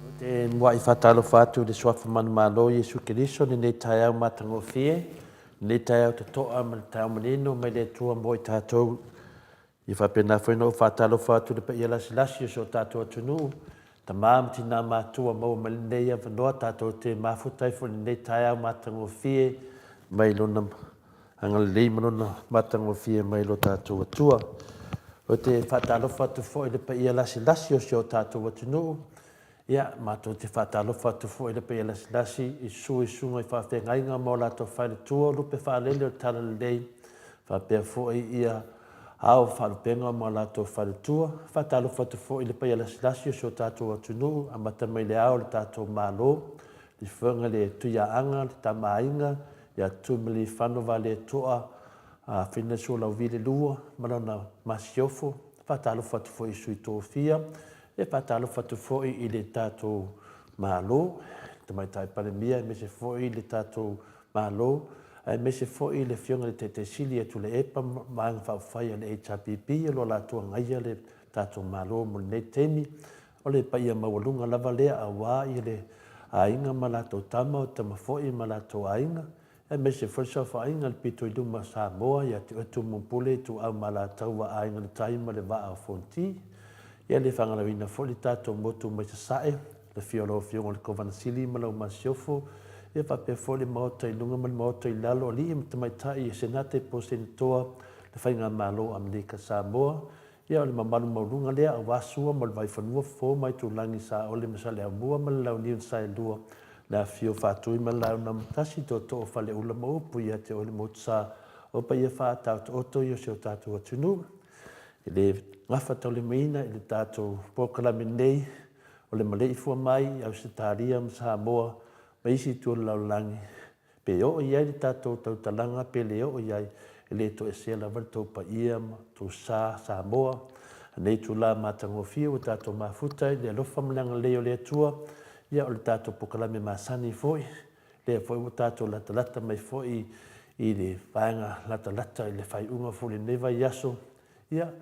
Ou te muaʻi faatalofa atu i le Suafa Manumalo Iesu Keriso i lenei taeao matagofie, lenei taeao totoa ma le taeao manino mai le Atua mo i tatou. Ia faapena foi ona ou faatalofa atu i le paia lasilasi o si o tatou atunuu, tama ma tina matua maua mai lenei avanoa tatou te mafuta ai foi i lenei taeao matagofie mai lona agalelei ma lona matagofie mai lo tatou Atua. Ou te faatalofa atu foi i le paia lasilasi o si o tatou atunuu, Ia, matou te faatalofa atu foi i le paia lasilasi i susu i susuga i faafeagaiga ma o latou faletua o lupe faalele o le Talalelei, faapea foi ia ao faalupega ma o latou faletua. Faatalofa atu foi i le paia lasilasi o si o tatou atunuu, amata mai le ao o le tatou Malo, le Afioga i le Tuiaana, le Tama a Aiga, ia Tuimalealiifano Vaaletoa Fina Sualauvi le Lua ma lana Masiofo. Faatalofa atu foi i sui tofia. E faatalofa atu foi i le tatou Malo, le Tamaitai Palemia aemaise foi le tatou Malo, aemaise foi le Afioga i le Taitai Sili ia Tuilaepa ma Vaega Faaupufai a le HRPP o lo o latou agaia le tatou Malo mo lenei taimi. O le paia maualuga lava lea aua le aiga ma latou tama, o tama foi ma latou aiga, aemaise foi le saofaiga i le pito i luma o Samoa ia te oe Tumua-ma-Pule, Ituau ma Alataua, Aiga i le Tai ma le Vaa o Fonoti. Ia le fagalauina foi le tatou motu mai Sasae, le afio o lau Afioga i le Kovana Sili ma lau Masiofo, ia faapea foi le Maota i luga ma le Maota i lalo, alii ma tamaitai, Senate po o Senetoa, le Faigamalo o Amerika Samoa, Ia, o le mamalu maualuga lea aua Sua ma le Vaifanua, Fofo ma Aitulagi, Saole ma Saleaaumua ma le Launiu na Saelua, le afifio o Faatui ma le Laaunaamotasi, Tootoo o Faleula ma upu ia te oe le Motusa, o paia faataotooto ia o si o tatou atunuu. E le gafataulimaina i le tatou polokalame nei o le maleifua mai i Ausetalia ma Samoa ma isi itu o le lalolagi, Pe oo i ai le tatou tautalaga pe le oo i ai, e le toesea lava le tou paia ma tou sa Samoa. Anei itula matagofie ua tatou mafuta i le alofa ma le agalelei o le Atua, ia o le tatou pokalame masani foi, lea foi ua tatou latalata mai foi i le vaega latalata i le faaiuga foi o lenei vaiaso, Ia,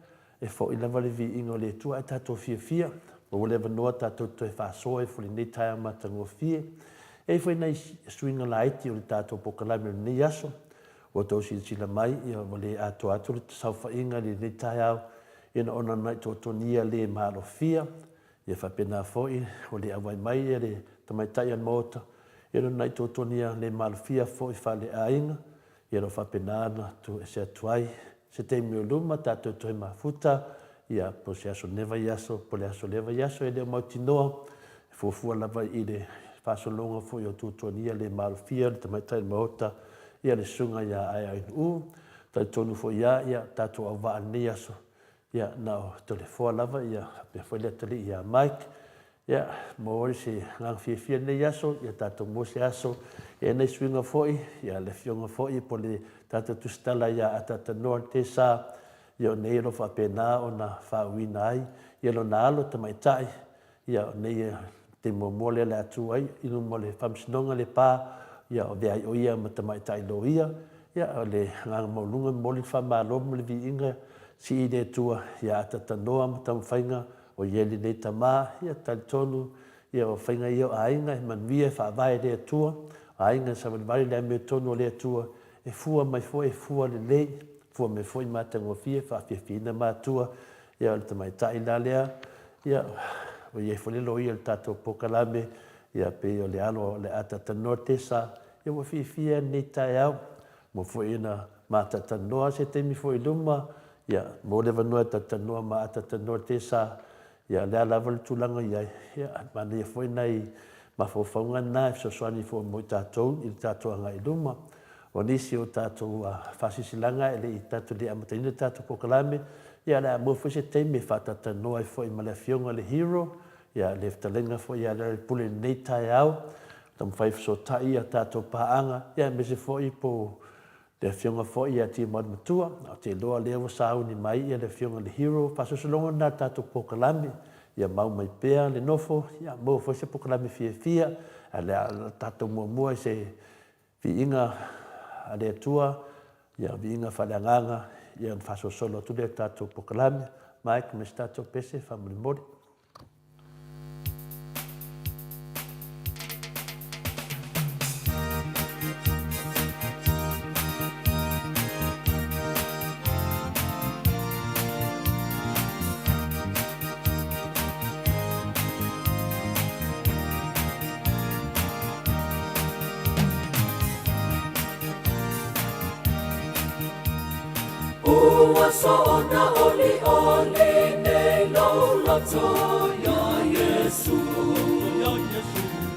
e foi lava le viiga o le Atua ae tatou fiafia, maua le avanoa tatou te toe faasoa ai foi i lenei taeao matagofie. E i ai foi nai suiga laiti o le tatou polokalame o lenei aso. Ua outou silasila mai, ia, ua le atoa atu le saofaiga i lenei taeao, ia, ona nai totonia le malofia, ia faapena foi ua le auai mai le tamaitai o le Maota, ia ona nai totonia le malofia foi faaleaiga, Ia o lo o faapena ona tuu ese atu ai se taimi o luma tatou toe mafuta, ia po o se aso o lenei vaiaso po o le aso o lea vaiaso, e le o mautinoa, e fuafua lava i le faasologa foi o tuatuagia le malofia o le tamaitai Maota, ia le susuga ia Aeainuu. Talitonu foi lava ia tatou auvaa i lenei aso, ia na o Toleafoa lava ia faapea foi le atalii ia Mike. Ia, maua ai se agaga fiafia i lenei aso, ia tatou maua se aso e nai suiga foi, ia le afioga foi po o le tatou tusitala ia Ataatanoa Tesa, ia o nei o lo o faapena ona faauuina ai ia lona alo tamaitai, ia o nei e taimi muamua lea o le a tu ai i luma o le Faamasinoga Lepa, ia o avea ai o ia ma tamaitai loia. Ia, o le agaga maualuga e momoli le faamalo ma le viiga sii i le Atua ia Ataatanoa ma taumafaiga O i ai lenei tama, ia talitonu, ia o faiga ia o aiga e manuia e faavae e le Atua, o aiga e savalivali le amiotonu o le Atua, e fua mai foi e fua lelei, fua mai foi matagofie faafiafiaina matua, ia o le tamaitai la lea, ia ua i ai foi le loia i le tatou polokalame, ia pei o le alo o le Atatanoa Tesa, ia ua fiafia lenei taeao, mo foi ina matatanoa se taimi foi i luma, Ia, mo le avanoa e talatalanoa ma atatanoa Tesa, ia, o le a lava le tulaga i ai, ia, manaia foi nai mafaufauga na e fesoasoani foi mo i tatou i le tatou agai i luma. O nisi o tatou faasilasilaga e le i tatou le amataina le tatou polokalame, ia, o le a maua foi se taimi e faatalatalanoa ai foi ma le Afioga i le Hero, ia, le fetalaiga foi ia Lealailepule i lenei taeao, taumafai e fesootai a tatou paaga, ia, aemaise foi po o Le afioga foi ia Tiumalu-matua, ou te iloa o lea ua sauni mai ia le afioga i le Hero, faasolosologa lena o le tatou polokalame, ia mau mai pea le nofo, ia maua foi se polokalame fiafia, ae o le a tatou muamua i se viiga a le Atua, ia viiga faaleagaga, ia ona faasolosolo atu lea o le tatou polokalame. Mike, ma se tatou pese faamolemole. Ua soona olioli nei lou loto iā Iesu.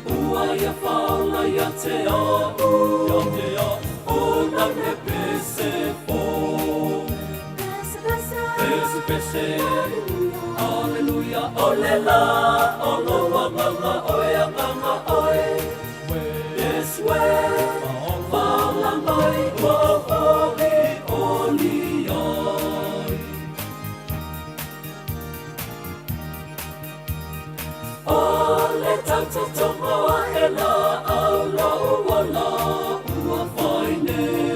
Ua ia faaola ia te a'u, O na he pese fou. Pese, pese, Aleluia, o le la o lou agaga oe, agaga oe. Iesu e, faaola mai ua ou olioli ai. O le tautotogo aʻela au lou ola ua fai nei.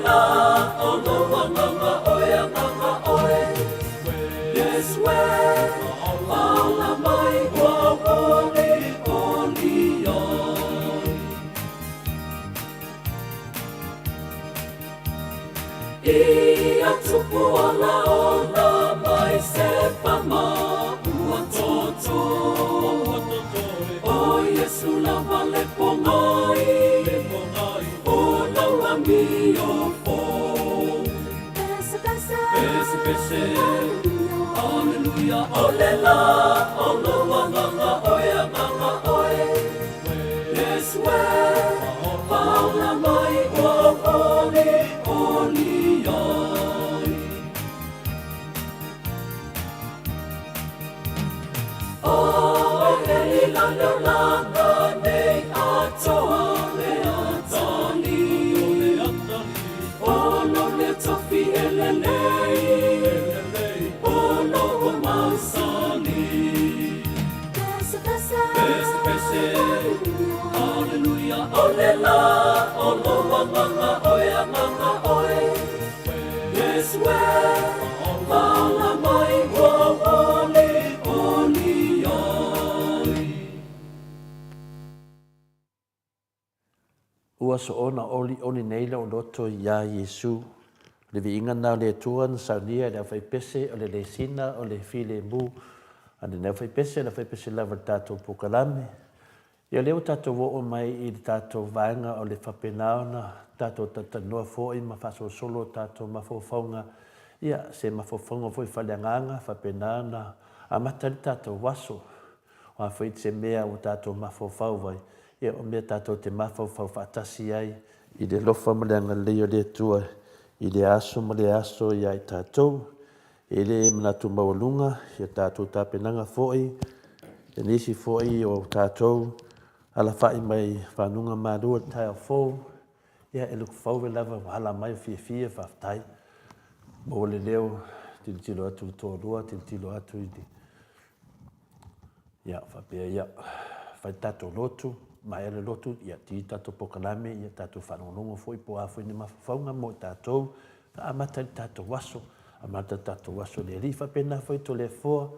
la o lou agaga oe, agaga oe, Iesu e, faola mai ua auolioli ai. Ia tupu ala ola mai se pama ua toto. O Iesu lava le pogai, o lau amio fou. Pese pese, Aleluia, o le la o lou agaga oe, agaga oe, Iesu e, faola mai ua auolioli ai. O e i lalo langa nei atoa le atali, o lo le tofi e lelei, o lo o mausali. Pese pese, Aleluia, o le la o lou agaga oe, agaga oe, Iesu e, faola mai ua auolioli ai. Ua soona olioli nei lou loto iā Iesu. O le viiga lena o le Atua na saunia e le aufaipese o le lesina o le filemu a le aufaipese, o le aufaipese lava i le tatou polokalame. Ia lea ua tatou oo mai i le tatou vaega o le faapena ona tatou talatalanoa foi ma faasolosolo o tatou mafaufauga, ia se mafaufauga foi faaleagaga faapena ona amata ai le tatou aso. O a foi se mea ua tatou mafaufau ai, ia o mea tatou te mafaufau faatasi ai i le alofa ma le agalelei o le Atua i lea aso ma lea aso iā i tatou. E le manatu maualuga ia tatou tapenaga foi i nisi foi o tatou alafa'i mai fanuga malua i le taeao fou, ia e look forward lava ua hala mai ua fiafia faafetai. Maua le leo tilotilo atu i le toalua tilotilo atu i le Ia, faapea ia, fai le tatou lotu, maea le lotu, ia, ti tatou polokalame, ia tatou faalogologo foi po o a foi ni mafaufauga mo i tatou, amata ai le tatou aso, amata le tatou aso i le Alii. Faapena foi Toleafoa,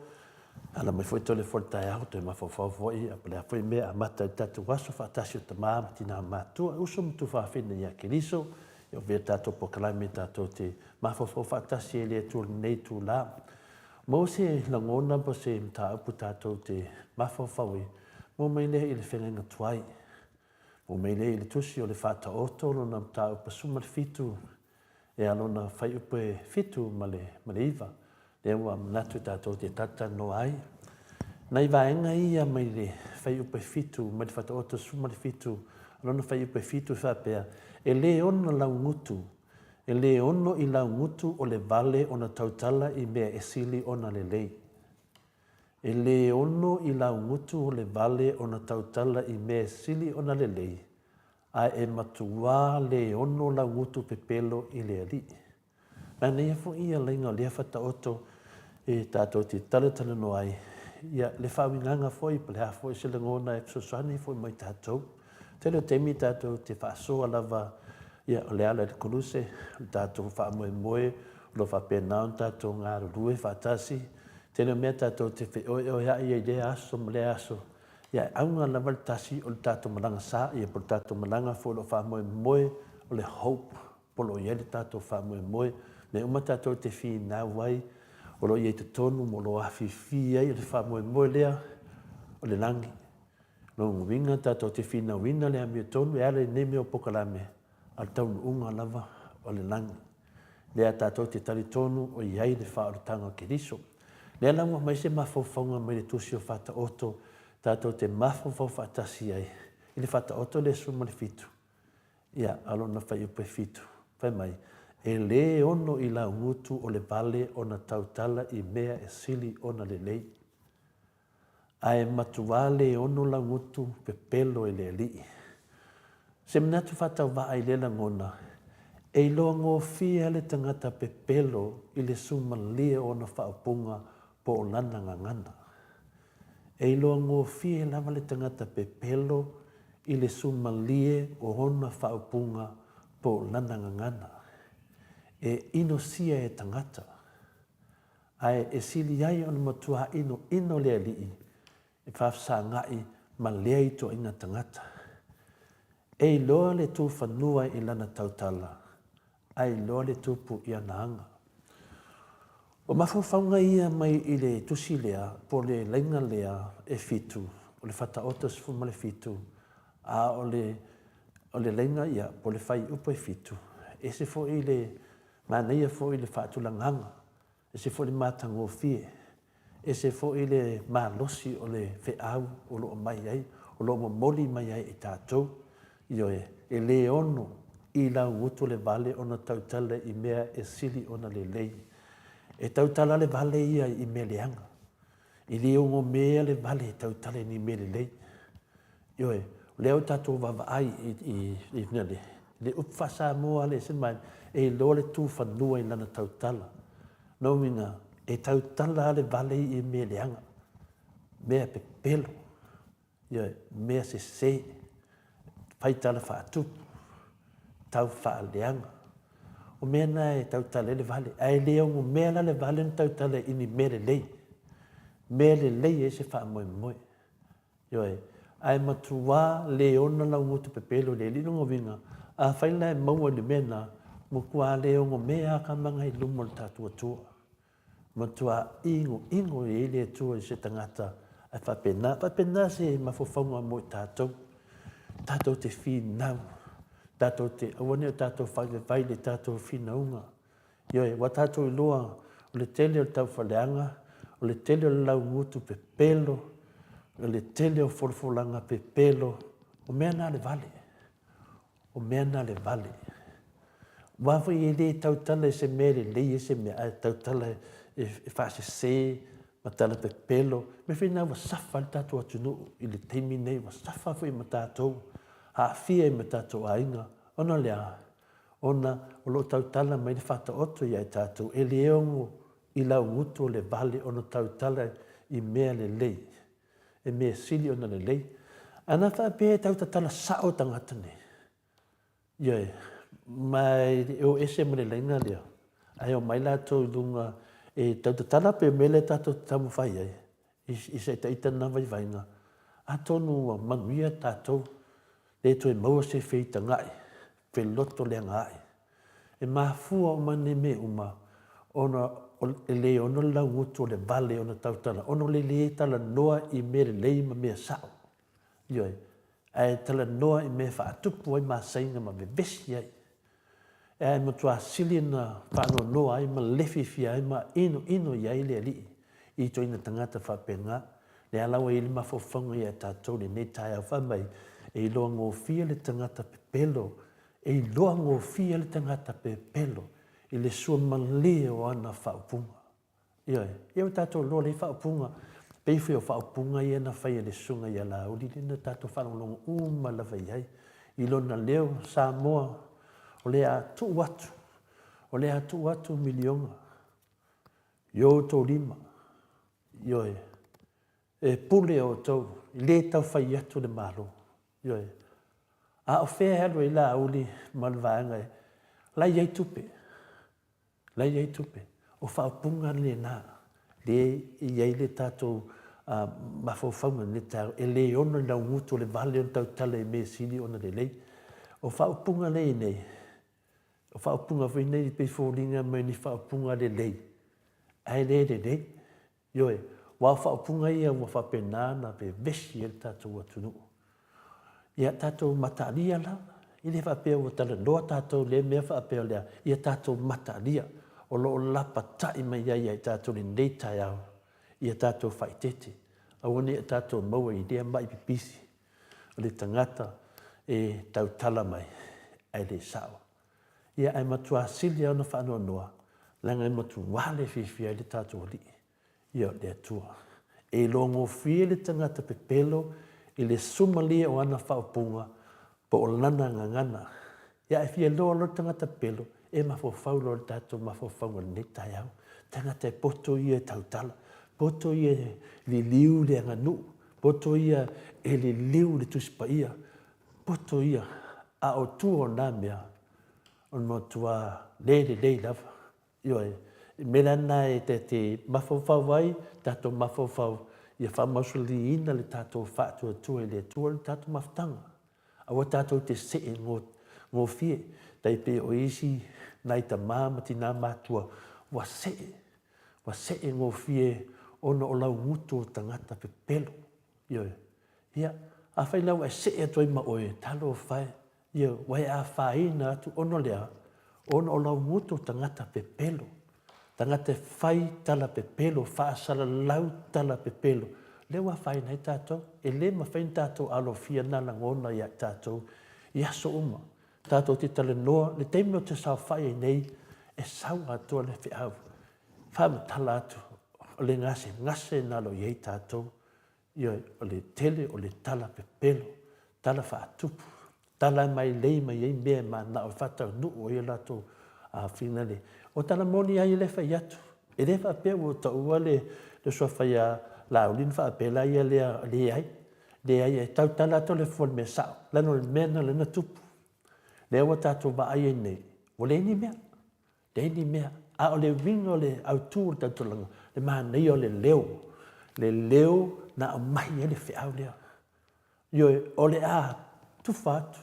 ala mai foi Toleafoa i le taeao, toe mafaufau foi, po o le a foi mea, amata ai le tatou aso faatasi o tama ma tina matutua, uso ma tuafafine ia Keriso, ia avea le tatou polokalame tatou te mafaufau faatasi ai i le Atua i lenei itula. Maua se lagona po o se mataupu tatou te mafaufau ai, maua mai lea i le feagaiga tuai. Maua mai lea i le tusi o le Faataoto lona mataupu 17, ea lona fuaiupu e 7 ma le, ma le 9, lea ua manatu tatou te talatalanoa ai. Nai vaega ia mai le fuaiupu e 7 mai le Faataoto 17, lona fuaiupu e 7 e faapea, E lē ono laugutu E lē ono i laugutu o le vale ona tautala i mea e sili ona lelei. E lē ono i laugutu o le vale ona tautala i mea e sili ona lelei, a e matuā lē ono laugutu pepelo i le Alii. Manaia foi ia laiga o lea faataoto e tatou te talatalanoa ai, ia, le faauigaga foi po o le a foi se lagona e fesoasoani foi mo i tatou. Tele o taimi tatou te faasoa lava, ia, o le ala i le koluse, o le tatou faamoemoe o lo o faapena ona tatou galulue faatasi. Tele o mea tatou te feoeoea'i ai i lea aso ma lea aso, ia, e auga lava le tasi o le tatou malaga sa, ia, po o le tatou malaga foi o lo o faamoemoe o le hope, po o lo o i ai le tatou faamoemoe, mea uma tatou te finau ai, o lo o i ai i totonu ma o lo o afifi ai le faamoemoe lea o le lagi. Lona uiga tatou te finauina le amiotonu e ala i nei mea o polokalame, a o le taunuuga lava o le lagi. Lea tatou te talitonu o i ai le faaolataga o Keriso. Lea la ua aumai se mafaufauga mai le Tusi o Faataoto tatou te mafaufau faatasi ai i le Faataoto lea 17, ia, a lona fuaiupu e 7, fai mai, E lē ono i laugutu o le vale ona tautala i mea e sili ona lelei. Ae matuā lē ono laugutu pepelo e le Alii. Se manatu faatauvaa i lea lagona, e iloa gofie le tagata pepelo i le sumalie o ona faaupuga po o lana gagana. E iloa gofie lava le tagata pepelo i le sumalie o ona faaupuga po o lana gagana. E inosia e tagata, ae e sili ai ona matua inoino le Alii e faafesagaʻi ma lea ituaiga tagata. E iloa le tu fanua i lana tautala, ae iloa le tupu i ana aga. O mafaufauga ia mai i le tusi lea, po o le laina lea e fitu, o le Fataoto 17, a o le, o le laina ia, po o le fuaiupu e fitu, ese foi le manaia foi le faatulagaga, ese foi le matagofie, ese foi le malosi o le feau o lo o aumai ai, o lo o momoli mai ai e tatou. Ioe, e le ono i laugutu le vale ona tautala i mea e sili ona lelei. E tautala le vale ia i mea leaga. E le ogomea le vale e tautala i ni mea lelei. Ioe, o lea ua tatou vaavaai i le upu faa-Samoa lea e ese mai, e iloa le tu fanua i lana tautala. Lona uiga, e tautala lava le vale i mea leaga, mea pepelo, ioe, mea sese, fai tala faatupu, tau faaleaga. O mea na e tautala ai le vale, ae le ogomea la le vale ona tautala i ni mea lelei. Mea lelei ai se faamoemoe. Ioe. Ae matua le ona lau gutu pepelo i le Alii. Lona uiga, afai la e maua i le mea lena, matua le ogomea lava tamaga i luma o le tatou Atua. Matua inoino i ai le Atua i se tagata ae faapena, faapena se mafaufauga mo i tatou. Tatou te finau, tatou te, aua ne i o tatou faivavai i le tatou finauga. Ioe, ua tatou iloa o le tele o le taufaleaga, o le tele o le laugutu pepelo, o le tele o folafolaga pepelo, o mea na a le vale, o mea na a le vale. Aua foi e le tautala i se mea e lelei ai se mea, ae tautala e faasese ma tala pepelo. O le mea foi lena ua safa ai le tatou atunuu i le taimi lenei, ua safa foi ma tatou, aafia ai ma tatou aiga, ona o le a? Ona o lo o tautala mai le Faataoto ia i tatou, e le ono i laugutu o le vale ona tautala i mea lelei, e mea sili ona lelei. Ana faapea e tau tatala sao tagata nei, ioe, ma e o ese ma le laina lea, ae omai latou i luga e tau tatala pei o le mea lea tatou te taumafai ai, i se ita na vaivaiga, atonu ua manuia tatou, le toe maua se feitagaʻi, feloto leaga aʻe. E mafua uma nei mea uma ona e le ono le laugutu o le vale ona tautala ona o le le talanoa i mea lelei ma mea sao. Ioe, ae talanoa i mea e faatupu ai masaiga ma vevesi ai. Ae matua sili ona faanoanoa ai ma le fiafia ai ma inoino i ai le Alii i ituaiga tagata faapena. Lea la ua i ai le mafaufauga ia tatou i lenei taeao fai mai, e iloa gofie le tagata pepelo, e iloa gofie le tagata pepelo i le suamalie o ana faaupuga. Ioe. Ia ua tatou iloa lelei faaupuga, pei foi o faaupuga ia na fai e le Susuga ia Laauli lea na tatou faalogologo uma lava i ai i lona leo, Samoa, o le a tuu atu, o le a tuu atu miliona i o outou lima, ioe, e pule outou, e le tau fai atu le Malo, ioe. A o fea e alu ai Laauli ma le vaega e, la e i ai tupe, La e i ai tupe. O faaupuga lena lea e i ai le tatou mafaufauga i lenei taeao, e le ono i laugutu o le vale ona tautala i mea e sili ona lelei. O faaupuga lea e i ai nei, o faaupuga foi nei e pei e foliga mai ni faaupuga lelei, ae le lelei. Ioe, aua o faaupuga ia ua faapena ona vevesi ai le tatou atunuu. Ia tatou mataalia la, e le faapea ua talanoa tatou i lea mea faapea o le a, ia tatou mataalia, o lo o lapatai mai ai ia i tatou i lenei taeao, ia tatou faaeteete, aua ne i o tatou maua i lea ma'i pipisi o le tagata e tautala mai ae le sao. Ia ae matua sili lava ona faanoanoa, leaga e matua le fiafia ai le tatou Alii, ia le Atua. E iloagofie le tagata pepelo i le sumalie o ana faaupuga po o lana gagana. Ia ae fia iloa loa le tagata pepelo, e mafaufau loa i le tatou mafaufauga i lenei taeao. Tagata e poto ia e tautala, poto ia e liliu le aganuu, poto ia e liliu le Tusi Paia, poto ia, a o tua o na mea, O le matua le lelei lava. Ioe, i mea la na e te te mafaufau ai, tatou mafaufau ia faamausaliina le tatou faatuatua i le Atua le tatou mafutaga. Aua tatou te see gofie, tai pei o isi nai tama ma tina matua ua see, ua see gofie ona o lau gutu o tagata pepelo. Ioe. Ia, afai la ua e see atu ai ma oe, talofa e, Ia, ua e afaina atu ona o le a? Ona o lau gutu tagata pepelo, tagata e fai tala pepelo, faasalalau tala pepelo, lea ua afaina ai tatou. E le mafai ona tatou alofia na lagona ia i tatou i aso uma. Tatou te talanoa, le taimi ou te saofai ai nei, e sau atoa le feau, faamatala atu, o le gasegase lena o lo o i ai tatou. Ioe, o le tele o le tala pepelo, tala faatupu, tala e mailei mai ai mea e mananao e faataunuu ai o latou finale. O tala moni lava ia lea e fai atu. E le faapea ua taua le suafa ia Laauli ona faapea lea lea, leai, leai, e tautala atu le fua i le mea sao, leaga o le mea lena o lea na tupu. Lea ua tatou vaai ai nei, ua leai ni mea. Leai ni mea. A o le uiga o le autu o le tautalaga, le manaia o le leo, le leo na aumai ai le feau lea. Ioe, o le a tufa atu,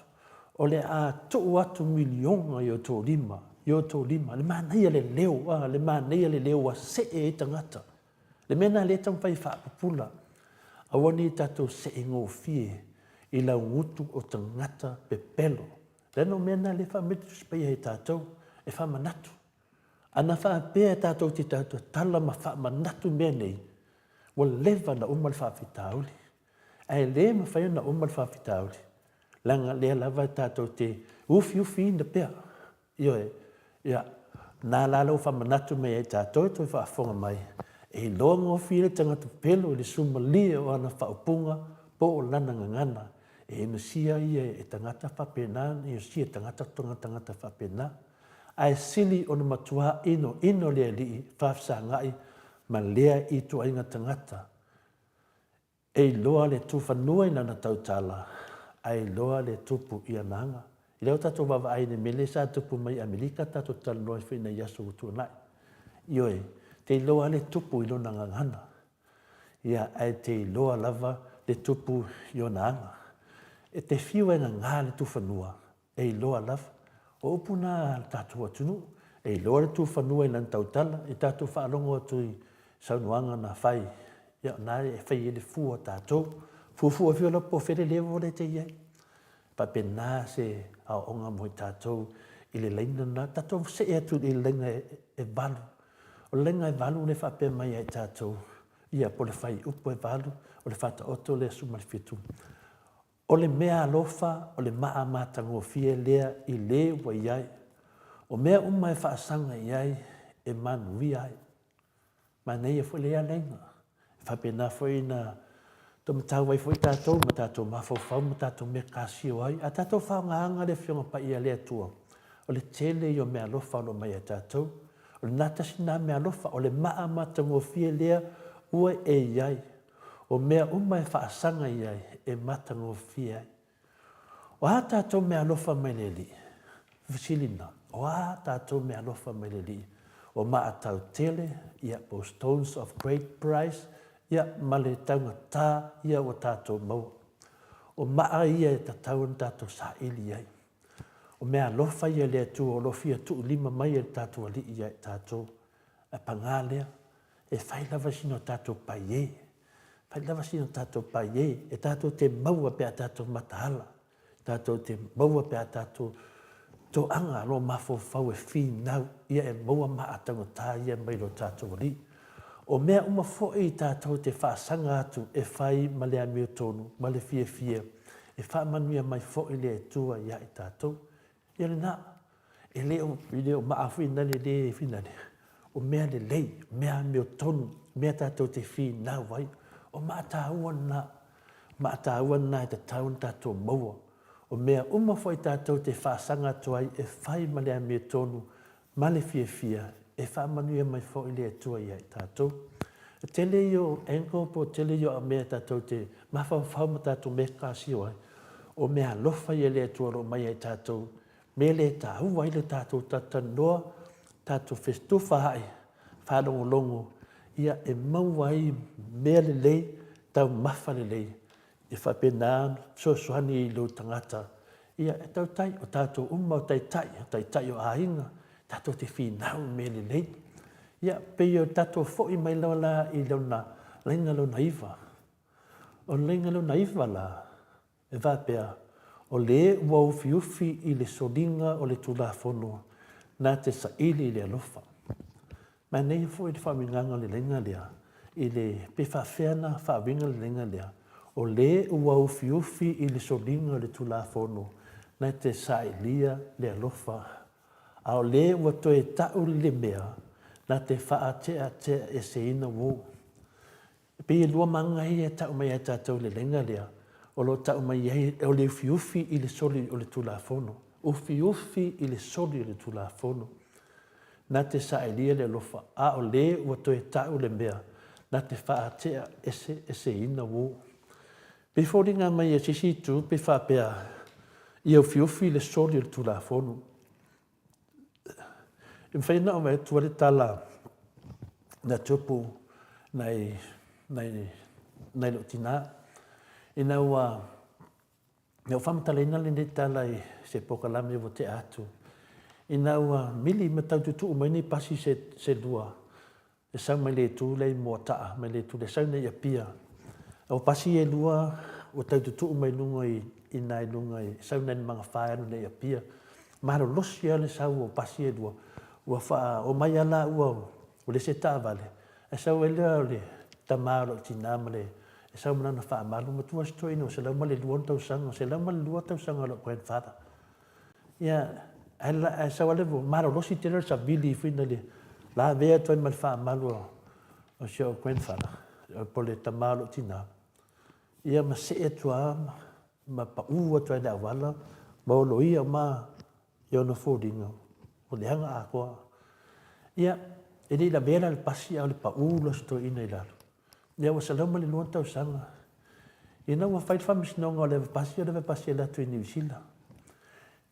o le a tuu atu miliona i outou lima, i outou lima. Le manaia le leo, a, le manaia le leo ua see ai tagata. Le mea lena lea e taumafai e faapupula, aua ne i tatou see gofie i laugutu o tagata pepelo. Leaga o mea na lea e faamea le Tusi Paia ia tatou, e faamanatu. A na faapea tatou te tala ma faamanatu mea nei, ua leva ona uma le faafitauli. Ae le mafai ona uma le faafitauli, leaga lea lava tatou te ufiufiina pea. Ioe, ia, na la ua faamanatu mai ai tatou e toe faafofoga mai, e iloa gofie le tagata pelo i le sumalie o ana faaupuga po o lana gagana. E inosia ia e tagata faapena, inosia e tagata tagata faapena. Ae sili ona matua inoino le Alii faafesagai ma lea ituaiga tagata. E iloa le tufanua i lana tautala, ae iloa le tupu i ana aga. I lea ua tatou vaavaai i le mea lea sa tupu mai i Amerika, tatou talanoa ai foi i nai aso ua tuanai. Ioe, te iloa le tupu i lona gagana. Ia, ae te iloa lava le tupu i ona aga. E te fiu e gagā le tufanua, e iloa lava. O upu na a le tatou atunuu, e iloa le tufanua i lana tautala, i tatou faalogo atu i saunoaga na fai, ia o na e fai ai le fua o tatou. Fuafua foi la po o fea le level lea e te i ai. Faapena se aoaoga mo i tatou i le laina lena. Tatou see atu i le laina e valu. O le laina e valu lea e faapea mai ia i tatou, ia po o le fuaiupu e valu, o le Faataoto lea 17. O le mea alofa, o le maa matagofie lea i le ua i ai. O mea uma e faasaga i ai, e manuia ai. Manaia foi lea laina. E faapena foi na taumatau ai foi tatou ma tatou mafaufau ma tatou mea kasio ai. A tatou faaaogaina le Afioga Paia a le Atua, o le tele ia o mea alofa o lo o mai ia tatou. O lena tasi lena mea alofa, o le maa matagofie lea ua e i ai. O mea uma e faasaga i ai, e matagofie ai. O a tatou meaalofa mai le Alii? Fesili lena, o a tatou meaalofa mai le Alii? O maatau tele, ia, po o stones of great price, ia, ma le taugata ia ua tatou maua. O maa ia e tatau ona tatou saili i ai. O meaalofa ia a le Atua o lo o fia tuulima mai e le tatou Alii ia i tatou. Ae paga lea, e fai lava sina o tatou paie. Fai lava sina tatou paie, e tatou te maua pe a tatou mataala, tatou te maua pe a tatou toaga lo mafaufau e finau ia e maua maa taugata ia mai lo tatou Alii. O mea uma foi tatou te faasaga atu e fai ma le amiotonu ma le fiafia e faamanuia mai foi le Atua ia i tatou. Ia lena, e le o, e le o maa foi nale le finale, o mea lelei, mea amiotonu, mea tatou te finau ai. O maa taua lena, maa taua lena e tatau ona tatou maua. O mea uma foi tatou te faasaga atu ai e fai ma le amiotonu ma le fiafia, e faamanuia mai foi le Atua ia i tatou. E tele ia o angle po o tele ia o mea tatou te mafaufau ma tatou mea kasio ai. O mea alofa ia le Atua o lo o mai ia i tatou. mea lea e taua ai le tatou talatalanoa, tatou fetufaai, faalogologo, ia e maua ai mea lelei, taumafa lelei, e faapena ona fesoasoani i lou tagata. Ia e tautai, o tatou uma o taitai, o taitai o aiga, tatou te finau i mea lelei. Ia, pei o tatou foi mai lava la i lona laina lona iva. O le laina lona iva la, e faapea, o le ua ufiufi i le soliga o le Tulafono na te saili i le alofa. Manaia foi le faauigaga o le laina lea i le pe faafefea ona faauiga le laina lea, o le ua ufiufi i le soliga o le Tulafono na te sailia le alofa, a o le ua toe ta'u le mea na te faateateaeseina uo. E pei e lua maga ia e ta'u mai ia tatou i le laina lea, o lo o ta'u mai ai o le ufiufi i le soli o le Tulafono, ufiufi i le soli o le Tulafono, na te saelia le alofa, a o le ua toe ta'u le mea na te faatea ese eseina uo. Pei foliga mai e se isi itu pe faapea ia ufiufi i le soli o le Tulafono. E mafai ona aumai atu le tala na tupu nai, nai, nai lou tinā. Ina ua, na ou faamatalaina lenei tala i se polokalame ua tea atu, ina ua mili ma tau tuutuu mai ni pasi se, se lua E sau mai le itu lea i Moataa, mai le itu lea, sau nei i Apia. O pasi e lua ua tau tutuu mai luga i ina i luga i, sau nai le Magafa e alu nei i Apia. Malolosi lava le sau o pasi e lua, ua faa, omai lava laua ua leai se taavale, ae sau ai lea o le tama o lou tina ma le, e sau ma lana faamalu, matua si toeaina ua 102 ona tausaga, 102 tausaga o lou grandfather. Ia, ae sau lava le malolosi tele o le savili foi na le lavea atu ai ma le faamalu o si ou grandfather, po o le tama o lou tina, ia ma see atu lava ma pau atu lava i le auala ma oloia uma i ona foliga, ua leaga atoa. Ia, e le i lavea la i le pasi, a o le pau loa o si toeaina i lalo. Ia ua 102 tausaga. Ina ua fai le faamasinoga o le ave pasi, o le ave pasi e alu atu i Niu Sila.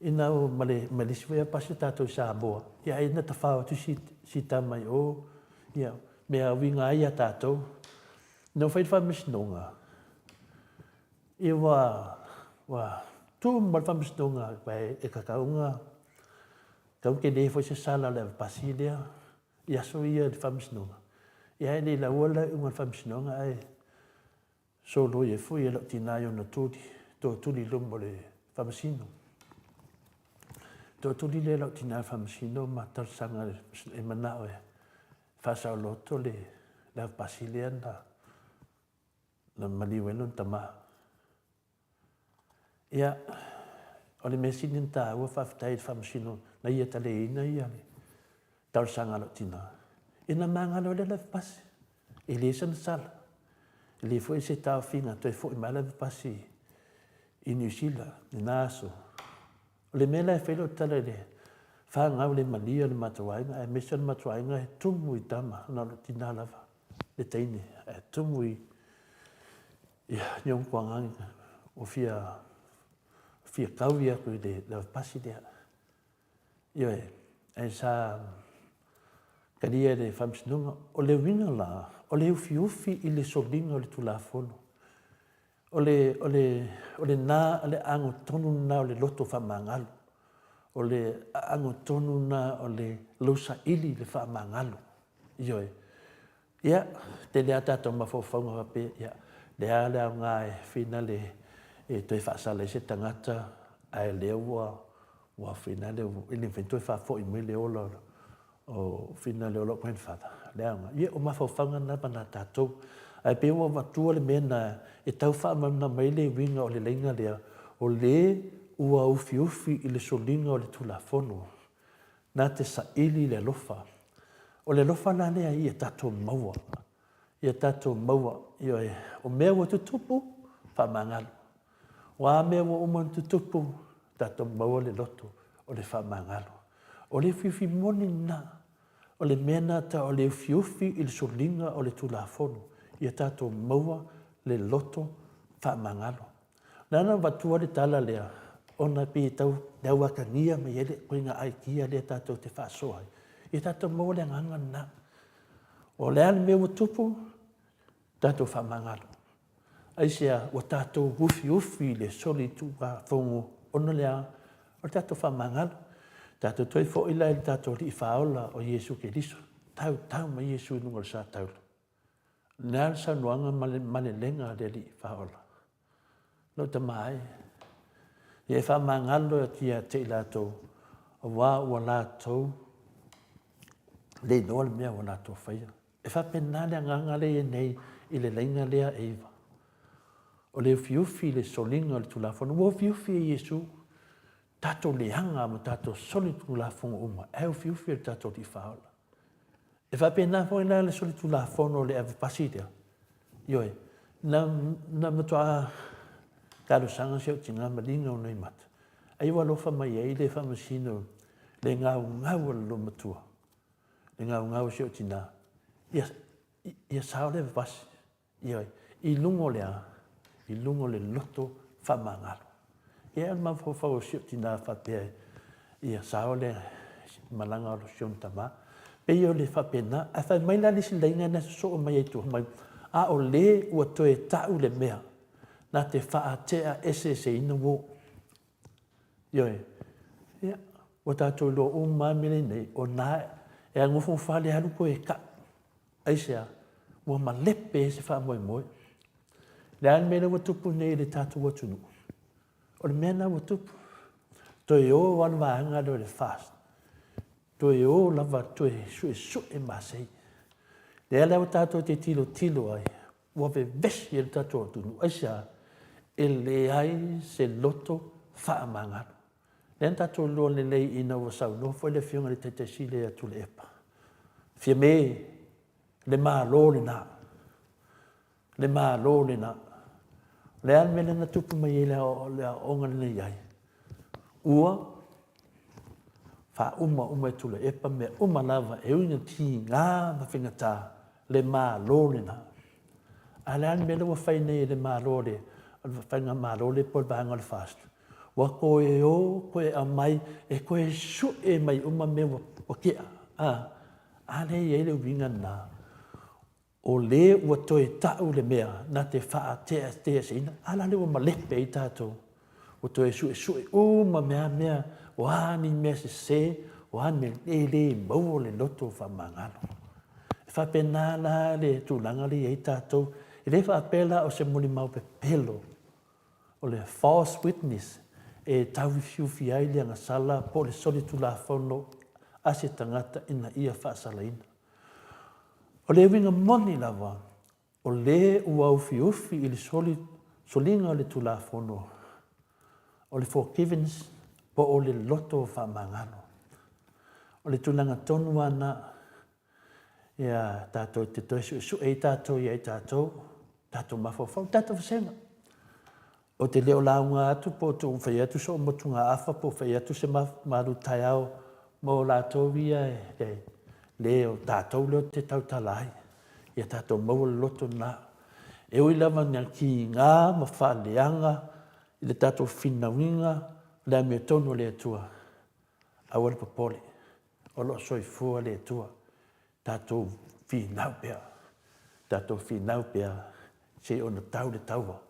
Ina ua ma le, ma le isi foi ave pasi o tatou i Samoa, ia ai na tafao atu si, si tama i o, ia, mea uiga ai ia tatou. Ina ua fai le faamasinoga, ia ua, ua tu ma le faamasinoga, e tatau ona, tatau tele foi se sala o le ave pasi lea. I aso ia i le faamasinoga, ia ae le i laua le iuga o le faamasinoga ae soloi ai foi e lau tina i ona tuli, tootuli i luma o le faamasino. Tootuli lea e lau tina i le faamasino ma talosaga e manao e faasaoloto le lavapasi lea na maliu ai lona tama. Ia, o le mea sili ona taua, faafetai i le Faamasino na ia taliaina ia le talosaga a lou tina. Ina magalo lea lavapasi, e leai sana sala, e leai foi se taofiga toe foi mai lavapasi i Niu Sila i na aso. O le mea la e fai lau tala i le fanau le malia o le matou aiga, aemaise o le matou aiga e tumu i tama, na o lou tina lava le teine, ae tumu i Ia, ni ona kuaga ua fia, fia taui atu i le lavapasi lea. Ioe, ae sa talia e le Faamasinoga. O le uiga la, o le ufiufi i le soliga o le Tulafono. O le, o le, o lena, o le agatonu lena o le loto faamagalo. O le agatonu lena o le lou saili i le faamagalo. Ioe. Ia, tele lava tatou mafaufauga faapea, ia, le a le aoga e finale e toe faasala ai se tagata, ae lea ua, ua finale, e le mafai ona toe faafoi mai le ola o finale o lou grandfather. Le aoga. Ia, o mafaufauga na ma na tatou. Ae pei ua avatua le mea na e tau faamalamalama ai le uiga o le laina lea, o le ua ufiufi i le soliga o le Tulafono. Na te saili le alofa. O le alofa la lea ia tatou maua, ia tatou maua, ioe, o mea ua tutupu, faamagalo. O a mea ua uma ona tutupu, tatou maua le loto o le faamagalo. O le ufiufi moni lena, o le mea lena tau o le ufiufi i le soliga o le Tulafono, ia tatou maua le loto faamagalo. O le ala na avatua le tala lea, Ona pei e tau le auakagia mai ai le ituaiga aikia lea tatou te faasoa ai, ia tatou maua le agaga lena. O le a le mea ua tupu, tatou faamagalo. Aisea? Ua tatou ufiufi i le solitulafono ona o le a? O le tatou faamagalo. Tatou toe foi la i le tatou Alii Faaola o Iesu Keriso. Tautau mai Iesu i luga o le sa taula. O le a le saunoaga ma le malelega a le Alii Faaola? Lou tama e, ia e faamagalo atu ia te i latou, aua ua latou le iloa le mea ua latou faia. E faapena le agaga lea e i ai nei i le laina lea e iva. O le ufiufi i le soliga o le Tulafono, ua ufiufi e Iesu tatou leaga ma tatou solitulafono uma, ae ufiufi e le tatou Alii Faaola. E faapena foi la le solitulafono o le avepasi lea. Ioe, na, na matuā talosaga si ou tina ma liga o Noimata, ai ua alofa mai ai le faamasino le gaugau o le loomatua, le gaugau o si ou tina, ia, ia sao le avepasi. Ioe, i luga o le a? I luga o le loto faamagalo. Ia, o le mafaufau o si ou tina faapea, ia sao le malaga o si ona tama. Pei o le faapena. Ae fai mai la le isi laina na sosoo mai ai tua mai, a o le ua toe ta'u le mea na te faatea eseeseina uo. Ioe. Ia, ua tatou iloa uma lava mea nei, o na e agofagofale alu koe e ka'u. Aisea? Ua malepe ai se faamoemoe. O le a le mea lea ua tupu nei i le tatou atunuu? O le mea lena ua tupu. Toe o lava le vaega lea o le FAST. Toe o lava toe suesue masei. Lea la ua tatou te tilotilo ai, ua vevesi ai le tatou atunuu. Aisea? E leai se loto faamagalo. Lea na tatou iloa lelei ina ua saunoa foi le Afioga i le Taitai Sili ia Tuilaepa, Fiame, le Malo lena, le Malo lena. O le a le mea lea na tupu mai ai le aoaoga lenei ai? Ua faauma uma e Tuilaepa mea uma lava e ui ina tiga ma faigata le Malo lena. A o le a le mea lea ua fai nei e le Malo, le Faigamalo lea po o le vaega o le FAST? Ua toe o toe aumai e toe sue mai uma mea ua tea. A, a lea e i ai le uiga lena, o le ua toe ta'u le mea na te faateateaseina, a la lea ua malepe ai tatou, ua toe suesue uma mea mea, o a ni mea sese, o a ni mea e le maua le loto faamagalo. E faapena la le tulaga lea e i ai tatou, e le faapea la o se molimau pepelo O le false witness e tauifiufi ai le agasala po o le solitulafono a se tagata ina ia faasalaina. O le uiga moni lava, o le ua ufiufi i le soliga o le Tulafono, o le forgiveness po o le loto faamagalo. O le tulaga tonu lava lena, ia tatou te toe suesue ai tatou ia i tatou, tatou mafaufau, tatou vasega. Ou te le o lauga atu po o fai atu sou motugaafa po o fai atu se malu taeao mo latou ia e le o tatou lea ou te tautala ai. Ia tatou maua le loto lena. E ui lava ina kiga ma faaleaga i le tatou finauina le amiotonu a le Atua, aua le popole, o lo o soifua le Atua. Tatou finau pea, tatou finau pea se i ona tau le taua.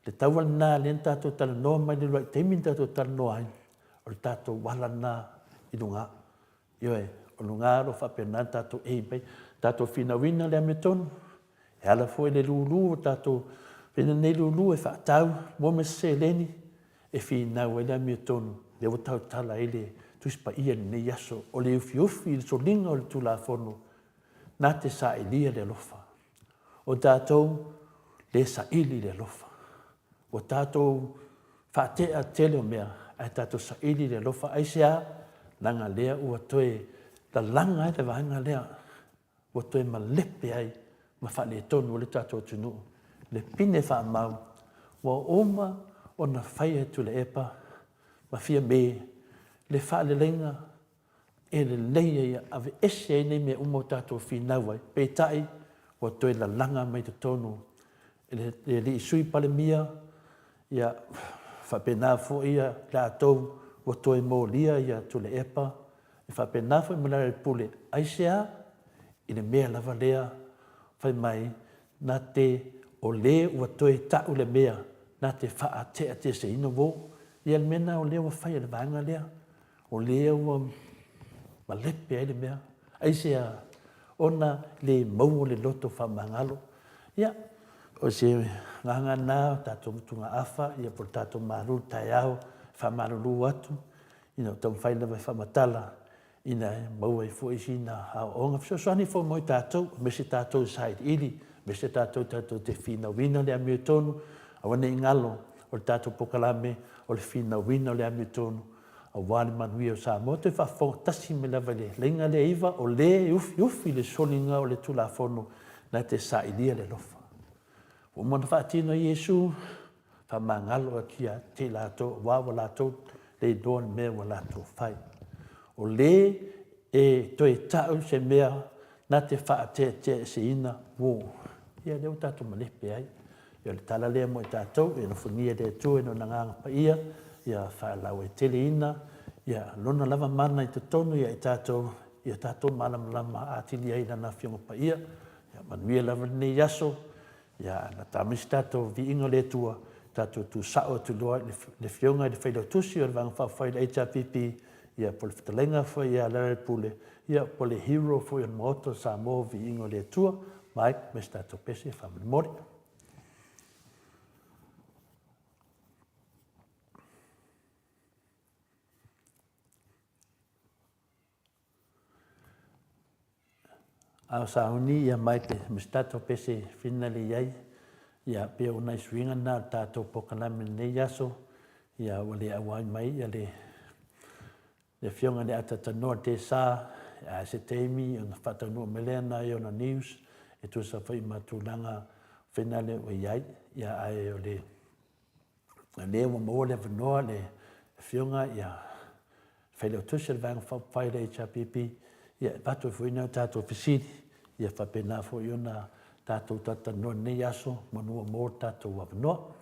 Le taua lena lea na tatou talanoa mai le uluai taimi na tatou talanoa ai, o le tatou ala lena i luga. Ioe, o luga o lo o faapena ona tatou aim ai. Tatou finauina le amiotonu, e ala foi i le lulu o tatou, pei lenei lulu e faatau mo ma se seleni e finau ai le amiotonu, lea ua tautala ai le Tusi Paia i lenei aso, o le ufiufi i le soliga o le Tulafono na te sailia le alofa. O tatou le saili le alofa. Ua tatou faatea tele o mea, ae tatou saili le alofa. Aisea? Leaga lea ua toe lalaga ai le vaega lea. Ua toe malepe ai ma faaletonu ai le tatou atunuu le pine faamau ua uma ona faia e Tuilaepa ma Fiame le faaleleiga e lelei ai aveese ai nei mea uma ua tatou finau ai, peitai ua toe lalaga mai totonu e le alii Sui Palemia, ia. faapena foi i latou ua toe molia ia Tuilaepa, e faapena foi ma Lealailepule. Aisea? I le mea lava lea fai mai na te o le ua toe ta'u le mea na te faateateaseina uo. Ia le mea lena o lea ua fai e le vaega lea, o lea ua malepe ai le mea. Aisea? Ona le maua le loto faamagalo. Ia, o se agaga lena o tatou motugaafa, ia po o le tatou malu i le taeao, e faamalulu atu, ina ua taumafai lava e faamatala ina ia maua ai foi sina aoaoga fesoasoani foi mo i tatou, aemaise tatou e sailiili, aemaise tatou tatou te finauina le amiotonu, aua ne i galo o le tatou polokalame o le finauina o le amiotonu aua le manuia o Samoa. Toe faafofoga tasi mai lava i le laina lea e 9, o le e ufiufi le soliga o le Tulafono na te sailia le alofa. Ua uma ona faatino e Iesu, faamagalo atu ia te i latou aua ua latou le iloa le mea ua latou fai. O le e toe ta'u se mea na te faateateaeseina uo. Ia lea ua tatou malepe ai. Ia o le tala lea mo i tatou, ia alofagia e le Atua i Lona Agaga Paia, ia faalauaiteleina ia Lona lava mana i totonu ia i tatou, ia tatou malamalama atili ai i Lana Afioga Paia. Ia manuia lava lenei aso, ia lata mai se tatou viiga o le Atua, tatou tusa'o atu loa i le Afioga i le Failautusi o le Vaega Faaupufai o le HRPP, ia po o le fetalaiga foi ia Lealailepule, ia po o le hero foi o le Maota o Samoa, viiga o le Atua. Mike, ma se tatou pese faamolemole. A o sauni ia Mike ma se tatou pese finale i ai, ia pei o nai suiga na o le tatou polokalame i lenei aso, ia ua le auai mai ia le le Afioga i le Atatanoa Desa, a se taimi ona faataunuu mai lea na i ona news e tusa foi ma tulaga finale ua i ai. Ia ae o le lea ua maua le avanoa le Afioga ia Failautusi o le Vaega Faaupufai o le HRPP, ia e avatu ai foi nai o tatou fesili, ia faapena foi ona tatou talatalanoa i lenei aso, manu ua maua le tatou avanoa.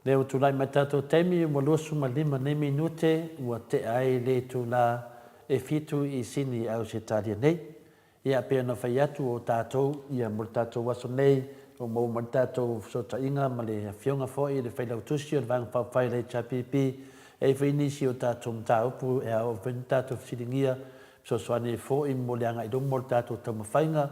Lea ua tulai mai tatou taimi ua 25 nei minute ua tea ai le itula e 7 i Sini Ausetalia nei. Ia pei ona fai atu o tatou ia mo le tatou aso nei ua maua mai le tatou fesootaiga ma le Afioga foi i le Failautusi o le Vaega Faaupufai a le HRPP e i ai foi nisi o tatou mataupu e ao foi ona tatou fesiligia fesoasoani ai foi mo le agai luma o le tatou taumafaiga.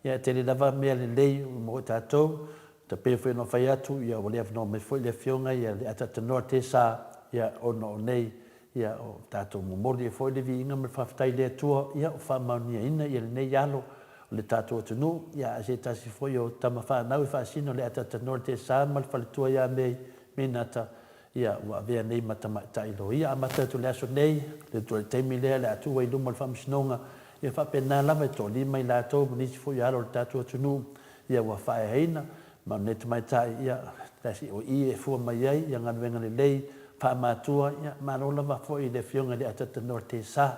Ia e tele lava mea lelei mo i tatou Ta pei foi ona fai atu, ia ua le avanoa mai foi le Afioga ia le Atatanoa Tesa, ia ona o nei, ia o tatou momoli ai foi le viiga ma le faafetai i le Atua, ia ua faamaoniaina ia lenei alo o le tatou atunuu, ia a se tasi foi o tama fanau e faasino le Atatanoa Tesa ma le faletua ia Mei Menata, ia ua avea nei ma tamaitai loia. Amata atu i le aso nei, le atu ai le taimi lea le a tuu ai i luma o le Faamasinoga, ia faapena lava e toalima i latou ma nisi foi o alo o le tatou atunuu, Ia ua faaeaina ma lenei tamaitai, ia, tasi o i e fua mai ai ia galuega lelei, faamatua, ia, malo lava foi i le Afioga i le Atatanoa Tesa.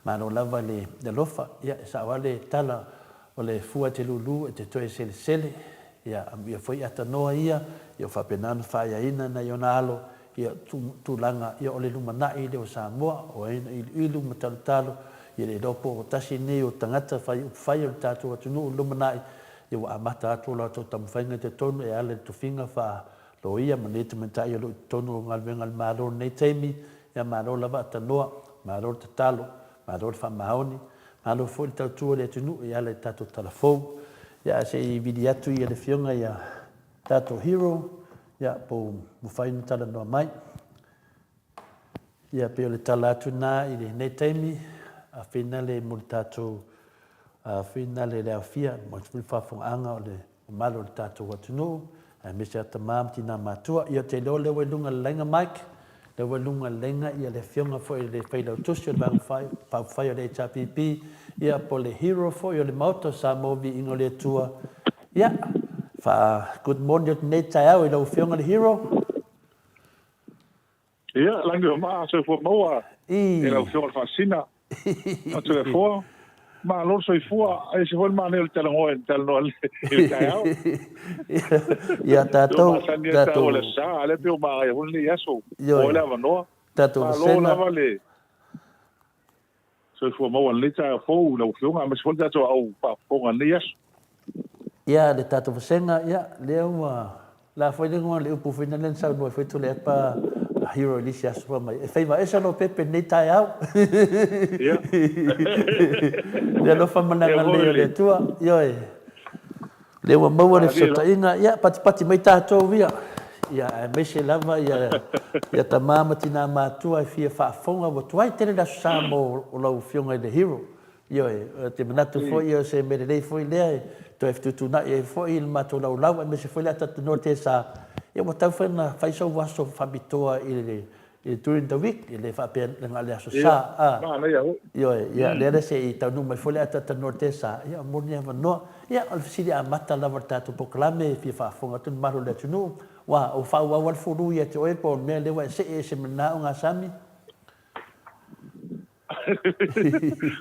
Malo lava i le alofa, ia, e sao lava le tala, o le fua e te lulu e te toe selesele, ia, amuia foi atanoa ia, ia ua faapena ona faaeaina nai ona alo, ia, tulaga, ia, o le lumanai lea o Samoa, o ai na iluilu ma talotalo, ia le iloa po o tasi lenei o tagata fai upu fai o le tatou atunuu i le lumanai, ia ua amata atu o latou taumafaiga i totonu e ala i le tofiga faa loia ma nei tamaitai o lo o i totonu o galuega a le Malo i lenei taimi, ia malo lava atanoa, malo le tatalo, malo le faamaoni, malo foi le tautua i le atunuu e ala i le tatou tala fou. Ia ae se i vili atu ia le afioga ia tatou hero, ia po ua mafai ona talanoa mai. Ia pei o le tala atu lena i lenei taimi, a finale mo le tatou finale le aofia, mo le faafofogaaga o le mamalu o le tatou atunuu, aemaise lava tama ma tina matua. Ia ou te iloa o lea ua i luga o le laina Mike, lea ua i luga o le laina ia le afioga foi i le Failautusi o le Vaega Faaupufai o le HRPP, ia po o le hero foi o le Maota o Samoa Viiga o le Atua. Ia, faa good morning atu nei taeao i lau afioga le hero. Ia, lagi o maa soifua maua e lau Afioga i le Faasina o Toleafoa. Malo le soifua, e ese foi le manaia o le talanoa talanoa i le taeao. Ia tatou masani ai taua le sa, a lea pei ua manaia foi lenei aso. Ioe le avanoa. Tatou Malo lava le soifua maua i lenei taeao fou i lau Afioga aemaise foi le tatou au faafofoga i lenei aso. Ia, le tatou vasega, ia, lea ua, la foi le igoa o le upu foi lea na saunoa ai foi Tuilaepa Hero i le isi aso fai mai, e faiva ese Lopepe i lenei taeao. Ia. Le alofa ma le agalelei o le Atua. Ioe. Lea ua maua le fesootaiga, ia patipati mai tatou ia, ia aemaise lava ia, ia tama ma tina matua e fia faafofoga ua tuai tele le Aso Sa mo lau Afioga i le Hero. Ioe, ou te manatu foi ia o se mea lelei foi lea e toe fetuutuunai ai foi le matou laulau aemaise foi le ata tanoa tesa, ia ua tatau foi ona fai sou aso faapitoa i le during the week, e le faapea na o le Aso Sa, a. Manaia foi. Ioe, ia lea la se i taunuu mai foi le ata tanoa tesa, ia mo ni avanoa. Ia, o le fesili amata lava o le tatou polokalame e fia faafofoga atu le mamalu o le atunuu, aua ua faaauau lava le fulu ia te oe po o le mea lea ua e see ese ma lena ogasami.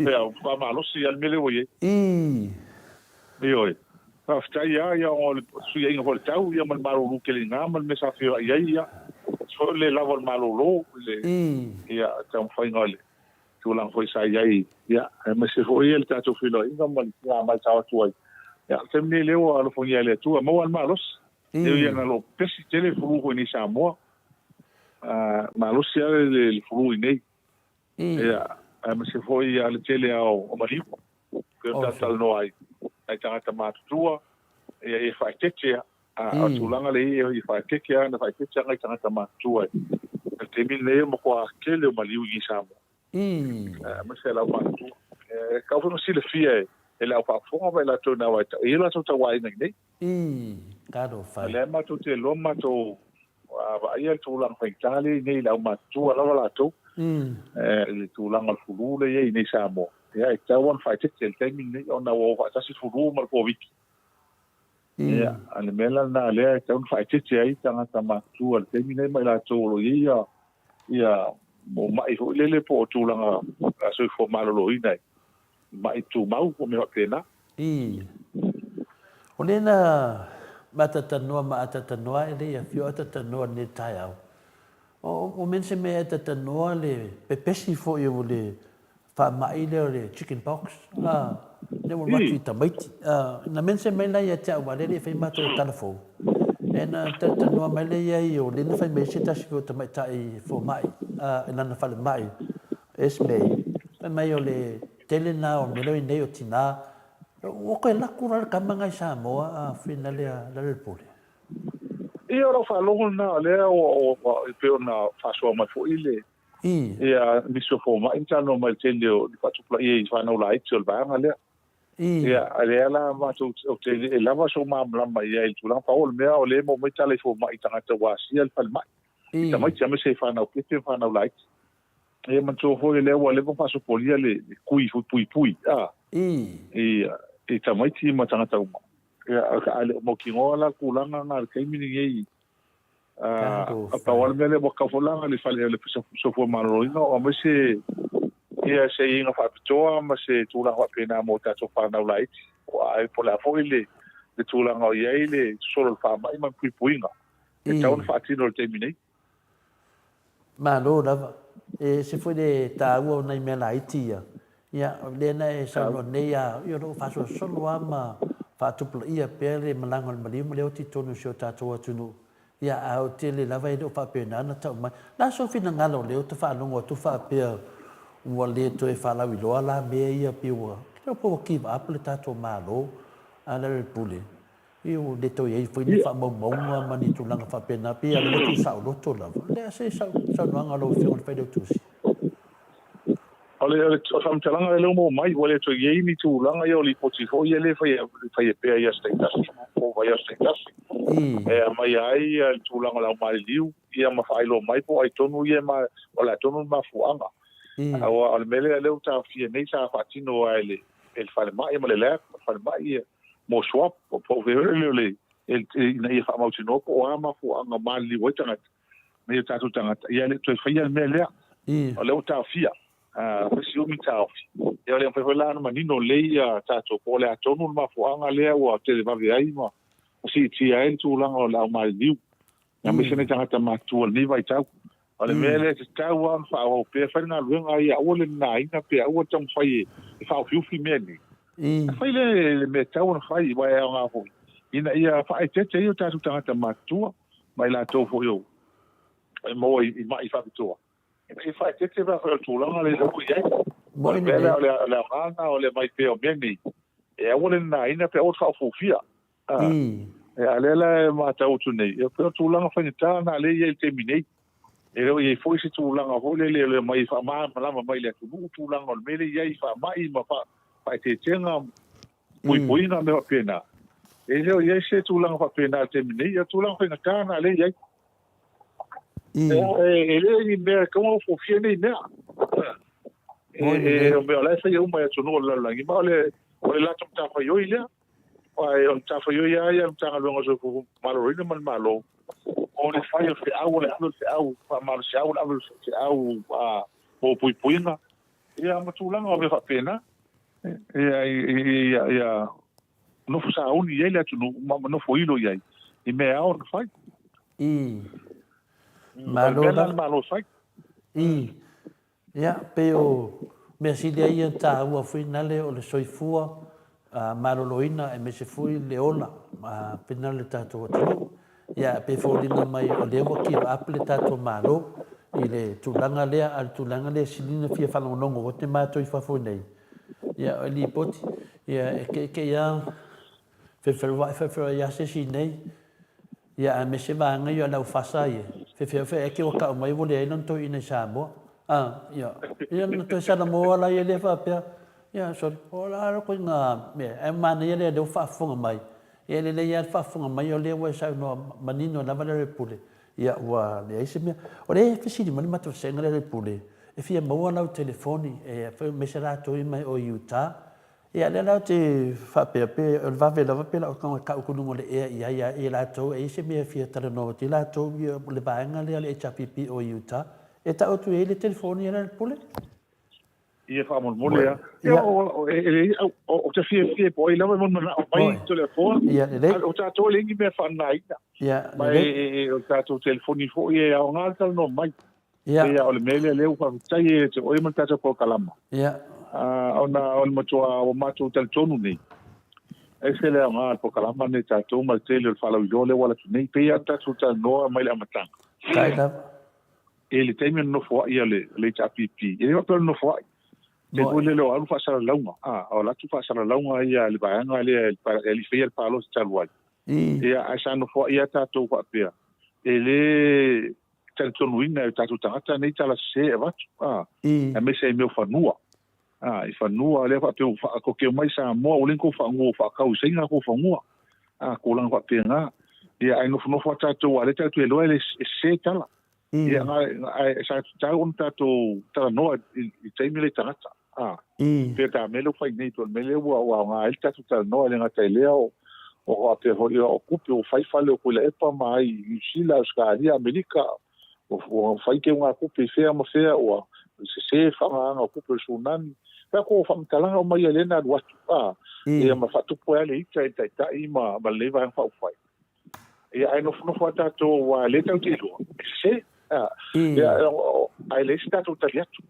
Ia, faamalosi lava le mea lea ua i ai. Ii. Ioe. Faafetai lava, ia, ona o le fesuiaiga foi o le tau, ia, ma le malolo tele i ina ma le mea sa feoai ai, ia, foi o le le lava o le malolo i le, ia, taumafaiga o le tulaga foi sa i ai, ia, aemaise foi le tatou feiloaiga ma le tina matau atu ai. Ia, o le taimi nei lea ua alofagia e le Atua, maua lava le malosi. E ui lava o lo o pepesi tele le fulu foi i nei i Samoa, malosi lava le fulu i nei. Ia, aemaise foi le tele lava o maliu, pei ona tatou talanoa ai, nai tagata matutua, ia, e faaeteete lava. A o le tulaga lea e i ai, e faaeteete lava, na faaeteete lava nai tagata matutua i le taimi lenei, ua matua tele o maliu i Samoa, aemaise le au matutua. E tatau foi ona silafia e le au faafofoga ma i latou na e i ai latou tauaiga i inei. Talofa e. O lea matou te iloa ma matou vaaia le tulaga faigata lea i inei i le aumatutua lava latou, i le tulaga o le fulu lea e i ai i inei i Samoa. Ia, e tatau lava ona faaeteete i le taimi lenei ona ua o faatasi le fulu ma le Koviti. Ia, a o le mea la lena lea e tatau ona faaeteete ai tagata matutua i le taimi lenei ma i latou o lo o i ai ia mai foi lele po o tulaga soifua maloloina mai tumau po o mea faapena. Ii. O lea na Matatanoa ma atatanoa e le i afio atatanoa i lenei taeao. O mea se mea e atatanoa le pepesi foi o le faamai lea o le chicken pox, a, lea ua avatu i tamaiti. A, na mention mai la ia te au, aua o lea e le i fai matou tala fou. E na talatalanoa mai lea i ai o lea na fai mai ai se tasi foi o tamaitai fomai i lana falemai, Esme, fai mai o le tele na o mea lea o i nei o tina. Ua toe laku la le tama na i Samoa a fina lea le pule. Ia, o lau faalogo lena, o lea ua, e pei ona faasoa mai foi le, Ia, nisi o fomai na talanoa mai i le tele o le faatupulaia i fanau laiti o le vaega lea. Ia, a lea la matou, ou te le i lava sou malamalama i ai i le tulaga, pau o le mea o lea e maua mai tala i fomai i tagata ua asia le falemai, i tamaiti aemaise i fanau pepe ma fanau laiti. Ia, manatua foi o lea ua leva ona faasopolia le kui foi puipui, a, i tamaiti ma tagata uma. Ia, a le o mautinoa la le tulaga lena i le taimi lenei, A pau lava le mea lea ua tau foi la le fale o le soifua maloloina o aumai se ia se iiga faapitoa ma se tulaga faapena mo tatou fanau laiti. Ae po o le a foi le tulaga o i ai le sosolo o le faamai ma le puipuiga e tatau ona faatino i le taimi nei. Malo lava. E ese foi le taua o nai mea laiti ia. Ia, o lea na e saunoa nei a, ia o lo o faasolosolo lava ma faatupulaia pea le malaga o le maliu ma le oti i totonu o si o tatou atunuu. Ia, a o tele lava e le o faapena ona tau mai. O le a sou finagalo o lea ou te faalogo atu faapea ua le toe faalauiloa la mea ia pei ua, ke ua give up le tatou Malo a le Pule. Ia ua le toe i ai foi ni faamaumauga ma ni tulaga faapena, pei lava ua tuusaoloto lava. O le a se saunoaga a lau Afioga i le Failautusi? O le faamatalaga lea ua maua mai, ua le toe i ai ni tulaga ia o lipoti foi ia lea e faia pea i aso taitasi po o vaiaso taitasi, e aumaia ai le tulaga o le aumaliliu ia ma faailoa mai po o ai tonu ia o le a tonu le mafuaaga. Aua o le mea lea ua taofia nei sa faatino lava e le falemai ma le lab ma le falemai ia mo swab po o fea foi lea ina ia faamautinoa po o a mafuaaga maliliu ai tagata nai o tatou tagata, ia e le toe faia le mea lea. O lea ua taofia, fai si umi taofi. Ia o le mafai foi la ona manino lelei ia tatou po o le a tonu le mafuaaga lea ua televave ai ma siitia ai le tulaga o le au maliliu, aemaise nai tagata matutua i lenei vaitau. O le mea lea e tatau lava ona faaauau pea, fai le galuega ia, aua le nanaina pe aua le taumafai e faaofiufi mea nei. Fai le mea e tatau ona fai, aua e aoga foi ina ia faaeteete ai o tatou tagata matutua ma i latou foi o e maua i ma'i faapitoa, ina ia faaeteete pe afai o le tulaga lea ua i ai. O le mea lea, o le aoga lena o le aumai pea o mea nei, e aua le nanaina pe aua le faaofuofia. A lea la e matau atu nei, e pei o le tulaga faigata lena lea e i ai i le taimi nei. E le o i ai foi se tulaga foi lele o le aumai e faamalamalama mai i le atunuu tulaga o le mea lea e i ai i faamai ma faaeteetega puipuiga ma mea faapena. E le o i ai se tulaga faapena i le taimi nei, o le tulaga faigata lena lea e i ai. E le o ni mea e tatau ona ofuofia nei mea. E o mea o la e faia uma e atunuu o le lalolagi, ma o le latou matafaioi lea. Aua o le matafaioi lava ia a le Matagaluega o le Soifua Maloloina ma le Malo, o le fai o le feau, o le ave o le feau faamalosiau, o le ave o le feau mo puipuiga, ia ma tulaga o mea faapena. Ia, ia, ia nofo sauni i ai le atunuu ma nofo ilo i ai i mea e ao ona fai. Malo lava. Le Malo e fai. Ia, pei o mea sili ai ia taua foi nale o le soifua maloloina aemaise foi le ola pena le tatou atunuu. Ia, pei e foliga mai o lea ua give up le tatou Malo i le tulaga lea, a o le tulaga lea e sili ona fia faalogologo ote matou i fafo nei. Ia, o le lipoti, ia, e ke'eke'e lava fefeloa'i fefeloa'i lava se isi nei. Ia aemaise vaega ia o le au fasa ia, fefe eke ua tau mai ua leai lona toeaina i Samoa. A, ia, ia na toe Salamoa la ia lea faapea, ia sorry, o la le koiga mea, ae manaia lea lea ua faafofoga mai. Ia e lelei lava le faafofoga mai o lea ua e saunoa manino lava le Pule, ia ua leai se mea. O lea e fesili mai le matou vasega lea le Pule, e fia maua lau telefoni, e fai mai se latou ia mai o Utah, Ia, lea la ou te faapea, pe o le vave lava pe la o tago e tau atu i luga o le ea i ai ia latou, e i ai se mea e fia talanoa atu ai latou ia o le vaega lea o le HRPP o i Utah, e tau atu i ai le telefoni a Lealailepule? Ia faamolemole a. Ia o ou te fiafia po o ai lava e mananao mai Toleafoa. Ia lelei. O tatou e leai ni mea faananaina. Ia lelei. Ma e o le tatou telefoni foi e aoga le talanoa mai. Ia. Ia o le mea lea lea ua faafetai ia te oe ma le tatou polokalama. Ia. Ona o le matua ua matou talitonu nei, e ese le aoga o le polokalama lenei tatou ma le tele o le faalauiloa lea ua alu atu nei. Pei lava ona tatou talanoa mai le amataga. Faafetai lava. I le taimi o nofoai a le HRPP, e le faapea o le nofoai. Pei foi lele o alu faasalalauga, a, o alu atu faasalalauga ia a le vaega lea e alii faia le palota talu ai. Ia, ae sa nofoai lava tatou faapea, e le talitonuina e o tatou tagata nei tala sese e avatu, a, aemaise ai mea o fanua. A, i fanua lea faapea ua faakokeo mai Samoa, ua le ni kou faanua ua faakau i Saina kou fanua. A, tulaga faapena. Ia, ae nofonofo lava tatou, aua o lea tatou te iloa e le sese tala. Ia, ae sa tatau ona tatou talanoa i taimi lea i tagata. A, pei o ta mea lea ua fai nei, pei o le mea lea ua aoga ai le tatou talanoa, e le gata i lea o faapea foi o tupe, ua fai fale o Tuilaepa ma ai i Niu Sila, Ausetalia, Amerika, ua fai teugatupe i fea ma fea, ua sese faaaogaina o tupe o le Tsunami. Pei o faamatalaga uma ia lea na alu atu, a, ia ma faatupu ai lava le ita i le Taitai ma lenei Vaega Faaupufai. Ia, ae nofonofo lava tatou aua o lea tatou te iloa, e sese. Ia, ae leai se tatou tali atu.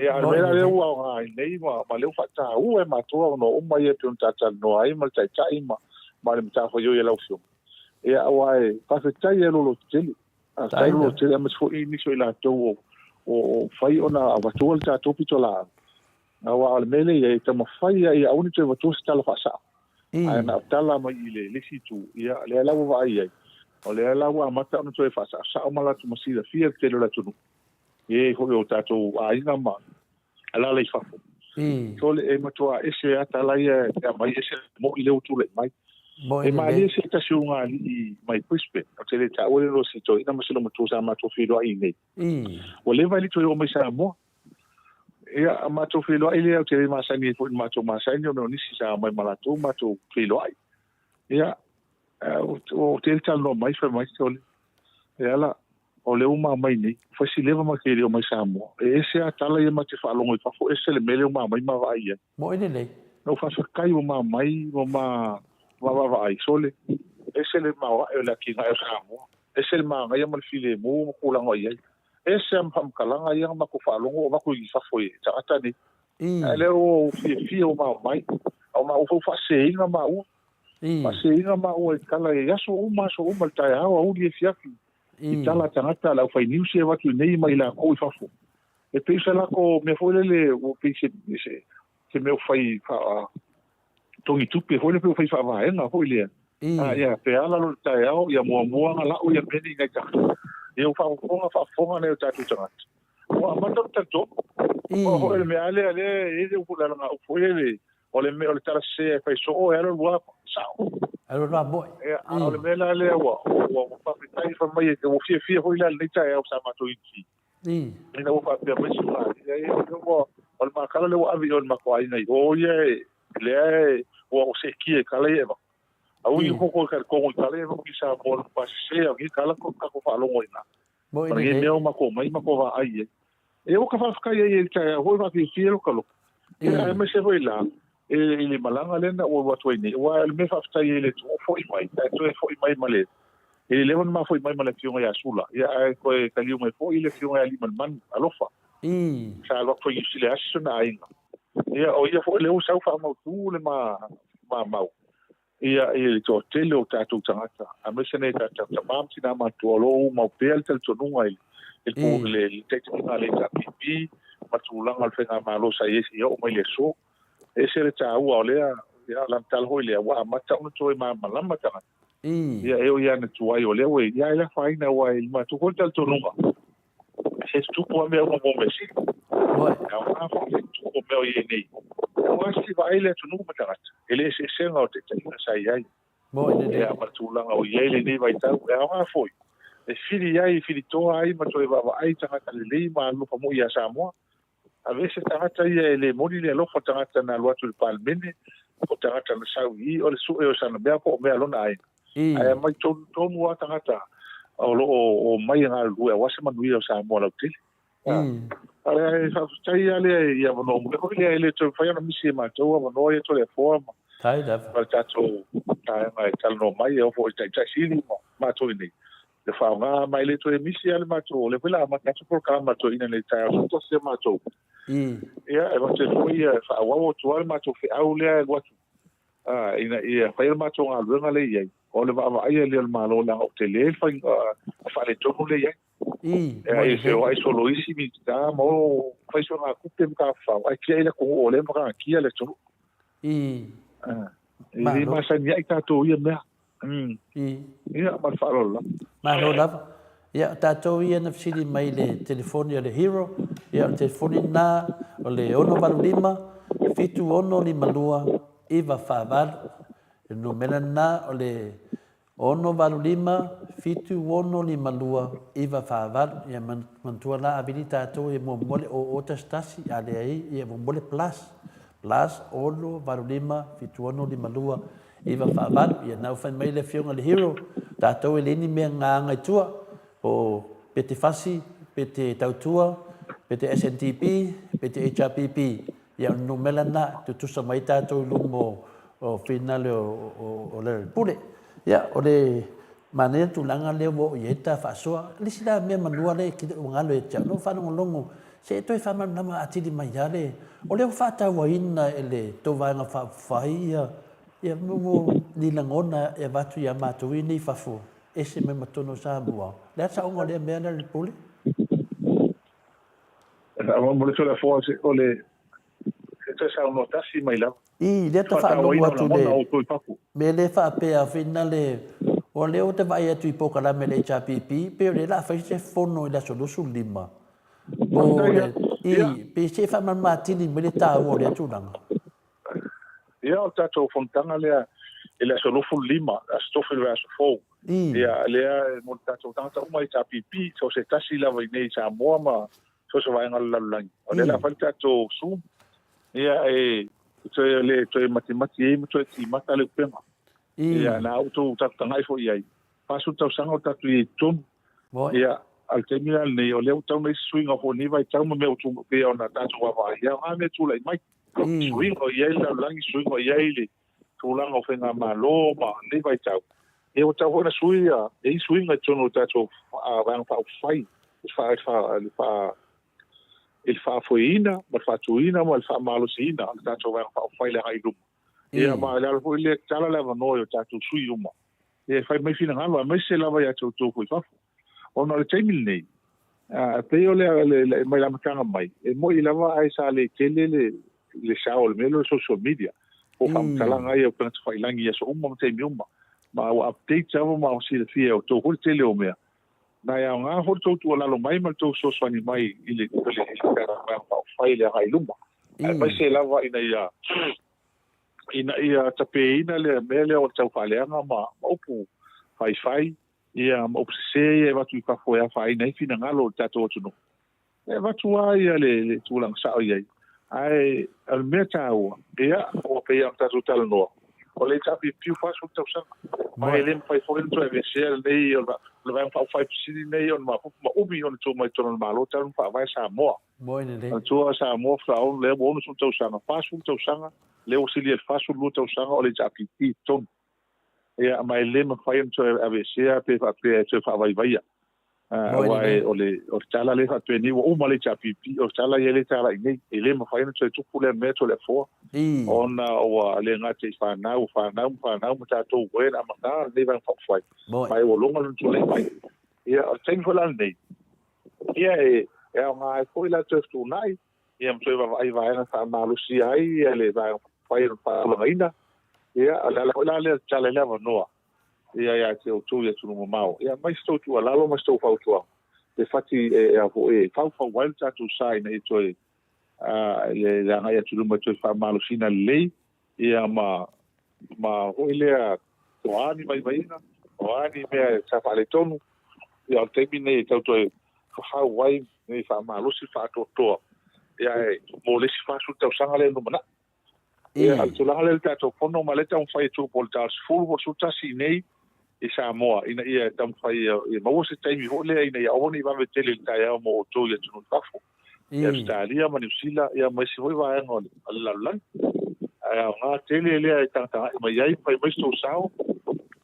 Ia, a o le mea la lea ua aoga ai nei ma lea ua faataua e matou avanoa uma ia e pei ona ta talanoa ai ma le Taitai ma le matafaioi a lau Afioga. Ia, aua e faafetai lava i lou lototele. Faafetai lou lototele aemaise foi nisi o i latou o fai ona avatua le tatou pitolaau. Aua o le mea lea e i ai, e taumafai lava ia aua ne i toe avatua se tala faasao. Ae na o tala mai i le isi itu, ia, lea la ua vaai ai, o lea la ua amata ona toe faasaosao ma latou ma silafia le tele o le atunuu, i e foi o tatou aiga ma alaala i fafo. Sole, e matua ese lava tala ia e aumai, ese le mo'i lea ua tulai mai. E malie se tasi o ulugalii mai Brisbane, ou te le taua le igoa o si toeaina ma si olomatua sa matou feiloai i inei. Ua leva e le toe oo mai Samoa. Ia, a matou feiloai lea, ou te le masani ai foi i le matou masani ona o nisi sa omai ma latou matou feiloai. Ia, ua tele talanoa mai, fai mai, sole, e ala, o lea ua ma omai nei, ua fai si leva ma te le omai Samoa. E ese lava tala ia ma te faalogo i fafo, ese le mea lea ua ma omai ma vaai i ai. Moe lelei. Na ou faafetai ua ma omai, ua ma vaavaai, sole, ese le maoae o le atinae o Samoa, ese le manaia ma le filemu ma tulaga o i ai. Ese lava ma faamatalaga ia na matou faalogo o avatu i fafo e tagata nei. Ae lea ua ou fiafia ua maomai. A o maua foi ua faaseseina maua. Faaseseina maua i tala i aso uma aso uma, i le taeao, aoauli, afiafi, i tala a tagata a le aufai news ia e avatu i nei ma i latou i fafo. E pei o se latou mea foi lele ua pei se se mea ua fai faa togi tupe foi lea pei ua fai faavaega foi lea. A ia pe ala loa i le taeao ia muamua ona la'u ia mea nei i nai tagata. Ia ua faafofoga faafofoga nai o tatou tagata. Ua amata ona talitonu. Aua foi o le mea lava lea lea e i ai le upu lalagaupu foi lele o le mea o le tala sese e fai soo e alu alu lava sao. Alu alu lava moe. Ia a o le mea la lea ua ua faafetai fai mai ua fiafia foi la i lenei taeao sa matou i Ina ua faapea mai si Maria, ia, ua, o le makala lea ua ave i o i le matou aiga i o ia e, lea e, ua o seetia i tala ia e avatu. A ui koko i talitonu i tala ia e avatu i Samoa, le pasese au i tala ko tatou faalogo i ina. Ma lenei mea ua matou omai matou vaai i ai. Ia ua ka faafetai ai i le taeao foi faafiafia lo ka loto. Ia aemaise foi la, i le malaga lea na ou alu atu ai nei, aua o le mea faafetai ai i le Atua, ua foi mai, ae toe foi mai ma le, e le leva ona ma foi mai ma le Afioga ia Sula, ia ae toe taliu mai foi le Afioga ia Aliimalemanu, alofa. Sa alu atu foi i Niu Sila e asi sona aiga. Ia o ia foi lea ua sau faamautu le ma, ma mau. Ia i le toatele o tatou tagata, aemaise nei tatou tama ma tina matutua o lo o umau pea le talitonuga i le le taitaiga a le HRPP ma tulaga o le faigamalo sa i ai seia oo mai le aso. E ese le taua o lea, ia o lana tala foi lea, ua amata ona toe malamalama tagata. Ia e oo ia ana tuai o lea ua i ai, ia e le afaina aua e i matou foi le talitonuga, se tutupu lava mea uma mo mea sili. E aoga foi le tutupu o mea o i ai nei. Aua se i vaai le atunuu ma tagata, i le eseesega o taitaiga sa i ai. Ia ma le tulaga o i ai lenei vaitau, e aoga foi e fili ai, e filitoa ai ma toe vaavaai tagata lelei ma alofa moi ia Samoa. Aveese tagata ia e le moni le alofa o tagata na alu atu i le Palemene, o tagata na sau i i, o le sue o sana mea po o mea a lona aiga. Ae aumai tonu tonu lava tagata o lo o omai e galulue aua se manuia o Samoa lautele. Ae faafetai lava lea i avanoa mole foi lea e le toe mafai ona misi e matou avanoa ia Toleafoa ma Faafetai lava. Ma le tatou vaega e talanoa mai e oo foi i Taitai Sili ma matou i inei e faaaoga ma e le toe misi lava le matou o lea foi o le a amata atu polokalame a toeaiina i lenei taeao 11 a matou. Ia e avatu ai foi e faaauau atu lava le matou feau lea e alu atu ina ia faia le matou galuega lea e i ai o le vaavaaia lea o le Malo leaga ua tele le faiga faaletonu lea e i ai. E feoai solo isi Minisita ma o fai suegatupe ma tafafao, ae tiai le atunuu o lea e matagatia le atunuu. E le masani ai tatou ia mea. Ia, ma le faaaloalo lava. Malo lava. Ia, o tatou ia na fesili mai i le telefoni a le Hero, ia o le telefoni lena o le 685 7652 948. O le numera lena o le 685 7652 948. Ia manatua la Avili tatou e muamua le 0011 a leai ia muamua le plus plus 685 7652 948. Ia na ua fai mai le afioga i le Hero tatou e leai ni mea gagaga i tua o pe te fasi pe te tautua pe te SNDP pe te HRPP. Ia o le numera lena e tutusa mai ai tatou i luma o finale o le Pule. Ia o le manaia le tulaga lea ua oo i ai le ta faasoa. O le isi la mea manua lea ua galo ia te au, na ou faalogologo se i toe faamalamalama atili mai lava le, o lea ua faatauaina e le tou Vaega Faaupufai ia ia ni lagona e avatu ia matou ia nei i fafo, ese mai ma totonu o Samoa. O le a le saoga o lea mea lea le Pule? Mo le Tulafono, o le e toe saunoa tasi mai lava. I, lea ta faalogo atu le mea lea faapea fina le, o lea ou te vaai atu i polokalame a le HRPP, pei o lea o le a fai se fono i le aso 25. Po o le, i, pe se i faamalamalama atili mai le taua o lea tulaga. Ia, o le tatou fonotaga lea i le aso 25, aso Tofi o le vaiaso fou. Ia, lea mo le tatou tagata uma HRPP, so o se tasi lava i inei i Samoa ma so o se vaega o le lalolagi. O lea o le a fai le tatou Zoom, ia, e toe, le toe matimati ai ma toe timata le upega. Ia, na outou tatou tagai foi i ai, 40 tausaga o tatou i ai i totonu. Ia, a o le taimi la lenei, o lea ua tatau ona i ai se suiga foi o lenei vaitau ma mea ua tulai, pei ona tatou vaavaai, ia o a mea e tulai mai. Suiga o i ai le lalolagi, suiga o i ai le tulaga o faigamalo ma lenei vaitau. Ia ua tatau foi ona sui ia, e i ai suiga i totonu o tatou Vaega Faaupufai i le faafoeina ma le faatuina ma le faamalosiina o le tatou Vaega Faaupufai i le agai i luma. Ia ma o le ala foi lea e tatala le avanoa i o tatou sui uma e fai mai finagalo aemaise lava ia te outou foi i fafo. Ona o le taimi lenei, e pei o le, le, mai le amataga mai, e moni lava ae sa le tele le, le sao o le mea lea o le social media, po o faamatalaga ia o upega tafailagi i aso uma ma taimi uma. Ma ua update lava ma ua silafia e outou foi le tele o mea. Ma e aoga foi le tou tuualalo mai ma le tou fesoasoani mai i le, i le, i le Faaupufai i le agai i luma. Aemaise lava ina ia ina ia tapeina le mea lea o le taufaaleaga ma, ma upu faifai ia ma upu sese ia e avatu i fafo e afaina ai finagalo o le tatou atunuu. E avatu lava ia le, le tulaga sao i ai. Ae o le mea taua, ia, ua pei ona tatou talanoa, o le HRPP ua 40 tausaga. Ma e le mafai foi ona toe aveesea lenei, o le Vaega Faaupufai Sili lenei ona mafufu ma umi ona tu mai i totonu o le Malo talu ona faavae Samoa. Manatua Samoa faatoa lea ua 60 tausaga, 40 tausaga, lea ua silia i le 42 tausaga o le HRPP i totonu. Ia, ma e le mafai ona toe aveesea pe faapea e toe faavaivaia. Aua o le, o le tala lea faapea nei ua uma le HRPP, o le tala ia lea e talai nei, e le mafai ona toe tupu lea mea Toleafoa, ona ua le gata i fanau, fanau ma fanau ma tatou ua na amata lenei Vaega Faaupufai, ma e ua logo lona tulai mai. Ia, o le taimi foi la lenei, ia e, e aoga ai foi la toe fetuunai, ia ma toe vaavaai vaega e faamalosia ai ia le Vaega Faaupufai e faatulagaina. Ia, o le ala foi la lea e tatala ai le avanoa ia ia te outou i atunuu mamao, ia aumai se tou tuualalo ma se tou fautuaga e fati e, e, e faufau ai le tatou sa ina ia toe le, le agai atu i luma e toe faamalosina lelei ia ma ma foi lea o a ni vaivaiga, o a ni mea sa faaletonu, ia o le taimi lenei e tau toe fafau ai nei faamalosi faatoatoa ia e mo le isi 40 tausaga lea e lumanai. Ia, o le tulaga lea i le tatou fono ma lea e taumafai e tuu po o le ta 10 po o le 11 i inei. i Samoa ina ia taumafai ia maua se taimi foi lea ina ia aua ne i vave tele i le taeao mo outou i atunuu i fafo, i Ausetalia ma Niu Sila ia ma isi foi vaega o le lalolagi. Ae aoga tele lea e tagatagai mai ai ma fai mai se tou sao,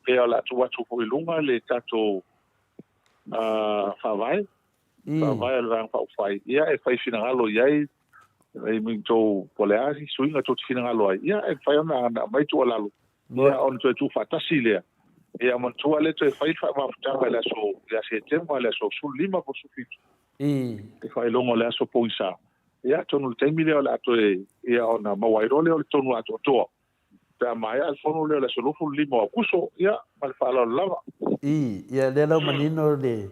pe o le a tuu atu foi i luga le tatou faavae, faavae o le Vaega Faaupufai, ia e fai finagalo i ai i tou, po o le a se suiga tou te finagalo ai, ia e mafai ona aumai tuualalo, ia ona toe tuufaatasi lea, ia manatua lea toe fai le faamafutaga i le aso ia Setema i le aso 15 po o le 17, le faailoga o le aso pogisa, ia atonu i le taimi lea o le a toe, ia ona maua ai loa lea o le tonu atoatoa. Pe a maea le fono lea o le aso 25 o Aokuso, ia, ma le faaaloalo lava. I, ia, lea la ua manino le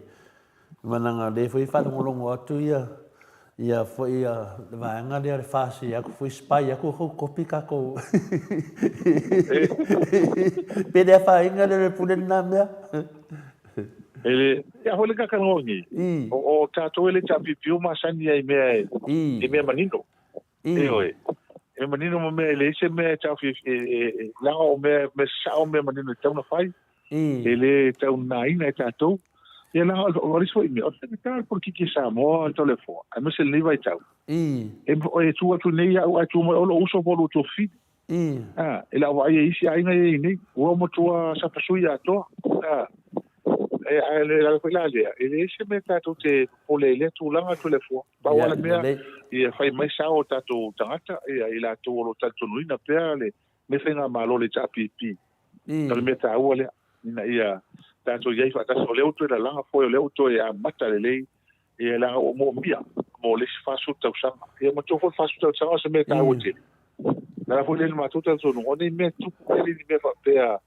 managa, lea foi e faalogologo atu ia, ia foi ia le vaega lea o le FAST aku foi spy aku kou kopi kakou. Pe le afaina lea o le pule lena mea. E le, ia foi le kakanoa nei. O, o tatou e le tapipiu masani ai mea e, i mea manino. Ioe. E manino ma mea e leai se mea e taofi e, leaga o mea, mea sasao mea manino e tatau ona fai. E le tau nanaina e tatou. Ia leaga o le isi foi mea, o le faigata le polokiki a Samoa Toleafoa, aemaise lenei vaitau. E, e tu atu nei au ae tu mai o lou uso po o lou tuafafine. A, i lau vaai e isi aiga ia i nei, ua matua sapasui atoa. A, e, ae le lalo foi la lea, e leai se mea tatou te popole ai i lea tulaga Toleafoa. Pau lava le mea, ia fai mai sao o tatou tagata, ia, i latou o lo o talitonuina pea lenei faigamalo le HRPP. O le mea taua lea, ina ia tatou i ai faatasi. O lea ua toe lalaga foe, o lea ua toe amata lelei, ia, leaga ua moomia mo le isi 40 tausaga. Ia matua foi le 40 tausaga o se mea taua tele. O le ala foi lea i le matou talitonuga, o nei mea tupu tele ni mea faapea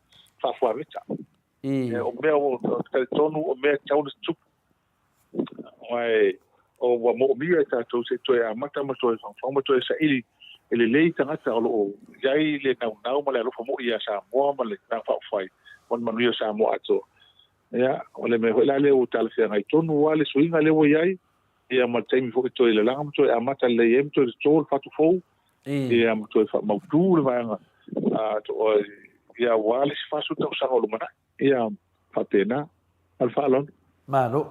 faafuaveta. O mea ua talitonu, o mea e tatau ona tutupu. Ae ua moomia e tatou se i toe amata ma toe faufau ma toe saili e lelei tagata o lo o i ai le naunau ma le alofa moi ia Samoa ma le Vaega Faaupufai mo le manuia o Samoa atoa. Ia, o le mea foi la lea ua talafeagai tonu lava le suiga lea ua i ai, ia ma le taimi foi toe lalaga ma toe amata lelei ai ma toe toto le fatu fou, ia ma toe faamautu le vaega ia aua le isi 40 tausaga o lumanai. Ia faapena. Ma le faaaloalo. Malo.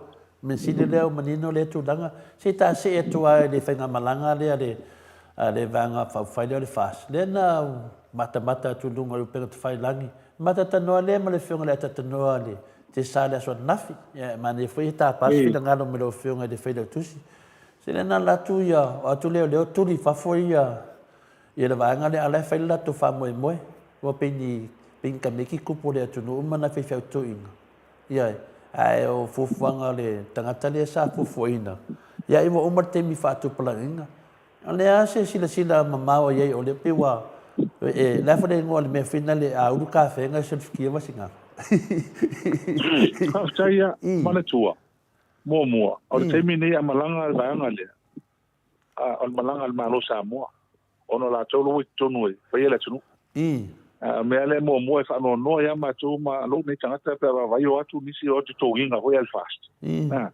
Mea sili lea ua manino lea tulaga. Se i ta see atu lava i le faigamalaga lea a le a le Vaega Faaupufai lea o le FAST. Lea na matamata atu i luga o le upega tafailagi. Matatanoa lea ma le Afioga i le Atatanoa a le Tesa i le aso ananafi. Ia e manaia foi e tapa se finagalo mai lau Afioga i le Failautusi. Se lea na alu atu ia, o atu lea o lea ua tuli i fafo ia Ia le vaega lea a la e fai le latou faamoemoe, ua pei ni pei ni kameki kupu o le atunuu ma nai faifeau toeaina. Ioe. Ae o fuafuaga a le tagata lea sa fuafuaina, ia ua uma le taimi faatupulagiga. O le a se silasila mamao i ai o lea pei ua e, le a foi le igoa o le mea foi lea a ulu kafega e selifikia vasigana. Faafetai ia, manatua, muamua, o le taimi nei a malaga le vaega lea, a o le malaga a le Malo o Samoa, ona o latou la ua i totonu e faia le atunuu. A o le mea lea muamua e faanoanoa ia matou ma lou nei tagata pe a vaavaai o atu nisi o atu togiga foi a le FAST. A,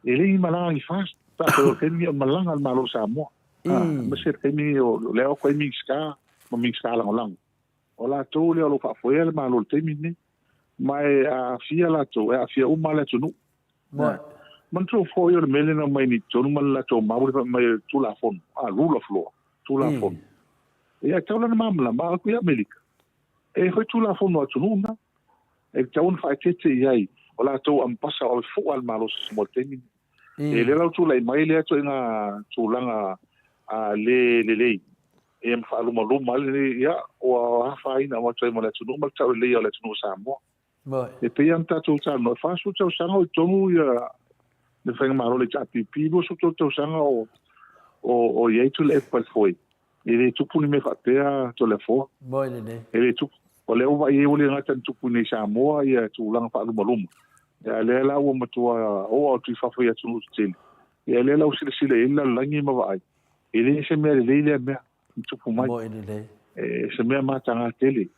e le i malaga ni FAST, pe afai o le taimi o malaga a le Malo o Samoa. A, aemaise le taimi o lea o koe Minisita ma Minisita Lagolago. O latou lea o lo o faafoea le Malo i le taimi lenei. Ma e aafia latou, e aafia uma le atunuu. Ma manatua foi o le mea lea na aumai nei totonu ma le latou mau le fai mai o le Tulafono, a, rule of law, Tulafono. Ia, e tatau la ona malamalama atu i Amerika, e fai Tulafono a atunuu na, e tatau ona faaeteete i ai o latou ambasa o le fua a le Malo mo le taimi nei. E lea la ua tulai mai lea ituaiga tulaga le lelei, ia ma faalumaluma ai lenei, ia, ua afaina atu ai ma le atunuu ma le tauleleia o le atunuu o Samoa. E pei lava ona tatou talanoa, e 40 tausaga o i totonu ia le faigamalo a le HRPP, 23 tausaga o, o, o i ai Tuilaepa i le foe. E le tupu ni mea faapea Toleafoa. Moi lenei. E le tupu. O lea ua vaai ai ua le gata ni tupu i nei Samoa ia tulaga faalumaluma. Ia lea la ua matua oo atu i fafo i atunuu tetele. Ia lea la ua silasila i ai le lalolagi ma vaai. E le se mea lelei lea mea i tupu mai. Moi lelei. E se mea mataga tele.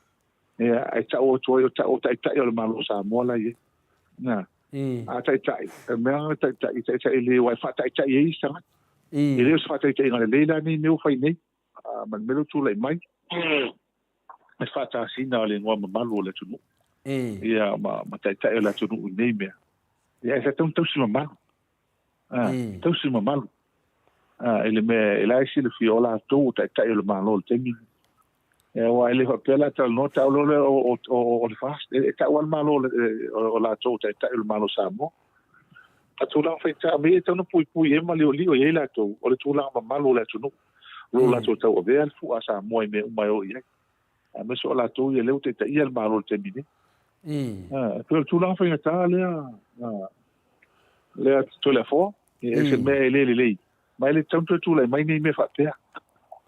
Ia, ae tau atu ai o tau o taitai o le Malo o Samoa la i ai. Na. A taitai, e mea na taitai, taitai le ua e faataitai ai isi tagata. E le o se faataitaiga lelei la nei mea ua fai nei. A, ma le mea lea ua tulai mai, e faatasina o le igoa mamalu o le atunuu. Ia ma taitai o le atunuu i nei mea. Ia e tatau ona tausi mamalu. Tausi mamalu. I le mea e la e silafia o latou o taitai o le Malo i le taimi lenei. Aua e le faapea la talanoa tau loa lea o le FAST, e tau lava le Malo o latou o taitai o le Malo o Samoa. A tulaga faigata mea ia e tatau ona puipui i ai ma liolio i ai latou, o le tulaga mamalu o le atunuu, o lo o latou tauavea le fua a Samoa i mea uma e o i ai. Aemaise o latou ia lea ua taitaia le Malo i le taimi nei. E pei o le tulaga faigata lea, lea Toleafoa, e ese mea e le lelei, ma e le tatau ona toe tulai mai nei mea faapea.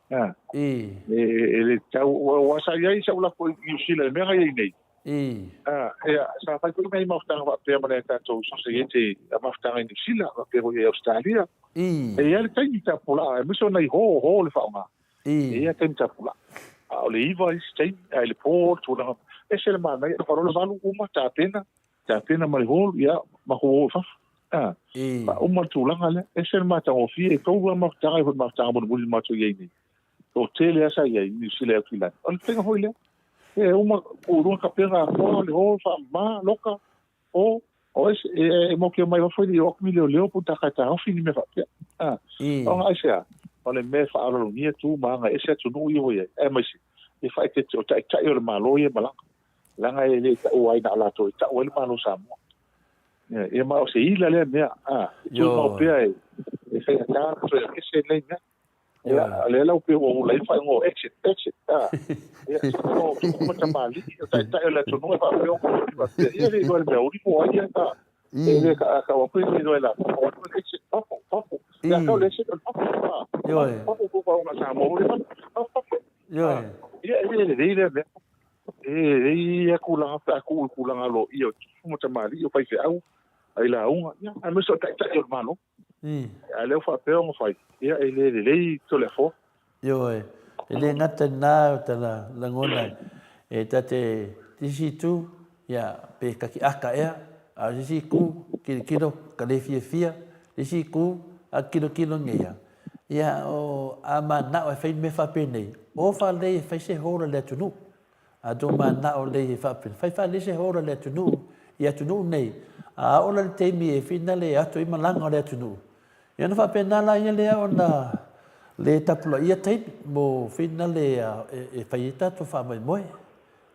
E le tatau, aua sa i ai sau lafo i Niu Sila i le mea na i ai nei. Ia, sa fai foi nai mafutaga faapea ma nai a tatou sosaiete mafutaga i Niu Sila, faapea foi i Ausetalia. E i ai le taimi tapulaa, aemaise o nai hall, hall e faaaoga. E i ai taimi tapulaa. A o le 9 isi taimi, ae i le po le tulaga, ese le manaia, faaoga loa le 8 uma tapena, tapena ma le hall, ia, matou o i fafo. Faauma le tulaga lea, ese le matagofie, e tou lava mafutaga e foi mafutaga mulimuli na matou i ai nei. Toatele lava sa i ai i Niu Sila e Aukilani. O le faiga foi lea. E uma, tuu i luga kapega atoa, le hall, faamama, loka, o, o ese, e matou te omai fafo e le i oo atu ni leoleo po o ni tagata e taofi ni mea faapea. Ona aisea? O le mea e faaaloalogia tu ma aga ese atunuu ia ua i ai, aemaise e faaeteete o taitai o le Malo ia e malaga. Leaga e le taua ai na o latou e tau ai le Malo o Samoa. Ia ma o se ila lea mea, e tumau pea e faigata ona toe aveese lenei mea. Ia, o lea la ua pei ua ula ai le faaigoa o exit, exit, a. Ia, se o tupu ma tamalii, o taitai o le atunuu e faapea ona uli faapea. Ia, e le iloa i le mea uli po o ai ia, a. E le tau atu e le iloa e latou, o atu le exit, fafo, fafo. Ia, tau le exit o le fafo, a. Fafo, fafo, fafo, Samoa, uli fafo, fafo, fafo. Ia, e le lelei lea mea. E i ai tulaga pe a tuu i tulaga aloaia o tupu ma tamalii, o faifeau, ailauga, ia, aemaise o taitai o le Malo. A o lea ua faapea ona fai, ia, e le lelei Toleafoa. Ioe, e le gata i lena o tala lagona e ta te isi itu, ia, pe kaki aka ea, a o se isi itu, kilokilo ka le fiafia, le isi itu, a kilokilo nei ia. Ia, o, a manao e fai mea faapenei, o faalelei e fai se hall a le atunuu. A tou manao lelei e faapenei, fai faalelei se hall a le atunuu i atunuu nei, a oo la i le taimi e finale e ato ai malaga o le atunuu, ia ona faapena laia lea ona le tapulaia taimi mo finale e fai ai tatou faamoemoe.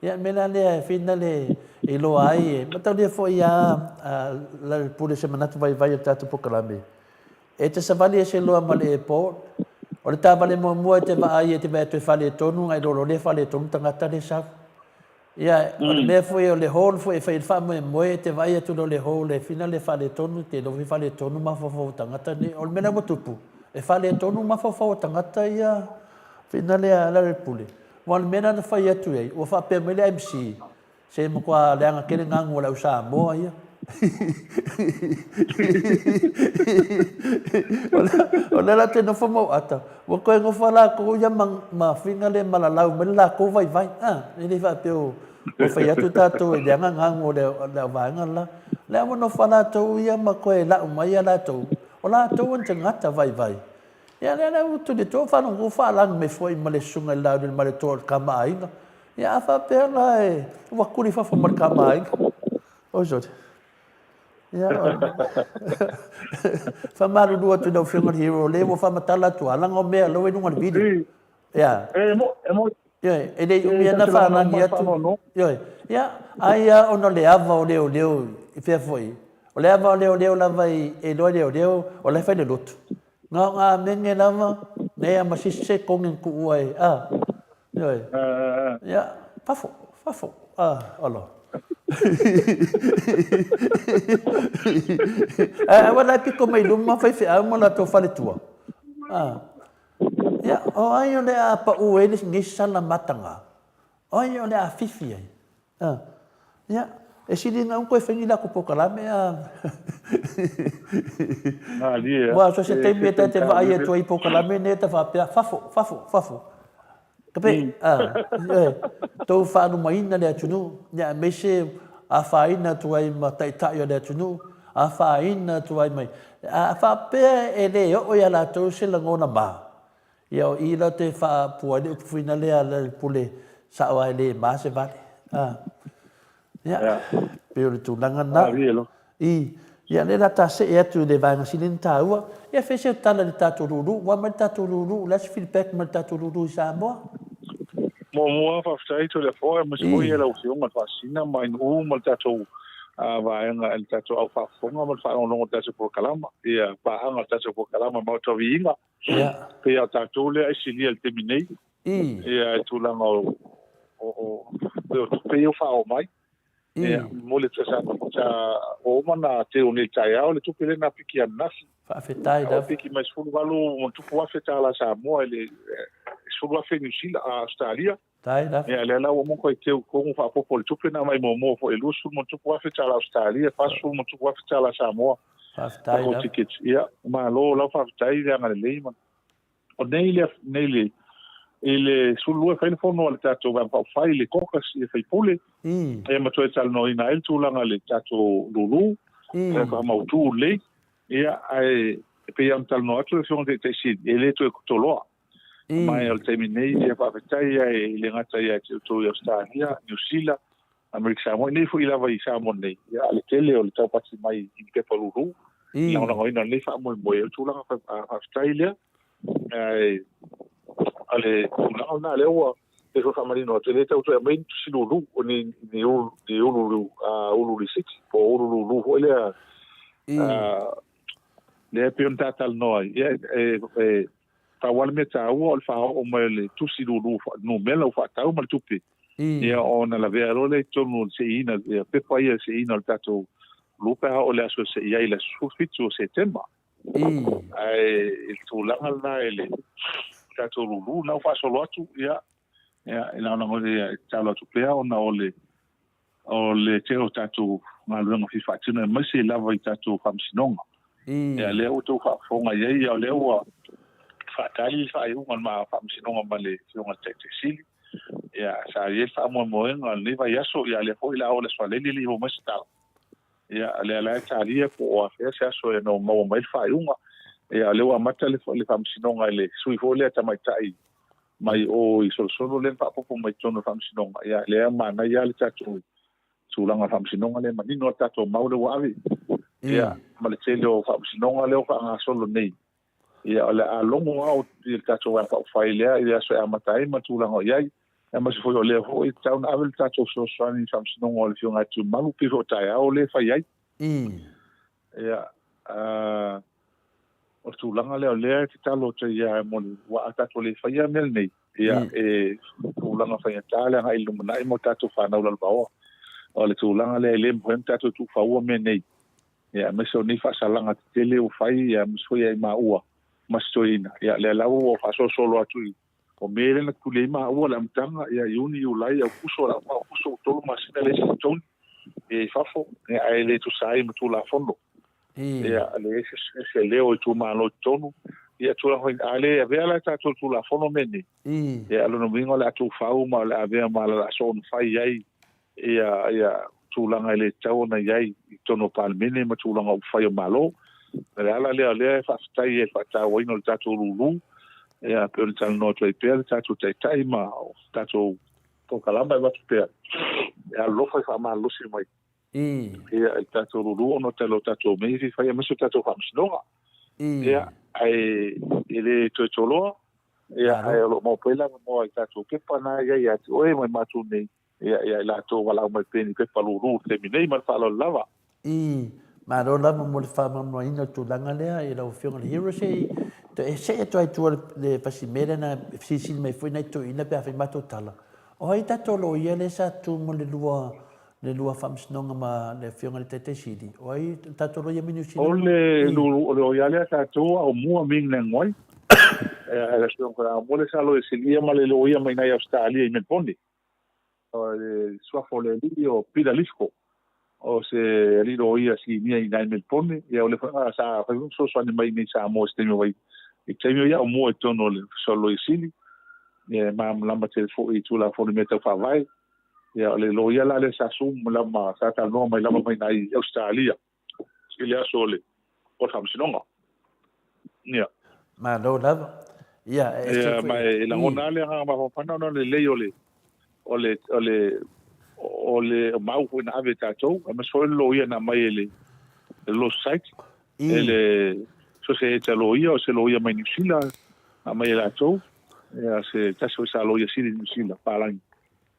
Ia, o le mea la lea e finale e iloa ai, e mataulia foi lava Lealailepule se manatu vaivai o le tatou polokalame, E te savali ese loa ma le airport, o le taavale muamua e te vaai e te vaai atu e faaletonu, na iloa loa lea e faaletonu tagata lea e sau. Ia, o le mea foi o le hall foi e fai ai le faamoemoe, e te vaai atu loa i le hall e finale e faaletonu, te iloa foi e faaletonu mafaufau o tagata nei. O le mea la ua tupu, e faaletonu mafaufau o tagata ia finale a Lealailepule. Aua o le mea la na fai atu i ai, ua faapea mai le MC, Se matua leaga tele gagu a le au Samoa ia. O lea la te nofo mau ata, ua toe nofo lava latou ia ma finga le malalau mai le latou vaivai. E le faapea ua fai atu tatou e leaga gagu o le au vaega le la. O lea ua nofo lava latou ia ma toe lau mai a latou, o latou o ni tagata vaivai. Ia lea la ua tuli atu, faalogo faalagi mai foi ma le susuga i le Laaulialemalietoa o le tama a aiga. Ia a faapea la e ua kuli i fafo ma le tama a aiga. Oi sole. Ia faamalulu atu i lau Afioga i le Hero, o lea ua faamatala atu lava, leaga o mea o la ua i luga o le video. Ia. E mo, e mo. Ioe, e le i umi ana faalagi atu. Ioe. Ia, ai lava ona o le ava o leoleo i fea foi. O le ava o leoleo lava e iloa e leoleo o la e fai le lotu. Na o ngā menge lava, nei a ma sisi se kongi na tuua e, a, ioe, ia, fafo, fafo, a, olo. Ae aua la e piko mai luma faifeau ma latou faletua. A, ia, o ai o le a pau ai lenei sala mataga? O ai o le a fifi ai? A, ia, e sili ona toe fai ni latou polokalame a. Malie a. Aua so se taimi e ta te vaai atu ai i polokalame nei ta faapea, fafo, fafo, fafo. Kape, a, ioe, tou faalumaina le atunuu, ia aemaise afaina atu ai ma taitai o le atunuu, afaina atu ai mai. A faapea e le oo ia latou se lagona ma, Ia o i la te faapua ai le upu fuina lea a le pule sao a e le ma se vale. A. Ia, pei o le tulaga lena. I, ia lea la ta see atu i le vaega sili ona taua. Ia fai se tala i le tatou lulu. Ua mai le tatou lulu, o le a se feedback mai le tatou lulu i Samoa? Muamua, faafetai Toleafoa, aemaise foi lau Afioga i le Faasina ma Ainuu ma le tatou vaega i le tatou au faafofoga ma le faalogologo i le tatou polokalama, ia paaga o le tatou polokalama Maota o Viiga. Pei lava o tatou lea e silia i le taimi nei, ia i tulaga o o tupe ia ua faaoo mai. Ia, momoli atu sa sa ua uma ona teu nei i le taeao le tupe lea na piki ananafi. Faafetai lava. Ua piki mai $18,000+ Samoa i le $10,000 Niu Sila, Ausetalia. Tai lava. Ia, lea la ua uma ona toe teu i totonu faaopoopo le tupe na aumai muamua foi e $20,000+ Ausetalia, $40,000+ Samoa. Faafetai lava. Tickets. Ia, malo lau faafetai le agalelei ma O nei le, nei le, i le 12 e fai le fono a le tatou Vaega Faaupufai i le caucus i sui usufono, ia ma toe talanoaina ai le tulaga i le tatou lulu, e faamautu lelei. Ia, ae e pei lava ona talanoa atu le Afioga i le Taitai Sili, e le toe toloa. Ma o le taimi nei, ia faafetai e le gata ia te outou i Ausetalia, Niu Sila, Amerika Samoa, nei foi lava i Samoa nei, ia, a le tele o le taupati mai i pepa lulu, i lagolagoina o lenei faamoemoe, o le tulaga faafetai lea. Ae o le tulaga lena lea ua pei foi faamanino atu, e le tau toe aumai ni tusi lulu, o ni, ni ulu, ni ulu, ulu lisiti, po o ulu lulu foi lea, lea e pei ona ta talanoa ai. Ia, e, e, pau lava le mea taua o le faaoo mai o le tusi lulu numera ua faatau ma le tupe. Ia ona lavea loa lea i totonu o le seiina, ia pepa ia seiina o le tatou lulu pe a oo i le aso e sei ai i le aso 17 o Setema. Ae i le tulaga lena i le tatou lulu, na ua faasolo atu, ia, ia, e lagolago, ia, e tatalo atu pea ona o le, o le tele o tatou galuega fia faatino aemaise lava i tatou faamasinoga. Ia lea ua outou faafofoga i ai, ia o lea ua faatali le faaiuga o le faamasinoga ma le Afioga i le Taitai Sili. Ia sa i ai le faamoemoega o lenei vaiaso, ia lea foi o le a oo i le Aso Faraile e le i oo mai se tala. Ia o lea la e talia po o afea se aso e ono maua mai le faaiuga. Ia o lea ua amata le faamasinoga i le sui foi lea tamaitai mai o i Solosolo lea na faaopoopo mai totonu o le faamasinoga. Ia, lea manaia lava le tatou tulaga o le faamasinoga lea, manino lava le tatou mau lea ua ave. Ia, ma le tele o faamasinoga lea ua faagasolo nei. Ia, o le a logo lava i le tatou Vaega Faaupufai lea i le aso e amata ai ma le tulaga o i ai. Aemaise foi o lea foi e tatau ona ave le tatou fesoasoani i le faamasinoga o le Afioga ia Tiumalu, pei foi o taeao lea e fai ai. Ia, o le tulaga lea o lea e tatalo atu ai ia mo le, aua a tatou le faia mea lenei, ia e tulaga faigata le agai i le lumanai mo tatou fanau lalovaoa. O le tulaga lea e le mafai ona tatou tuufaua mea nei, ia aemaise o nei faasalaga tetele ua fai, ia aemaise foi ia i maua ma si toeaina. Ia lea lava ua faasolosolo atu i o mea lea na tuli ai maua i le amataga, ia Iuni, Iulai, Aokuso, o Aokuso ua 3 masina leai se totogi ia i fafo, ia ae le tusa ai ma Tulafono. Ia, leai se leo o itumalo i totonu. Ia, tulaga foi, a le avea la e tatou i le Tulafono mea nei, ia, o lona uiga o le a tuufau ma o le a avea ma alalaasoo ona fai ai ia, ia tulaga e le tatau ona i ai i totonu o Palemene ma tulaga upufai o Malo. O le ala lea o lea e faafetai ai i le faatauaina o le tatou lulu, ia, pei ona talanoa atu ai pea le tatou Taitai ma tatou polokalama e avatu pea, e alolofa e faamalolosi mai. Ia, i le tatou lulu ona o lo tatou mea e fai aemaise o tatou faamasinoga. Ia, ae e le toe toloa, ia, ae o lo o maua pea le avanoa i tatou pepa na e i ai ia te oe ma i matou nei, ia, ia i latou valaau mai pea i ni pepa lulu i le taimi nei ma le faaaloalo lava. Malo lava mo le faamalamalamaina o le tulaga lea i lau Afioga i le Hero. Se i toe see atu ai i tua le fasi mea lea na fesilisili mai foi nai toeaiina pe a fai matou tala. O ai tatou loia lea sa tu mo le lua le lua faamasinoga ma le Afioga i le Taitai Sili? O ai le tatou loia mai Niu Sila? O le o le loia lea tatou a o mua Ming Neng Wai. Le Afioga a o mua le sa loia sili ia ma le loia mai nai Ausetalia i Melbone. O le suafa o le alii o Peter Lithgow. O se alii loia sinia i nai Melbone. Ia o le foi sa fai foi fesoasoani mai i Samoa i se taimi o vai. I taimi o ia o mua i totonu o le Ofisa o le Loia Sili. Ia e malamalama tele foi i Tulafono i mea tau faavae. Ia, o le loia la lea sa sum lama, sa talanoa mai lava mai nai Ausetalia i le aso o le faamasinoga. Ia. Malo lava. Ia, e ese foi. Ma e lagona lava le agaga mafaufana ona o le lelei o le, o le, o le, O le mau foi na ave e tatou, aemaise foi o le loia na aumai e le Law Society, e le Sosaieta Loia, o se loia mai Niu Sila na aumai e latou, ia se tasi foi sa loia sili i Niu Sila, palagi.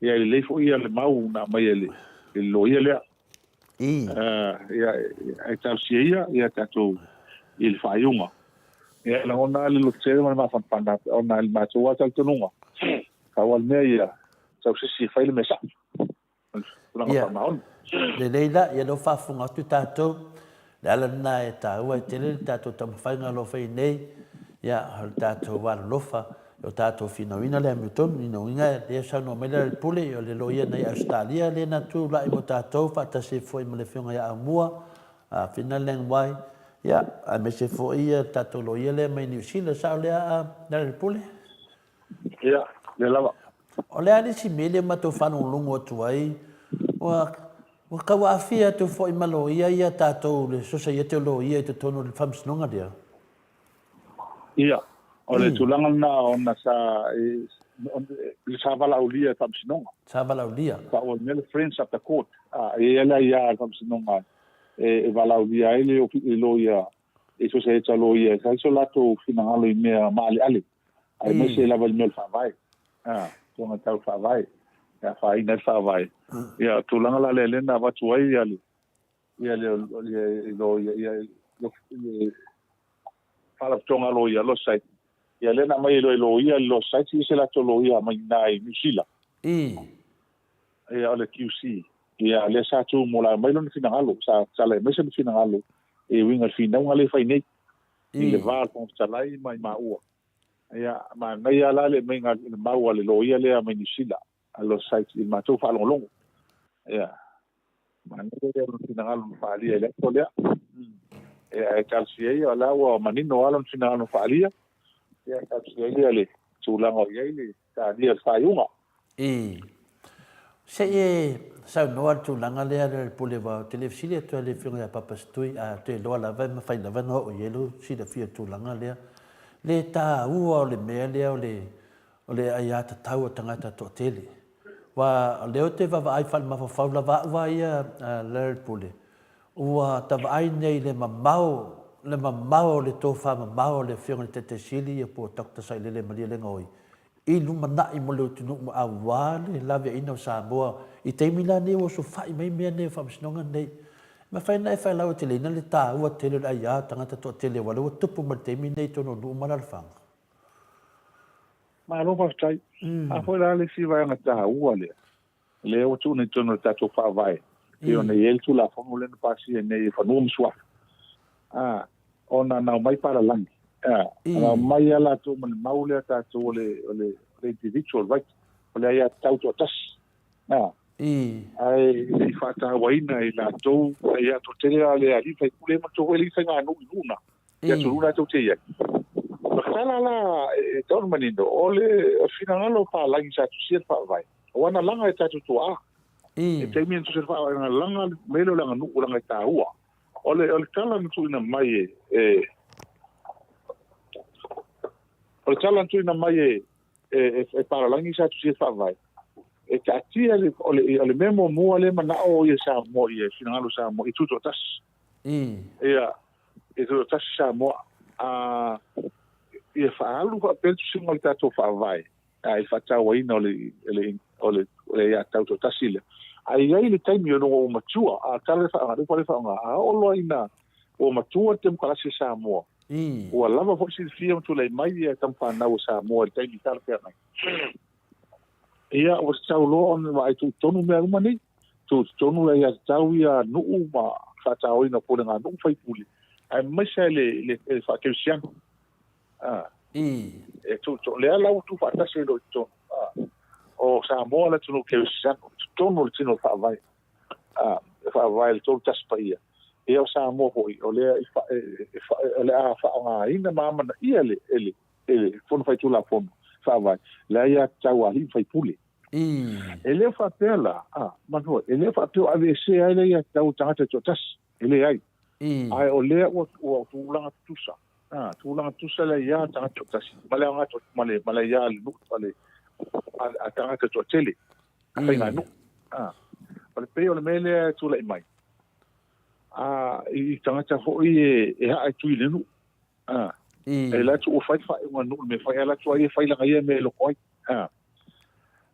Ia e lelei foi ia le mau na aumai e le loia lea. Ia ae talosia ia ia tatou i le faaiuga. Ia e lagona lava le lototele ma le mafanafana ona i le matou lava talitonuga, pau lava le mea ia tau se isi e fai le mea sao, o le tulaga faamaoni. Lelei la, ia lea ua faafofoga atu tatou, le ala lena e taua ai tele le tatou taumafaiga o lo o fai nei, ia, o le tatou alolofa, o tatou finauina le amiotonu, ina uiga lea e saunoa mai le Pule, o le loia nei Ausetalia lea na tulai mo tatou faatasi ai foi ma le Afioga ia Aumua, Fina Leng Wai, ia, aemaise foi ia tatou loia lea mai Niu Sila, sao lea le Pule? Ia, lea lava. O le a le isi mea lea matou faalogologo atu ai, ua ua tau aafia atu foi ma loia ia tatou le Sosaiete o Loia i totonu o le Faamasinoga lea. Ia, o le tulaga lena ona sa sa valaaulia e Faamasinoga. Sa valaaulia. Pau o le mea le Friends of the Court, a e i ai le aia a le Faamasinoga e valaaulia ai le loia, le Sosaiete a Loia e fai so latou finagalo i mea maaleale. Aemaise lava i le mea o le Faavae. A, tulaga tau Faavae, e afaina ai le Faavae. Ia, o tulaga la lea lea na avatu ai ia le ia le ia ia le Faalapotopotoga a Loia, Law Society. Ia lea na aumai ai loa e Loia le Law Society ia se latou loia mai i ina i Niu Sila. Ia, o le QC. Ia, lea sa tu mo la aumai lona finagalo, sa tatala ai mai sona finagalo e uiga i le finauga lea e fai nei. I le va o le Fofoga Fetalai ma i maua. Ia, manaia la le aumaiga i le mau a le loia lea mai Niu Sila, a Law Society, i le matou faalogologo. Ia, manaia lea o lona finagalo na faaalia i le aso lea. Ia, ae talosia ia, o la ua manino lava lona finagalo na faaalia. Ia, talosia ia le tulaga o i ai le talia o le faaiuga. I. Se i e saunoa le tulaga lea le pule aua ou te le fesili atu i le afioga ia Papa Setui a ou te iloa lava e mafai lava ona oo i ai lou silafia i le tulaga lea. Le taua o le mea lea o le o le aiatatau a tagata toatele. Aua o lea ou te vaavaai faale-mafaufau lava au a ia Larry Pule, ua ta vaai nei i le mamao le mamao o le tofa mamao a le afioga i le Taitai Sili ia po o Doctor Sailele Malielegaoi i lumanai mo le atunuu aua le laveaiina o Samoa i taimi la nei ua osofai mai mea nei o faamasinoga nei. E mafai ona e failauateleina le taua tele o le aia o tagata toatele aua lea ua tupu mai le taimi nei i totonu o nuu ma alaalafaga. Malo faafetai. A foi la le isi vaega taua lea, lea ua tuuina i totonu o le tatou Faavae, pei ona i ai le Tulafono lea na pasia nei e Fanua ma Suafa, a, ona na omai palalagi, a, na omai lava latou ma le mau lea tatou o le, o le, o le individual right, o le aiatatau toatasi, a, ae le i faatauaina e latou, ia toatele la le alii faipule ma latou foi alii faiganuu i nuu na, i atunuu latou te i ai. O le tala la e tatau ona manino, o le finagalo o palagi sa tusia le Faavae, aua na laga e tatou tuaa. I taimi na tusia le Faavae, na laga le mea lea o le aganuu leaga e taua. O le, o le tala na tuuina mai e, e o le tala na tuuina mai e, e, e, e palalagi sa tusia le Faavae, e taatia le, o le, o le mea muamua lea e manao ia Samoa ia, finagalo Samoa, i tutoatasi. Ia, e toatasi Samoa, a ia faaalu faapea le tusiga o le tatou Faavae, a i le faatauaina o le, o le, o le, o le aiatatau toatasi lea. A i ai le taimi o luga ua matua, a tala le faaaoga, le le faaaoga, a oo loa ina ua matua le temokalasi a Samoa, ua lava foi silafia ma tulai mai ia tamafanau a Samoa i le taimi talafeagai. Ia, ua tatau loa ona vaai tuutonu mea uma nei. Tuutonu le aiatatau ia nuu ma faataoina o pulega a nuu faipule, aemaise ai le, le, le faakerisiano. Ah. E tuutonu. Lea la ua tuufaatasi ai loa i totonu. Ah. O Samoa le atunuu kerisiano, totonu o le tino o le faavae. Ah, e faavae le 31 paia. Ia o Samoa foi, o lea e, fa, e, e, fa, o le a faaaogaina ma amanaia le, e le, e le Fono Faitulafono Faavae, le aiatatau a alii ma faipule. E le faapea la, a, manatua, e le faapea ua aveesea ai le aiatatau a tagata e toatasi, e leai. Ae o lea ua, ua tulaga tutusa, a, tulaga tutusa le aia a tagata toatasi, ma le aoga ma le, ma le aia a le nuu, ma le, a, a tagata toatele, a faiganuu. O le pei o le mea lea e tulai mai, i tagata foi e haa e tui i le nuu. E alu atu ua fai le faaiuga a le nuu i le mea e fai, ae alu atu lava ia fai lana ia mea e loko ai.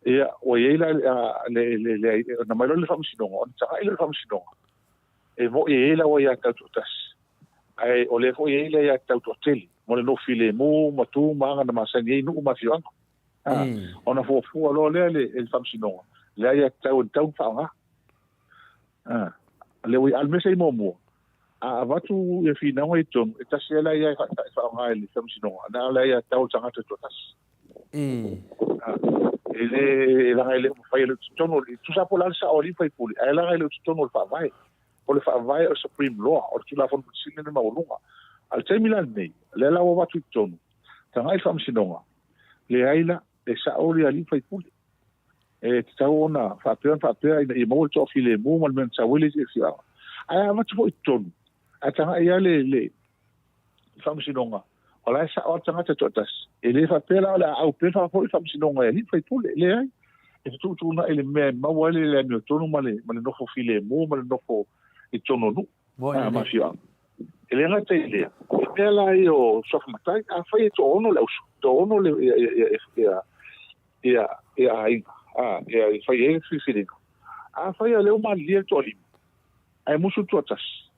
Ia, ua i ai la le, ona aumai loa lea i le faamasinoga, ona tagai lea o le faamasinoga, e moni e i ai lau aiatatau toatasi, ae o lea foi e i ai le aiatatau toatele mo le nofo filemu ma tu ma aga na masani ai nuu ma afioaga. Ona fuafua loa lea e le faamasinoga le aiatatau e tatau ona faaaoga. A o le mea se i muamua, a avatu ia finauga i totonu, e tasi lava le aia e faaaoga e le faamasinoga, na o le aiatatau a le tagata e toatasi. E le, leaga e le o mafai e le o i totonu, e tusa po o le a le sao o alii ma faipule, ae leaga e le o i totonu o le Faavae. O le Faavae o le Supreme Law, o le Tulafono Pito Sili lena maualuga. A o le taimi la lenei, lea la ua avatu i totonu, tagai i le faamasinoga, leai la, e sao le alii ma faipule. E tatau ona faapea ona faapea ina ia maua le toafilemu ma le mea na sau ai le isi afioaga. Ae a avatu foi i totonu, ae tagai lava le, le faamasinoga, o la e sao lava le tagata toatasi. E le faapea la o le a au pea foi le faamasinoga e alii ma faipule. Leai. E fetuutuunai le mea e maua ai le amiotonu ma le, ma le nofo filemu ma le nofo i totonu o nuu ma afioaga. E le gata i lea, o le mea la ia o suafa matai, afai e toaono le auso, toaono le, ia, ia, ia, ia, ia, ia aiga, a, ia, e fai ai le filifiliga. Afai o lea ua malilie le toalima, ae musu le toatasi,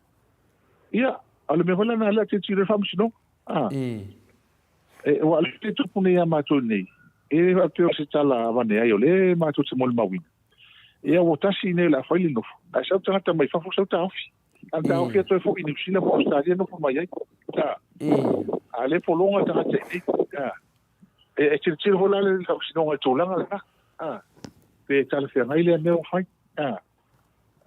ia, o le mea foi lena lea tilotilo ai le faamasinoga. A, e, ua o le tupu nei ia matou nei, e le faapea o se tala avane ai, o lea matou te molimauina. Ia, ua tasi i inei o le a fai le nofo, ae sau tagata mai fafo, sau taofi. A taofi atu ai foi i Niu Sila po o Ausetalia nofo mai ai. A, a lea pologa tagata i inei. A, e tilotilo foi la le faamasinoga i le tulaga lena. A, pe talafeagai lea mea ua fai. A,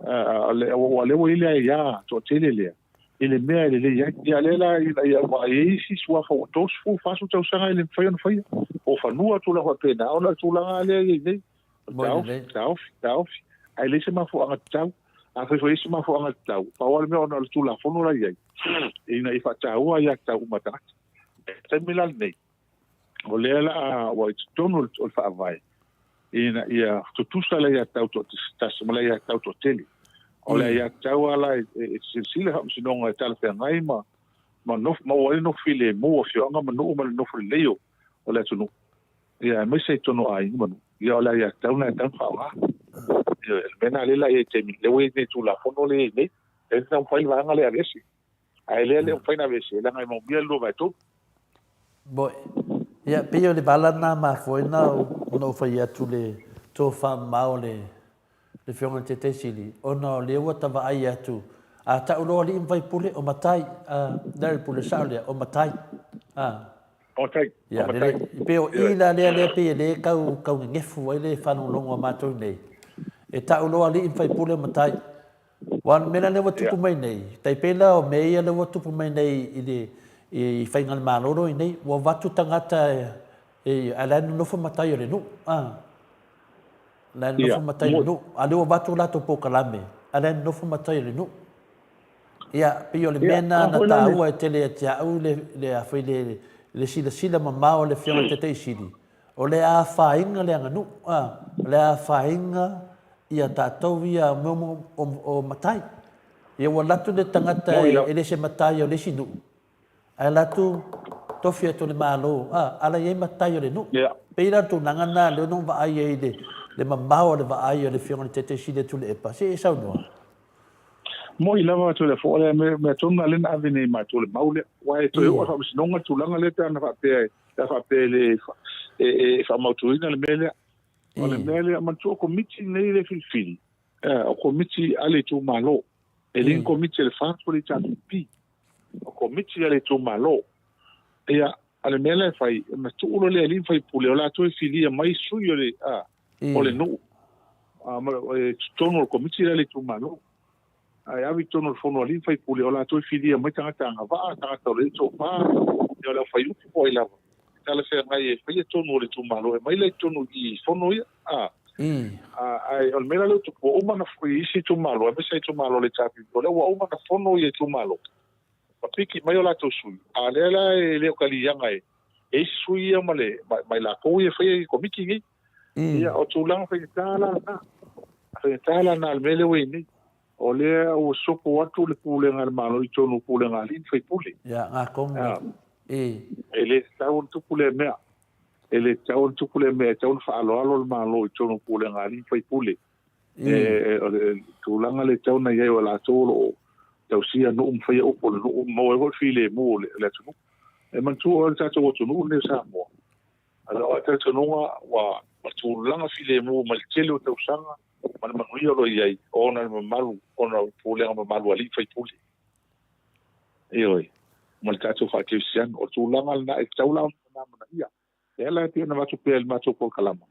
a, ua lea ua i ai le aia toatele lea i le mea e lelei ai. Ia lea la ina ia vaai ai isi suafa ua 30, 40 tausaga e le mafai ona faia. O fanua tulaga faapena, ona o le tulaga lea e i ai nei. Taofi, taofi, taofi. Ae leai se mafuaaga tatau. Afai foi e i ai se mafuaaga tatau, pau lava le mea ona o le Tulafono la e i ai, ina ia faataua aiatatau uma a tagata. I le taimi la lenei, o lea la ua i totonu o le Faavae, ina ia tutusa le aiatatau toatasi ma le aiatatau toatele. O le aiatatau lava la e silasila le Faamasinoga e talafeagai ma maua ai le nofo filemu o afioaga ma nuu ma le nofo lelei o le atunuu. Ia, aemaise i totonu o aiga ma nuu. Ia, o le aiatatau lena e tatau ona faaaoga. Ioe, o le mea lena lea la e i ai i le taimi, lea ua i ai nei Tulafono lea e i ai nei, lea e taumafai le vaega lea e aveese. Ae lea e le o mafai ona aveese, leaga e maumia le 2/3. Moi. Ia, pei o le vala lena mafua ai ona ou fai atu le tofamamao o le Afioga i le Taitai Sili, ona o lea ua ta vaai atu, a tau loa alii ma faipule, o matai, a, le pule sao lea, o matai, a. O matai, o matai. E pei o i la lea lea pei e le tau tau nenefu ai le faalogologo a matou nei. E tau loa alii ma faipule o matai. Aua o le mea la lea ua tupu mai nei, tai pei la o mea ia lea ua tupu mai nei i le i Faigalemalo i nei, ua avatu tagata e ae la e nonofo matai o le nuu. A. La e nonofo matai o le nuu. A lea ua avatu o latou polokalame, ae la e nonofo matai o le nuu. Ia, pei o le mea lena na taua e tele ia te au le, le, a foi le, le silasila mamao a le Afioga i le Taitai Sili, o le afaina le aganuu, a, o le afaina ia tatou ia mea o, o, o matai. Ia ua alu atu le tagata e, e le se matai o le isi nuu, ae alu atu tofi atu e le Malo, a, a la e i ai matai o le nuu. Pei la o le tulaga lena lea na ou vaai ai i le, le mamao o le vaai a le Afioga i le Taitai Sili a Tuilaepa. Se i e saunoa. Moi lava atu le fo lea mea tonu na lea na ave nei matou le mau lea. Aua e toe oo i le faamasinoga le tulaga lea pe ana faapea pe a faapea e le e faamautuina le mea lea. O le mea lea, manatua o komiti nei le filifili, o komiti a le itumalo. E le ni komiti a le FAST po o le HRPP. O komiti a le itumalo. Ia, a le mea la e fai, e matuu loa le alii ma faipule, o latou e filia mai sui o le, o le nuu, e totonu o le komiti lea a le itumalo. Ae ave i totonu o le fono a alii ma faipule, o latou e filia mai tagata agavaa, tagata o le tofa, ia o le aufaiupu po o ai lava, e talafeagai e faia tonu o le itumalo, e aumai la i totonu i fono ia. Ae o le mea la lea ua tupu, ua uma ona i isi itumalo, aemaise itumalo o le HRPP, o lea ua uma ona fono ia itumalo, ma piki mai o latou sui, a o lea la e le o kaliaga e isi sui ia ma le ma i latou ia e faia i komiti nei. Ia, o tulaga faigata la lena. Faigata la na le mea lea ua i ai nei. O lea ua sopo atu le pulega a le Malo i totonu o pulega a alii ma faipule. Ia, gakong Ah, e. E le tatau ona tupu lea mea. E le tatau ona tupu lea mea. E tatau ona faaaloalo le Malo i totonu o pulega a alii ma faipule. E, o le tulaga lea e tatau ona i ai, o latou o lo o tausia nuu ma faia upu o le nuu ma maua ai foi le filemu o le atunuu. E manatua oe le tatou atunuu lenei o Samoa, A o lou talitonuga ua tulaga filemu mai le tele o tausaga ma le manuia o lo o i ai ona le mamalu, ona o pulega mamalu a alii ma faipule. Ioe, ma le tatou faakerisiano. O le tulaga lena e tatau la ona amanaia. E ala e pei ona avatu pea i le matou polokalama,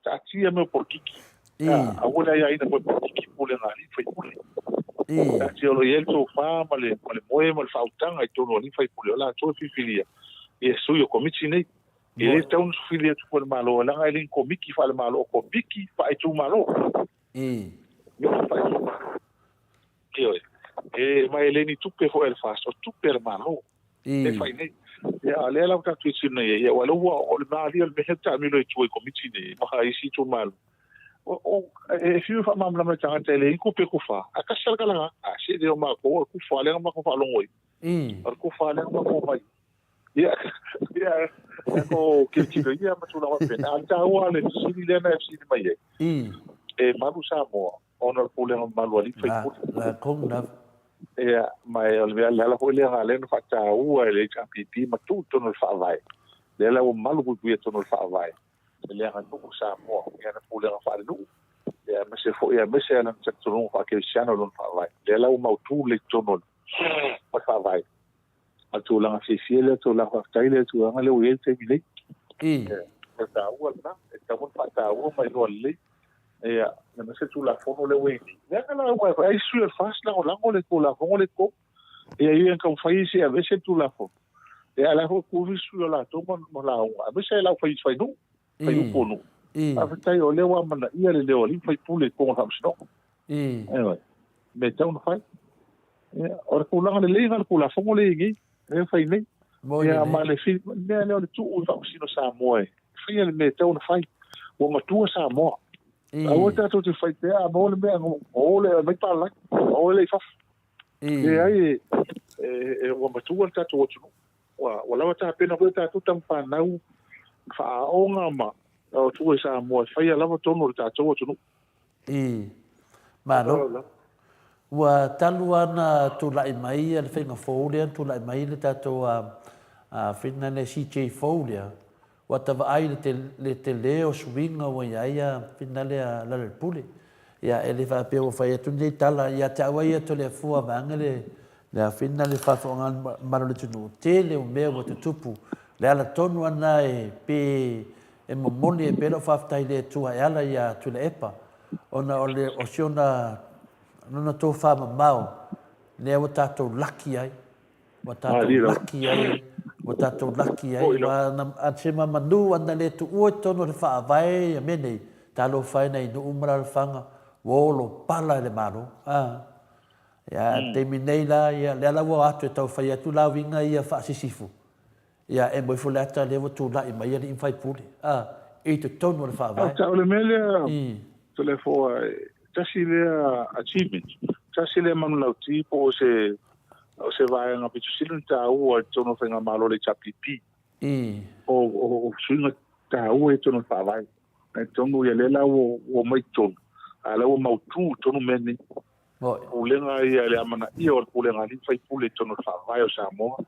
taatia mea o polokiki. Aua le aiaina foi e polokiki pulega a alii ma faipule. Taatia o lo o i ai le tofa ma le moe ma le faautaga i totonu o alii ma faipule, o latou e filifilia ia sui o komiti nei. E le tatau ona sufili atu foi le Malo, leaga e le ni komiti faale-Malo, o komiti faaitumalo. Komiti faaitumalo. Ioe. E, ma e le ni tupe foi a le FAST, o tupe a le Malo. E fai nei. Ia, a o lea la ua tatou tilotilo nei i ai, aua o lea ua, o le malie o le mea lea ua taamilo i tua i komiti nei ma isi itumalo. O, o, e fiu e faamalamalama i tagata e leai ni tupe e kufa, ae tasi lava le tala, a se le o matou, o le kufa lea na matou faalogo ai. O le kufa lea na matou omai. Ia, ia, ko tilotilo ia ma tulaga faapena. A o le taua o le fesili lea na e fesili mai ai, e malu Samoa ona o le pulega mamalu a alii ma faipule. La kong lava. Ia, ma o le mea le ala foi lea na ala ai ona faataua e le HRPP ma tuu i totonu o le Faavae. Lea la ua malu puipuia i totonu o le Faavae le aganuu o Samoa i ana pulega faalenuu, ia aemaise foi aemaise lana talitonuga faakerisiano i lona Faavae. Lea la ua mautu lelei i totonu o le Faavae. O le tulaga fiafia lea, tulaga faafetai lea, tulaga lea ua i ai le taimi nei. O le taua lena, e tatau ona faataua ma iloa lelei. Ia, aemaise le Tulafono lea ua i ai nei. Leaga la aua e ai sui o le FAST lagolago le Tulafono lea i totonu. Ia, ia taumafai se aveese le Tulafono. Ia, a o la e foi tu isi sui o latou ma lauga, aemaise lava lau fai nuu, fai upu o nuu. Faafetai o lea ua amanaia le leo o alii ma faipule i totonu o le Faamasinoga. Ioe. Mea e tatau ona fai. Ia, o le tulaga lelei lena o le Tulafono lea e i ai nei, lea e fai nei. Ia, ma le mea lea o le tuu i Faamasino Samoa e faia le mea e tatau ona fai. Ua matua Samoa. Aua tatou te fai pea, a maua le mea, o le aumai palagi, o le i fafo. Leai, e, ua matua le tatou atunuu. Ua lava tapena foi tatou tama fanau faaaoga ma o tua i Samoa e faia lava tonu o le tatou atunuu. I. Malo. Ua talu lava ona tulai mai le faiga fou lea, na tulai mai le tatou faiga lea CJ fou lea, ua ta vaai i le tele o suiga ua i ai a faiga lea Lalolepule. Ia, e le faapea ua fai atu lenei tala ia te au ia Toleafua vaeane le le faiga le faafofogaaga a le mamalu o le atunuu, tele o mea ua tutupu. Le ala tonu lava lena e pe E momoli ai pea lau faafetai i le Atua e ala iā Tuilaepa, ona o le o si ona lona tofa mamao lea ua tatou laki ai, ua tatou laki ai, ua tatou laki ai, aua na se ma manu ana le tuua i totonu o le Faavae ia mea nei, talofa e nai nuu ma alaalafaga, ua olo pala e le Malo. A. Ia, a le taimi nei la, ia, lea la ua o atu e tau fai atu la uiga ia faasisifu, Ia, e moe ifo le ata lea ua tulai mai alii ma faipule, a, i totonu o le Faavae. O le mea lea, Toleafoa, tasi lea achievement, tasi lea manulauti po o se, o se vaega pito sili ona taua i totonu o le Faigamalo a le HRPP. O, o, o suiga taua i totonu o le Faavae. E totonu ia lea la ua, ua omai i totonu, a o lea ua mautu i totonu mea nei. Pulega ia le amanaia o le pulega a alii ma faipule i totonu o le Faavae o Samoa,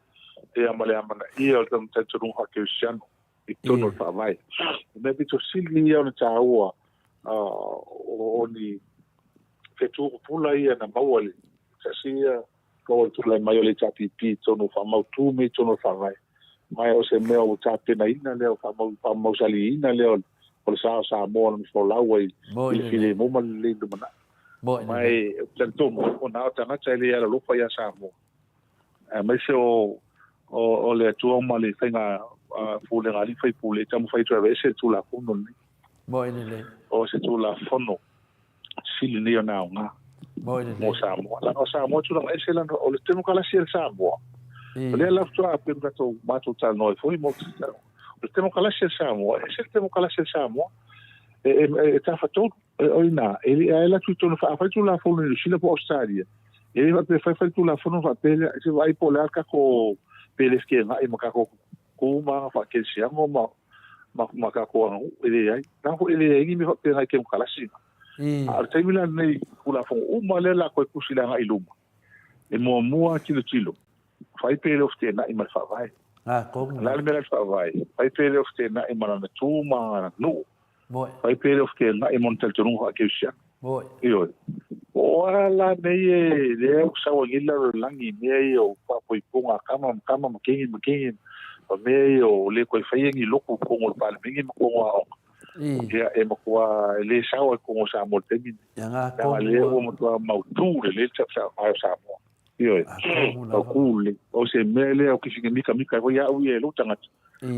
ia ma le amanaia o le talitonuga faakerisiano i totonu o le Faavae. O mea pito sili ia ona taua o ni fetu pupula ia na maua i le tasi ia maua le tulai mai o le HRPP i totonu o faamautu mea i totonu o le Faavae. Ma o se mea ua tapenaina lea, o faamausaliina lea o le sa o Samoa na folau ai i le filemu ma le lelei lumanai. Ma e talitonu, o na o tagata e le alolofa ia Samoa, aemaise o o le Atua ma le faiga pulega a alii faipule e taumafai atu e aveese le Tulafono lenei. Moi lelei. O se Tulafono sili nei ona aoga mo Samoa. Leaga o Samoa e tulaga ese lana, o le temokalasi a le Samoa. O lea la faatoa pei ona tatou matou talanoa ai foi mo o le temokalasi a le Samoa, e ese le temokalasi a le Samoa, e tafatolu. O i ina, e le i alu atu i totonu, afai Tulafono i Niu Sila po o Ausetalia, e le faapea e fai fai le Tulafono ona faapea lea, se vaai po o le a le tatou, pe le fekega'i ma tatou tu ma aga faakerisiano ma, ma, ma tatou aganuu. E leai. Leaga foi e leai ni mea faapena i kemokarasi. A o le taimi la lenei, Tulafono uma lea o le a toe tusi i le agai i luma, e muamua tilotilo, fai pe le o feteenai ma le Faavae. O le a le mea la i le Faavae? Fai pe le o feteenai ma lana tu ma lana nuu. Fai pe le o feteenai ma ona talitonuga faakerisiano. Ioe. Po o a la nei e lea ua sau ai nei le lalolagi i mea ia o faapoipoga a tama ma tama ma teine ma teine ma mea ia o le toe faia ni lotu i totonu o le Palemene ma totonu o aoga. Ia, e matua e le sao ai totonu o Samoa i le taimi lenei. Leaga lea ua matua mautu lelei le faavae o Samoa. Ioe, mautu lelei. O se mea lea ou te fia mikamika ai foi au ia e lou tagata.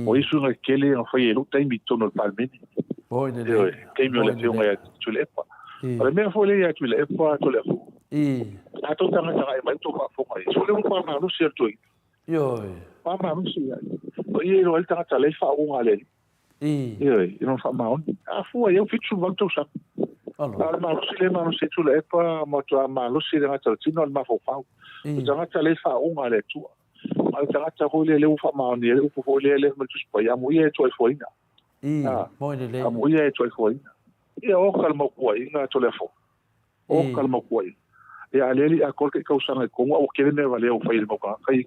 O ai suiga tetele na faia i lou taimi i totonu o le Palemene. Ioe, taimi o le Afioga ia Tuilaepa. O le mea foi lea ia Tuilaepa, Tuilaepa. A tou tagata agai mai tou faafofoga i ai. So lea ua faamalosi atu ai. Faamalosi ia. O ia e iloa ai le tagata lea e faauuga a le Alii. Ioe, i lona faamaoni. A fua i au 78 tausaga. A o le malosi lea e malosi ai Tuilaepa, matua malosi le gata o le tino a le mafaufau. O le tagata lea e faauuga a le Atua. A o le tagata foi lea lea ua faamaoni ai le upu foi lea lea fai mai le Tusi Paia, amuia e tuaifoaina. Amuia e tuaifoaina. Ia oka le mau puaiga Toleafoa. Oka le mau puaiga. Ia a lea li atoa le tai tausaga i totonu a ua tele mea valea ua fai e le mau tagata ia.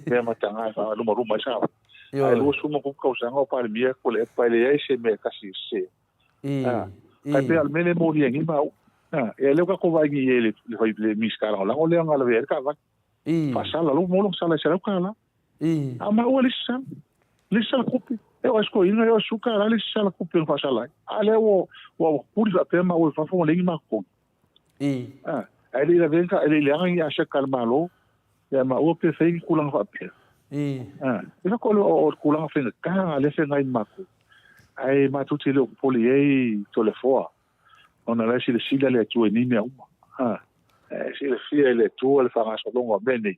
Mea mataga e faalumaluma ai Samoa. Ae 23 tausaga o Palemia Tuilaepa e leai se mea e tasi e sese. Ai pei o le mea lea e molia nei ma au. Ia lea ua tatou vaai nei i ai le fai le Minisita Lagolago lea na lavea ai le taavale. Faasala lou mo lona sala e $100. A o maua le isi sala. Le isi sala tupe. E oo i scoina, e oo i $10 le isi sala tupe na faasala ai. A lea ua ua puli faapea maua i fafo ua leai ni matou totogi. Ae le i lavea ni e le i leaga ni aseta a le Malo ia maua pe fai ni tulaga faapea. E faatoa o le tulaga faigata lea e feagai ma matou. Ae matou te le o popole i ai Toleafoa ona o la e silasila le Atua i nei mea uma. E silafia e le Atua le faagasologa o mea nei.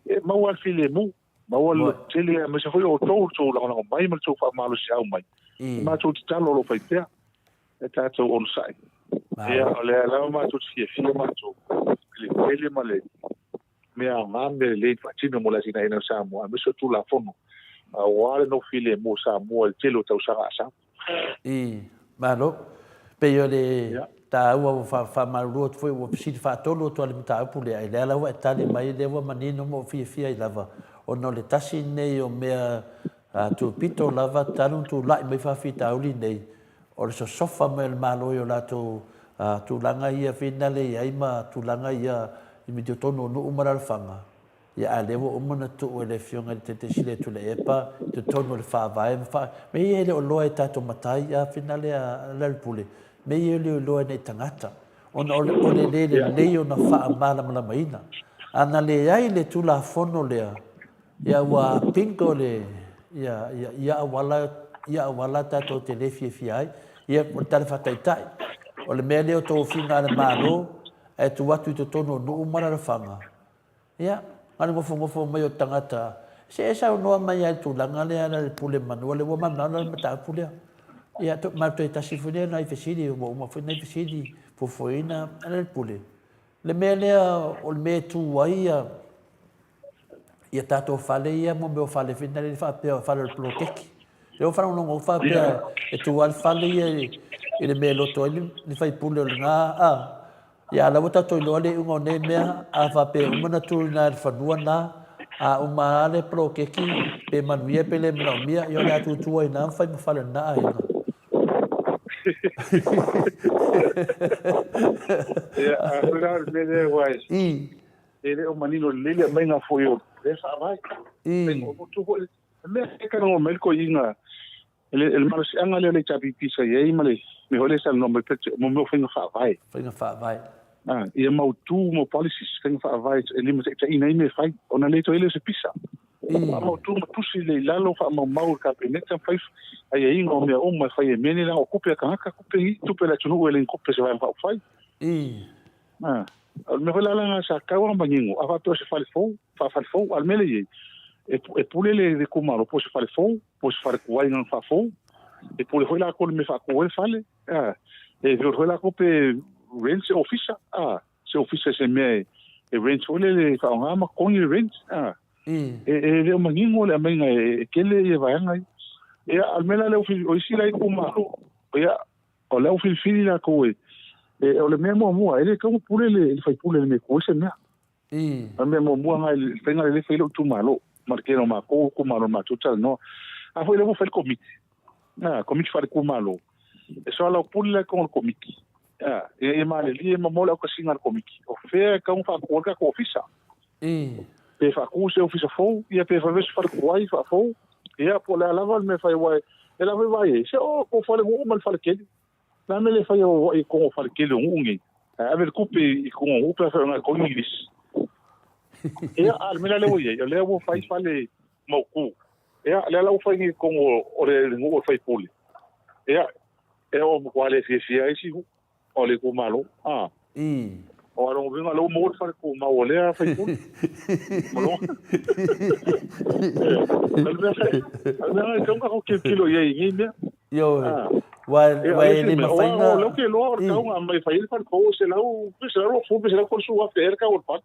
E maua le filemu, maua le lototele, aemaise foi o outou le tou lagolago mai ma le tou faamalosiau mai. E matou tatalo o lo o fai pea, e tatou onosai. Ia, o lea lava matou te fiafia matou i le tele ma le mea aoga ma mea lelei na faatino mo le atinaeina o Samoa, aemaise o Tulafono, aua le nofo filemu o Samoa i le tele o tausaga a sau. I, Malo. Pei o le taua ua faamalulu atu foi ua fesili faatolu atu lava i le mataupu lea, ai lea la ua e tali mai lea ua manino ma ua fiafia ai lava, ona o le tasi lenei o mea tupito lava talu ona tulai mai faafitauli nei, o le sosofa mai o le Malo i o latou tulaga ia finale i ai ma tulaga ia i totonu o nuu ma alaalafaga. Ia a lea ua uma ona tuu e le Afioga i le Taitaisili a Tuilaepa i totonu o le Faavae ma faa... Mea ia e le o iloa e tatou matai, a finale a Lealailepule, mea ia e le o iloa e nei tagata, ona o le, o le le lelei ona faamalamalamaina. A na leai le Tulafono lea, ia ua bingo le, ia, ia, ia auala, ia auala tatou te le fiafia ai. Ia, o le tala faataitai, o le mea lea o tofiga a le Malo, ae tuu atu i totonu o nuu ma alaalafaga, Ia, na o le nofonofo mai o tagata, se e saunoa mai lava i le tulaga lea le pule manu, lea ua malamalama le mataupu lea. Ia, to, ma toe tasi foi lea nai fesili, ua uma foi nai fesili fuafuaina le pule. Le mea lea o le mea e tu ai ia, ia tatou fale ia, mo mea o fale foi nale faapea o fale o le poloketi. Lea ua faalogologo faapea e tu ai le fale ia i le mea e loto ai le faipule o lena, a. Ia, a o la ua tatou iloa le iuga o nei mea, a faapea e uma ona tuuina i le fanua lena, a uma lava le poloketi, pe manuia pe le manaomia, ia o le a tutu ai i ina ma fai ma fale o lena aiga. Ia, a foi la o le mea lea aua e le o manino lelei le aumaiga foi o lea faavae. O le mea e talanoa mai le toeaina E le, le malosiaga lea o le HRPP sa i ai ma le mea foi lea e talanoa mai pea, mo mea o faiga faavae. Faiga faavae. Ah, ia mautu mo policies, faiga faavae e limataitaiina ai mea e fai, ona le toe ai lea o se pisa. Faamautu ma tusi lea i lalo, faamaumau i le Kapeneta, fai aiaiga o mea uma e fai e mea nei, leaga o tupe a tagata, tupe i, tupe a le atunuu e le ni tupe a se vaega faaupufai. Ah, o le mea foi la leaga sa tau lava manino, a faapea o se fale fou, faafale fou, a o le mea lea e i ai, e pule le itumalo po o se fale fou, po o se fale tuai na faafou, e pule foi latou i le mea e faatu ai le fale. E feoai foi lakou pe rent se ofisa, a, se ofisa i se mea e, e rent foi lele e faaaoga ma totogi le rent, a. E, e le o manino le aumaiga e, e tele ia vaega ia. Ia, a o le mea la lea o isi la itumalo, ia, o le au filifili lakou e, e, o le mea muamua, e le tatau ona pule le, le faipule i le mea e tu ai se mea. O le mea muamua lena i le faiga lea e fai ai lou itumalo, ma le tele o matou itumalo na matou talanoa. A foi lea ua fai le komiti, a, komiti faale-itumalo, e soalaupule la i totonu o le komiti, a, ina ia malilie ma maua le autasiga a le komiti, o fea e tatau ona faatu ai le tatou ofisa. Pe faatu se ofisa fou, ia pe fai se fale tuai faafou, ia po o le a lava le mea e fai, aua e lava e vaai ai, se o tou fale nuu ma le fale tele. O le a le mea le fai o ai i totonu o fale tele o nuu nei, ae ave le tupe i totonu o nuu pe a fai o totogi ni lisi. Ia, a o le mea la lea ua i ai, o lea ua fai fale mautu. Ia, lea la ua fai nei i totonu o le nuu o le faipule. Ia, e oo matua le fiafia ai isi nuu o le itumalo. A. O lona uiga o lea ua maua le fale tumau o lea faipule. Ma lona. O le mea o le mea e tatau ona tatou tilotilo i ai i nei mea. Ioe. Aua e le mafai ona... O lea ou te iloa o le tau na aumai e fai ai le fale fou e 100, pe 120 pe 130 afe ea le tau o le fale.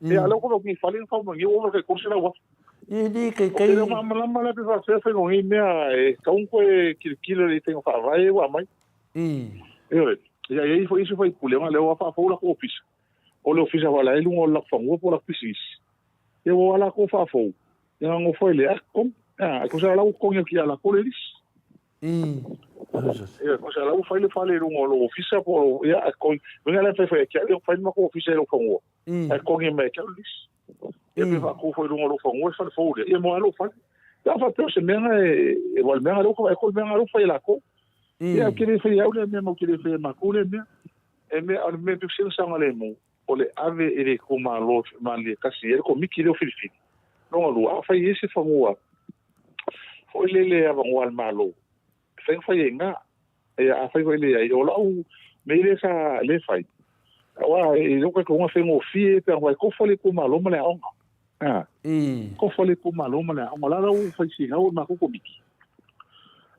Ia, a o lea ua ou vaai fale na fau mai nei ua ova i le tai 300 afe. Ia, e le taitai... Ou te le o malamalama la pe faapefea le faiga o nei mea, e tatau ona toe tilotilo i faiga faavae ia ua aumai. Ioe. Ia, e i ai foi isi faipule ona o lea ua faafou latou ofisa. O le ofisa foi la e i luga o le latou fanua po o latou pisinisi. Ia ua o latou faafou, ia ona nofo ai lea, ah, totogi. Ah, e tusa la ua totogi atu ia latou le lisi. Ia, tusa la ua fai le fale i luga o lou ofisa po o, ia, ae totogi. Uiga la e fai fai ia te au, ia fai le matou ofisa i lou fanua, ae totogi mai ia te au le lisi. Ia pe faatu foi i luga o lou fanua le fale fou lea, ia moa ai lou fale. Ia faapea o se mea na e, aua o le mea na lea ua ou vaai atu o le mea na lea ua fai e latou. Ia, ou te le faia e au lea mea ma ou te le faia e matou lea mea. E mea, o le mea pito sili ona saogalemu, o le ave i le itumalo e malilie tasi i ai le komiti lea o filifili. Lona lua, afai e i ai se fanua foi lele e avanoa a le Malo, e fai ona fai ai i ina. Ia, afai foi e leai, o lau mea lea sa le fai, aua i lou talitonuga e faigofie pe ana tofa le itumalo ma le aoga. A, tofa le itumalo ma le aoga. O le a la ua fai finau e le matou komiti?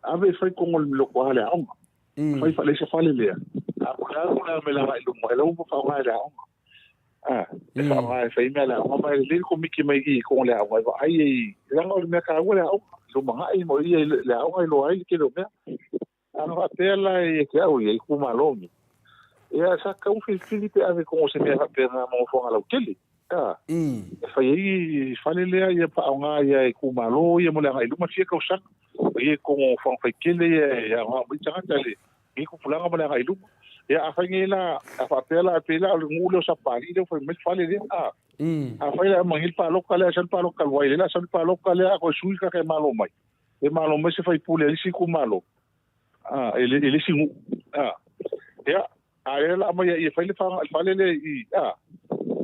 Ave e fai totonu o le lotoa a le aoga. Fai faaleisa fale lea. A o le a le mea agai i luma, e lau ma faaaoga e le aoga. A, e faaaoga e fai mea a le aoga, ma e lelei le komiti mai i totonu o le aoga e vaai ai, leaga o le mea taua le aoga, lumanai ma ia le aoga e iloa ai le tele o mea. A na faapea la ia te au ia, itumalo nei, ia sa tatau ona filifili pe ave i totonu o se mea faapena ma nofoaga lautele. A, e fai ai fale lea ia faaaoga ia itumalo ia mo le agai i luma fia tausaga. O ia i totonu o nofoaga faitele ia e aoga uma ai tagata i lenei tupulaga ma le agai i luma. Ia afai nei la, a faapea la, pei la o le nuu lea o Sapapalii lea ua fai mai le fale lea, a. Afai la e aumai nei le palota lea, sau le palota talu ai lea, la sau le palota lea, a toe sui le tagata e malo mai, e malo mai se faipule a le isi itumalo, a, i le isi nuu, a. Ia, A lea la aumai ai e fai le fale lea i a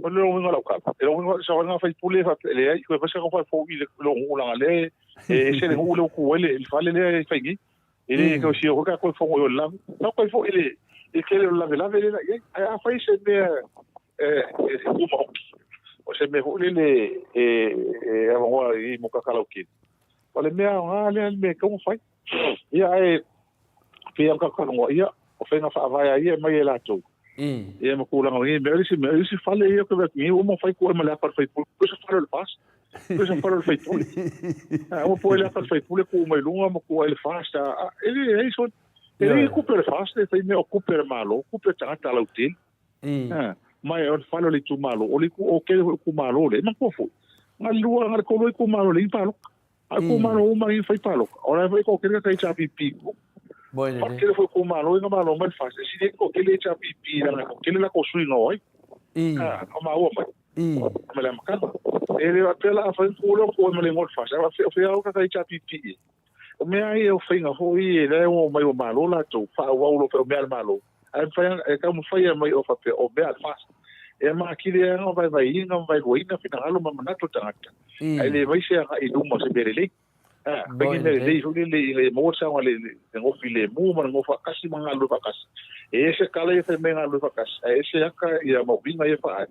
o le uiga o lau tala. E uiga o sa sui usufono faapea e leai toe fai se tatou fale fou i le nuu leaga lea e ese le nuu lea ua tu ai le fale lea e fai nei. E le tau sio foi tatou e fono i o i le lave. Tatou foi i le i tele o le lavelave lea la i ai. Ae afai se mea e tumaoti, o se mea foi lele e avanoa i mo tagata lautele, o le mea aoga lea le mea e tatau ona fai. Ia ae pei ona tatou talanoa, ia, o faiga faavae a ia e aumai e latou. Ia ma tulaga o nei mea. O le isi mea, o le isi fale ia ou te vaai atu nei, ua uma ona fai tuai ma le ata o le faipule. Pei o se fale o le FAST. Pei o se fale o le faipule. A ua po ai le ata o le faipule tuu mai luga ma tuu ai le FAST. A, e leai sole. E leai tupe a le FAST e fai mea o tupe a le Malo, tupe a tagata lautele. Ma o le fale o le itumalo, o le o tele foi o itumalo lea, e manatua foi, na o le lua, na o le tolu itumalo e leai ni palota. A o itumalo uma ia na fai palota, o la e foi toatele tagata HRPP i o. O le tele foi o itumalo ia na malo mai le FAST, e sili ai le toatele HRPP leaga e toatele latou sui na o ai. O maua mai. Mai le amataga. E le faapea la a fai tu lea o tu ai ma le igoa o le FAST, a o fea o tagata HRPP e. O mea ia o faiga foi lea e omai ua malo latou, faaauau loa pei o mea a le Malo. Ae mafai e taumafai mai o faapea o mea a le FAST. E makili ai ona vaivaiina ma vailuaina finagalo ma manatu o tagata. Ae le fai se agai i luma o se mea lelei. A, fai ni mea lelei foi lele ina ia maua le saoga le nofo filemu ma le nofo faatasi ma galulue faatasi. E ese tala ia fai mai e galulue faatasi, ae ese ata ia mauiga ia faaali.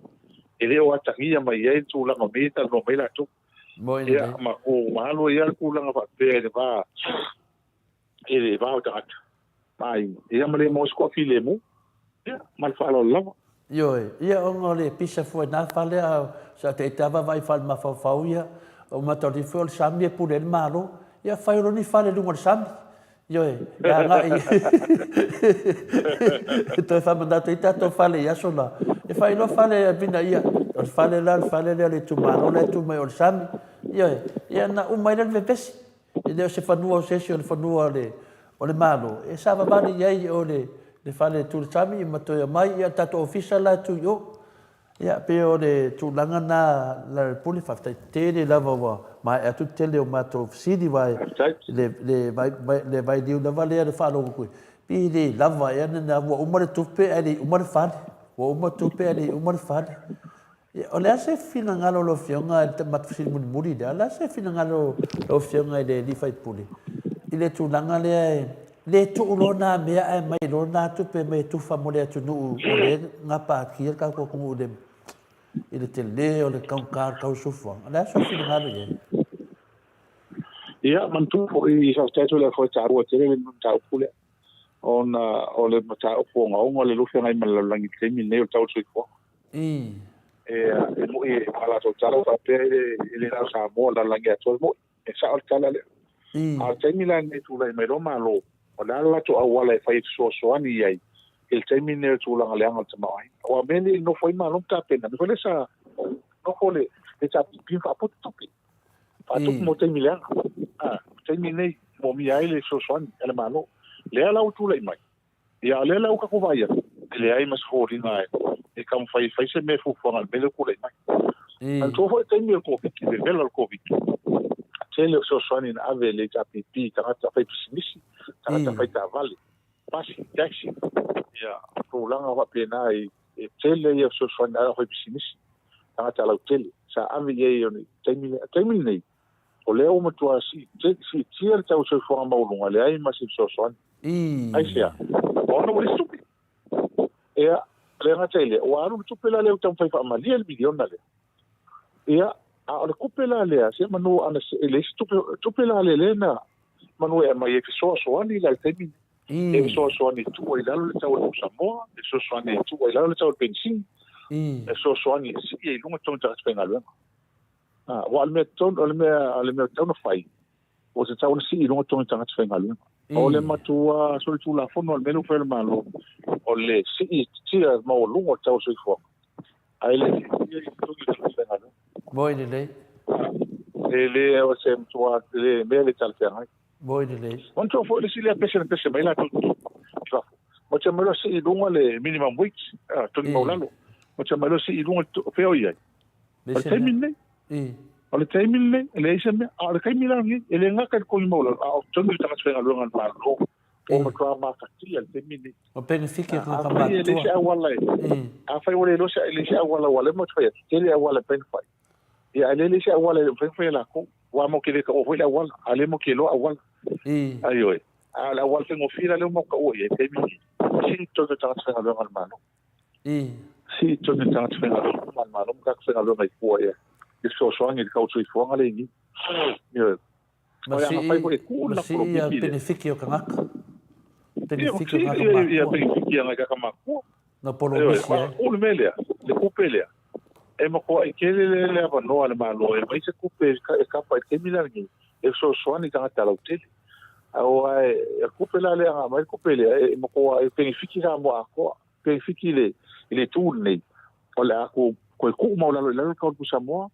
E le o atagia mai ai le tulaga o mea ia e talanoa mai latou. Ia, ma ko mahalo ai lava le tulaga faapea i le va, i le va o tagata. Ma aiga, ia ma le maua se toafilemu. Ia, ma le faaaloalo lava. Ioe, ia ona o le pisa fua i na fale a sa te ita vaavaai i fale mafaufau ia, o mataulia foi o le sami e pule ai le Malo. Ia fai loa ni fale i luga o le sami. Ioe, e agai e toe faamanatu ai tatou fale i aso la. E fai loa fale a ia, o le fale la, o le fale lea o le itumalo la e tu mai o le sami. Ioe, ia na uma ai lea le vevesi. E le o se fanua o se isi, o le fanua o le, o le Malo, e savavali i ai o le, le fale tulisami ma toe aumai, ia, le tatou ofisa la e tu i o. Ia, pei o le tulaga na Lealailepule, faafetai tele lava ua maea atu le tele o matou fesili, aua le, le, vai, le vailiu lava lea na faalogo atu ai, pe le lava ea lena, ua uma le tupe ae le i uma le fale, ua uma tupe ae le i uma le fale. O le a se finagalo o lau Afioga i le matou fesili mulimuli lea, o le a se finagalo o lau Afioga i le sui usufono i le tulaga lea e le tuu loa nā mea ae aumai loa nā tupe mai e tufa mo le atunuu o lea e gapatia le tatou atunuu i le i le tele o le taugata o le tau soifuaga. O le a sou finagalo i ai? Ia, manatua foi, faafetai atu le afua taua tele le mataupu lea, ona o le mataupu ogaoga o le lua feagai ma le lalolagi i le taimi lenei o le tau o le soifuaga. E moi a latou tala faapea e le na o Samoa, lalolagi atoa e moi. E sao le tala lea. A o le taimi la lenei tulai mai loa Malo, o le a le latou auala e fai e fesoasoani i ai i le taimi lenei o le tulaga leaga o le tamaoaiga. Aua o mea nei e nofo ai Malo ma tapena, mea foi lea sa nofo le HRPP ma faaputu tupe. Faatupu mo taimi leaga. A, o taimi nei, moomia ai le fesoasoani a le Malo. Lea la ua tulai mai, Ia, o lea la ua tatou vaai atu, e leai ma se foliga e taumafai e fai se mea e fuafuaga i le mea lea ua tulai mai. Manatua foi le taimi o le Koviti, le vevela o le Koviti, tele o fesoasoani na ave e le HRPP i tagata faipisinisi, tagata fai taavale, pasi, taxi, ia, tulaga faapena e tele ia fesoasoani na ave i faipisinisi, tagata lautele, sa ave i ai i le taimi lea. O le taimi lenei, o lea ua matua siitia le tau soifuaga maualuga, leai ma se fesoasoani. Aisea? Ona ua leai se tupe. Ia, le gata i lea, ua alu le tupe la lea ua taumafai e faamalie le miliona lea. Ia, a o le tupe la lea, se manu ana e leai se tupe, tupe la lea lea na manu e aumai e fesoasoani la i le taimi nei. E fesoasoani e tuu ai i lalo le tau o le pusamoa, e fesoasoani e tuu ai i lalo le tau o le penisini, e fesoasoani e sii ai i luga totogi o tagata faigaluega. Aua o le mea tonu, o le mea, o le mea e tatau ona fai, ua tatau ona sii i luga totogi o tagata faigaluega. O le matua solitulafono a le mea lea ua fai e le Malo, o le sii tia maualuga o le tau o le soifuaga, ae le siitia i totogi o tagata faigaluega. Moi lelei. E le o se matua, le mea le talafeagai. Moi lelei. Manatua foi le isi lea pese na pese mai latou i fafo. Matua mai loa sii i luga le minimum wage, totogi maualalo. Matua mai loa sii i luga, fea o i ai? O le taimi lenei. O le taimi lenei, e leai se mea. A o le taimi la lenei, e le gata i le totogi maualalo, a o totogi o tagata faigaluega a le Malo, ua matua matatia i le taimi lenei. O penefiti o tagata matutua. Afai e leai se auala e, afai ua le iloa se, leai se auala ua leva ona fai atu, tele auala e mafai ona fai. Ia, ae le leai se auala e mafai ona fai e latou. Aua matou te le taua foi le auala, a o lea matou te iloa auala. Aioe. A o le auala faigofie la lea ua matou taua i ai i le taimi lenei, sii totogi o tagata faigaluega a le Malo. Sii totogi o tagata faigaluega uma a le Malo ma tagata faigaluega i tua ia i fesoasoani i le tau soifuaga lea i ni. Ioe. Ma sii, ma sii ia penefiti o tagata. Penefiti o tagata matua. Ia penefiti a ngai tagata matua. Na polomisi ai. O le mea lea, le tupe lea, e matuai tele le le avanoa a le Malo e aumai se tupe e kapa i le taimi la lenei e fesoasoani i tagata lautele. Aua e tupe la lea, a aumai le tupe lea, e matuai penefiti Samoa atoa. Penefiti i le itu lenei, o le a toe tuu maualalo i lalo le tau o le pusamoa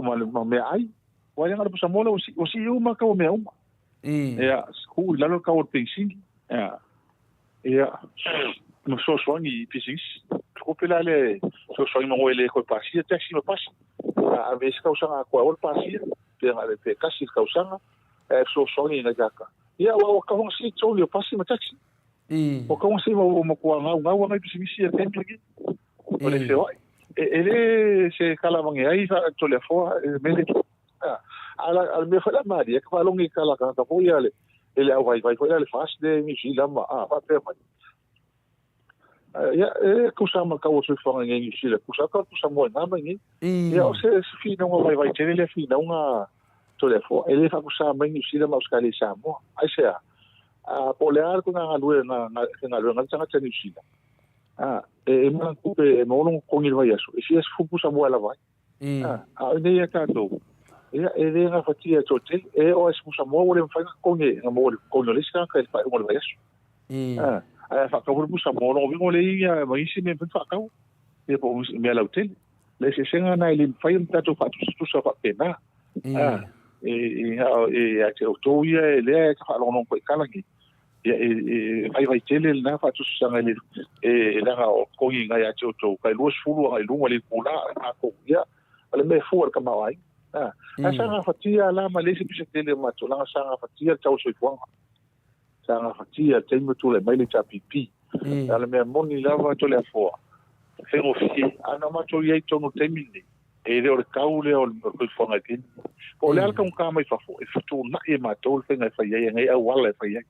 ma meaai. Aua e le na o le pusamoa lea ua sii, ua sii uma tau o mea uma. Ia, tuu i lalo le tau o le penisini. Ia, ma fesoasoani i pisinisi. Tupe la lea e fesoasoani ma e le toe pasia taxi ma pasi. A ave isi tausaga atoa aua le pasia, pe na pe tasi le tausaga, e fesoasoani i nai tagata. Ia, ua tatau ona sii totogi o pasi ma taxi. Ua tatau ona sii ua matua gaugau lava nai pisinisi i le taimi lenei. O le feoai. E le se tala avane ai Toleafoa e mea le a le mea foi la malie, ka faalogo i tala a tagata foi ia le le auvaivai foi la le FAST le New Zealand ma a faapea mai. Ia, e tusa ma le tau o le soifuaga i New Zealand, tusa atu pusamoa i na mai nei. Ia, o se finauga vaivai tele lea finauga Toleafoa. E le faatusa mai New Zealand ma Ausetalia i Samoa. Aisea? A po o le a le koina galuega faigaluega ai le tagata Niu Sila, a e maua lana tupe e maua lona totogi i le vaiaso, e fia sefulu pusa moa e lava ai. A, a o inei ia tatou, ia e le gafatia e toatele, e oo lava i se pusa moa ua le mafai ona totogi e, ona maua i le totogi o le isi tagata i le faaiuga o le vaiaso. A, ae a faatau foi le pusa moa, o lona uiga ua leai ia ma isi mea e mafai ona faatau, ia po o mea lautele. Le eseesega lena e le mafai ona tatou faatusatusa faapena. A, e, e, e, ia te outou ia e lea e faalogologo foi i tala nei, ia e, e vaivai tele lena faatusatusaga e le, e, leaga o totogi i ina ia te outou, tai 20 agai i luga i le itula a matou, ia, o le mea e fua i le tamaoaiga. A, ae sa gafatia la ma leai se pisa tele o matou, leaga sa gafatia le tau o le soifuaga. Sa gafatia i le taimi o tulai mai le HRPP. A o le mea moni lava Toleafoa, e faigofie, a na matou i ai i totonu o le taimi lenei, e le o le tau lea o le soifuaga i le taimi lenei. Po o le a le taugata mai fafo, e fetuunai e matou le faiga e fai ai, e nai auala e fai ai.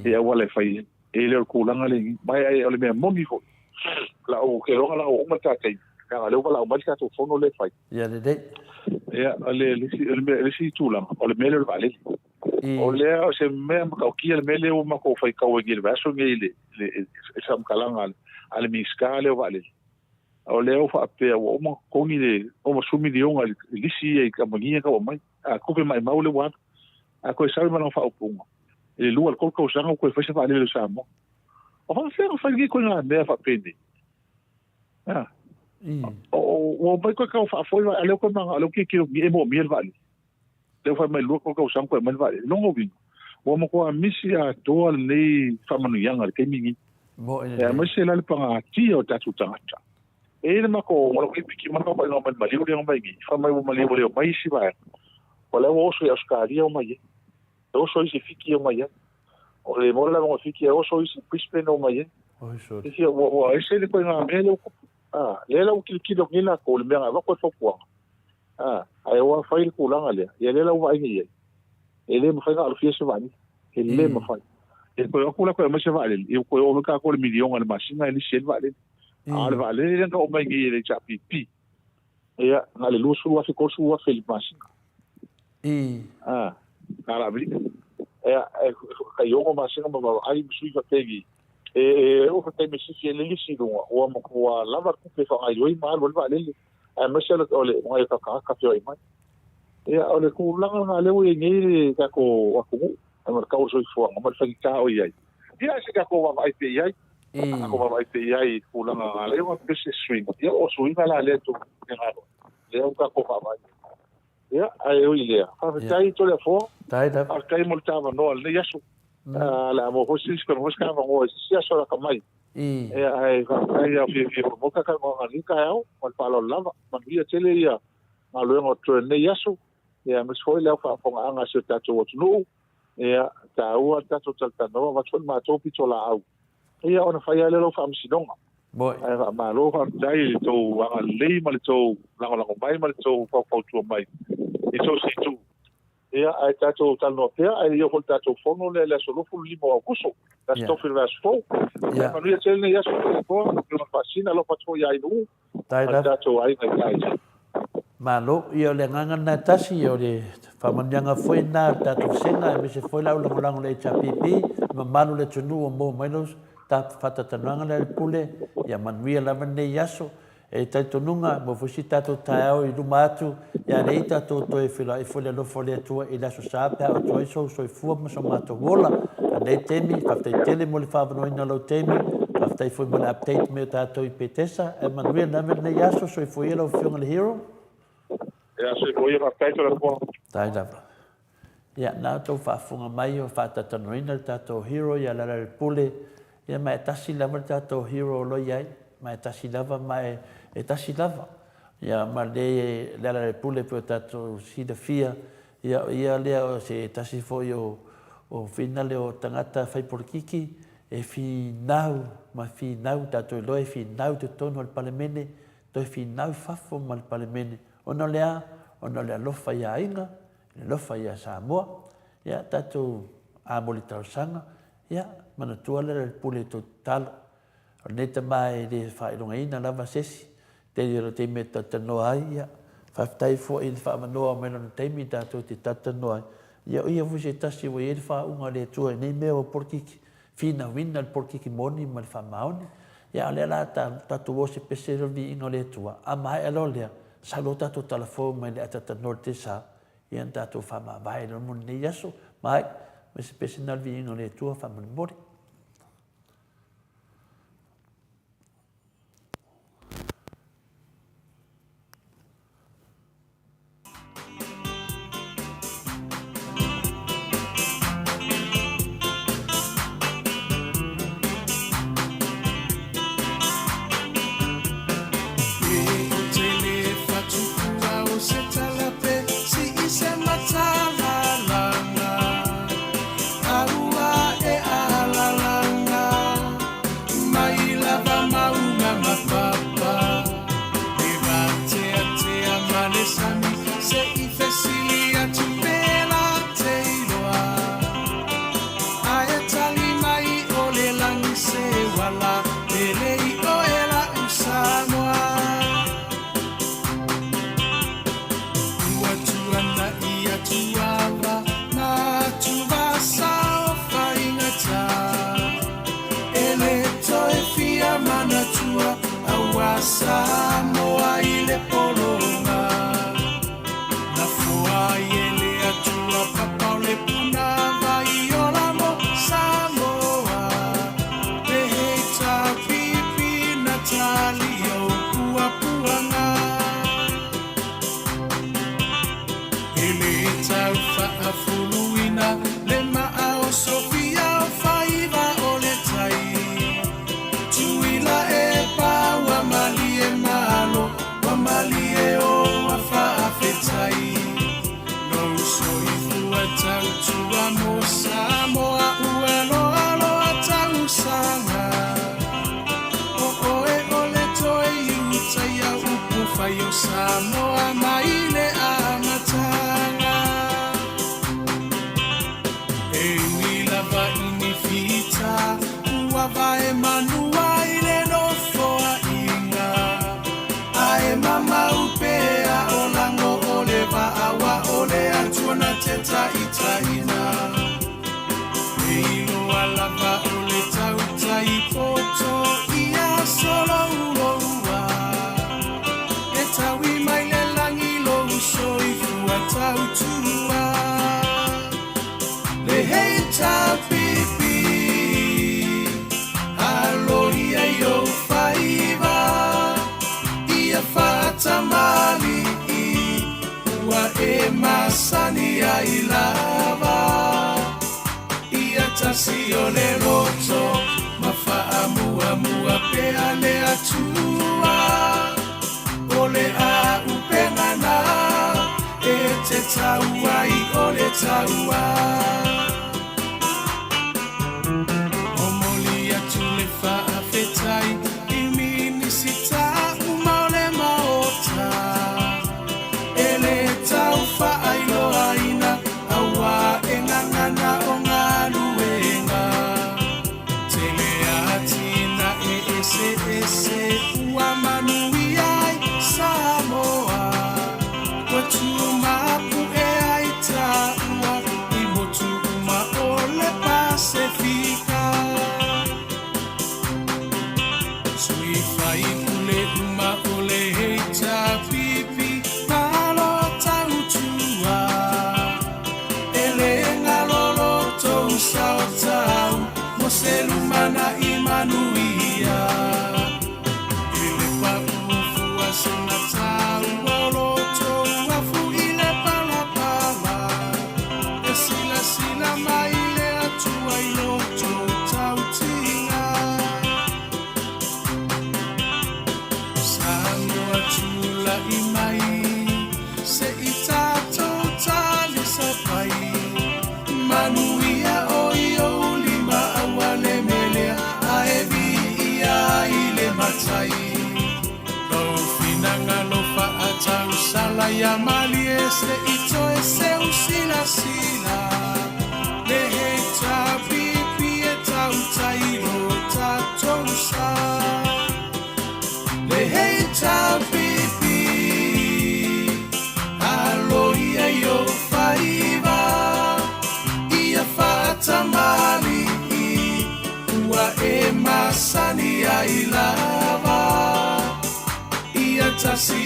E auala e fai ai. E le o le tulaga lea i i. Ma o le mea moni foi, la ou te iloa la ua uma le ta taimi, leaga o lea ua valaau mai le tatou fono lea e fai. Ia lelei. Ia, o le isi tulaga, o le mea lea o le vaalele. O lea o se mea matautia le mea lea ua matou faitau ai nei i le vaiaso lenei i le faamatalaga a le Minisita lea o Vaalele. O lea ua faapea ua uma ona totogi le 60 miliona i lisi ia i kamupani ia na tau aumai. A tupe maumau lea ua alu. A toe sau ma lana faaupuga, i le 2 i le 3 tausaga ua toe fai se vaalele o Samoa. O faapefea ona fai lenei ituaiga mea faapenei? A. Ua omai toe tau faafoi, a o lea ua toe manao, o lea ua tilotilo e moomia le vaalele. Lea ua fai mai lua tolu tausaga toe aumai le vaalele. Lona uiga, ua matua misi atoa lenei faamanuiaga i le taimi lenei. E aemaise la le pagatia o tatou tagata. E i ai le matou, o lau piki mai le mai le maliu lea mai nei, fai mai ua maliu ua le omai isi vaega. O lea ua oso i Ausetalia omai ai. E oso isi Fiti omai ai. O le mola lava o Fiti e oso isi Brisbane omai ai. Isi ua ua ese le ituaiga mea lea ua tupu. Ah, lea la ua tilotilo nei latou i le mea na avatu ai fautuaga. A, ae ua fai le tulaga lea, ia lea la ua vaai nei i ai. E le mafai ona alofia se vaalele. E le mafai. E toe o atu la toe aumai se vaalele, ia ua toe oo foi tatou i le miliona i le masina e lisi ai le vaalele. A o le vaalele lea na oo mai nei e le HRPP, ia, na o le $20,000, $30,000 i le masina. A, tala Amerika. Ia, e tai ono masina ma vaavaai ma sui faapeni. E, e oo foi taimi e sisi ai le lisi i luga, ua matua lava le tupe e faagaoioi ma alu ai le vaalele. Aemaise o le nai o tagata feoai mai. Ia, o le tulaga lena lea ua i ai nei le tatou atunuu, ma le tau o le soifuaga ma le faigata o i ai. Ia, se i tatou vaavaai pea i ai. Tatou vaavaai pea i ai i tulaga na lea ua pei se suiga. Ia, o suiga la lea tou te galue, lea ua tatou vaavaai i ai. Ia, ae ui i lea, faafetai Toleafoa, faafetai mo le ta avanoa i lenei aso. O le a maua foi se isi, maua foi se avanoa i se isi aso lata mai. Ia, ae faafetai lava fiafia foi mo ta talanoaga i lenei taeao, ma le faaaloalo lava. Manuia tele ia galuega o totoe i lenei aso, ia aemaise foi le au faafofogaaga a si o tatou atunuu. Ia, taua le tatou talatalanoa, avatu foi le matou pitolaau, ia ona fai lava lea o lau faamasinoga. Ae faamalo faafetai i le tou agalelei ma le tou lagolago mai ma le tou faufautua mai i so o se itu. Ia, ae tatou talanoa pea, ae le i oo foi i le tatou fono lea i le aso 25 o Aokuso, le aso Tofi o le vaiaso fou. Ae manuia tele lenei aso, Toleafoa, lau Afioga i le Faasisina, alofa atu foi ia Ainuu ma le tatou aiga i Taiti. Malo, ia o le agaga lena e tasi, ia o le faamanuiaga foi lena a le tatou vasega, aemaise foi lau lagolago i le HRPP, le mamalu o le atunuu ua maua mai lau faatatalanoaga lea i le pule, ia manuia lava lenei aso. E talitonuga, maua foi si tatou taeao i luma atu, ia lei tatou toe feiloai foi le alofa o le Atua i le Aso Sa pe a oo atu ai sou soifua ma so matou ola. A lenei taimi, faafetai tele mo le faaavanoaina o lau taimi, faafetai foi mo le update mai o tatou i Petesa. Ae manuia lava lenei aso, soifua ia lau Afioga i le Hero. Ia, soifua ia, faafetai Toleafoa. Faafetai lava. Ia, na outou faafofoga mai o faatatalanoaina le tatou hero ia Lalalepule, ia ma e tasi lava le tatou hero o lo i ai, ma e tasi lava, ma e, e tasi lava. Ia, ma le Lalalepule pei o tatou silafia, ia, o ia lea o se tasi foi o, o finale o tagata fai polokiki, e finau ma finau, tatou iloa e finau i totonu o le Palemene, toe finau i fafo ma le Palemene. Ona o le a? Ona o le alofa i aiga, le alofa ia Samoa, ia tatou amoli talosaga, ia manatua lea le pule i tou tatalo. O lenei tama e le faailogaina lava se isi, tele o taimi e talatalanoa ai, ia faafetai foi i le faamanoa mai lona taimi tatou te talatalanoa ai. Ia o ia foi se tasi ua i ai le faauuga a le Atua i nei mea ua polokiki, finauina le polokiki moni ma le faamaoni. Ia a o lea la ta, tatou o se pese lea o le viiga o le Atua, a maea loa lea, sau loa tatou talafou mai le atatanoa i le tesa, ia ona tatou faamavae loa mo lenei aso. Mai, ma se pese na o le viiga o le Atua faamolemole.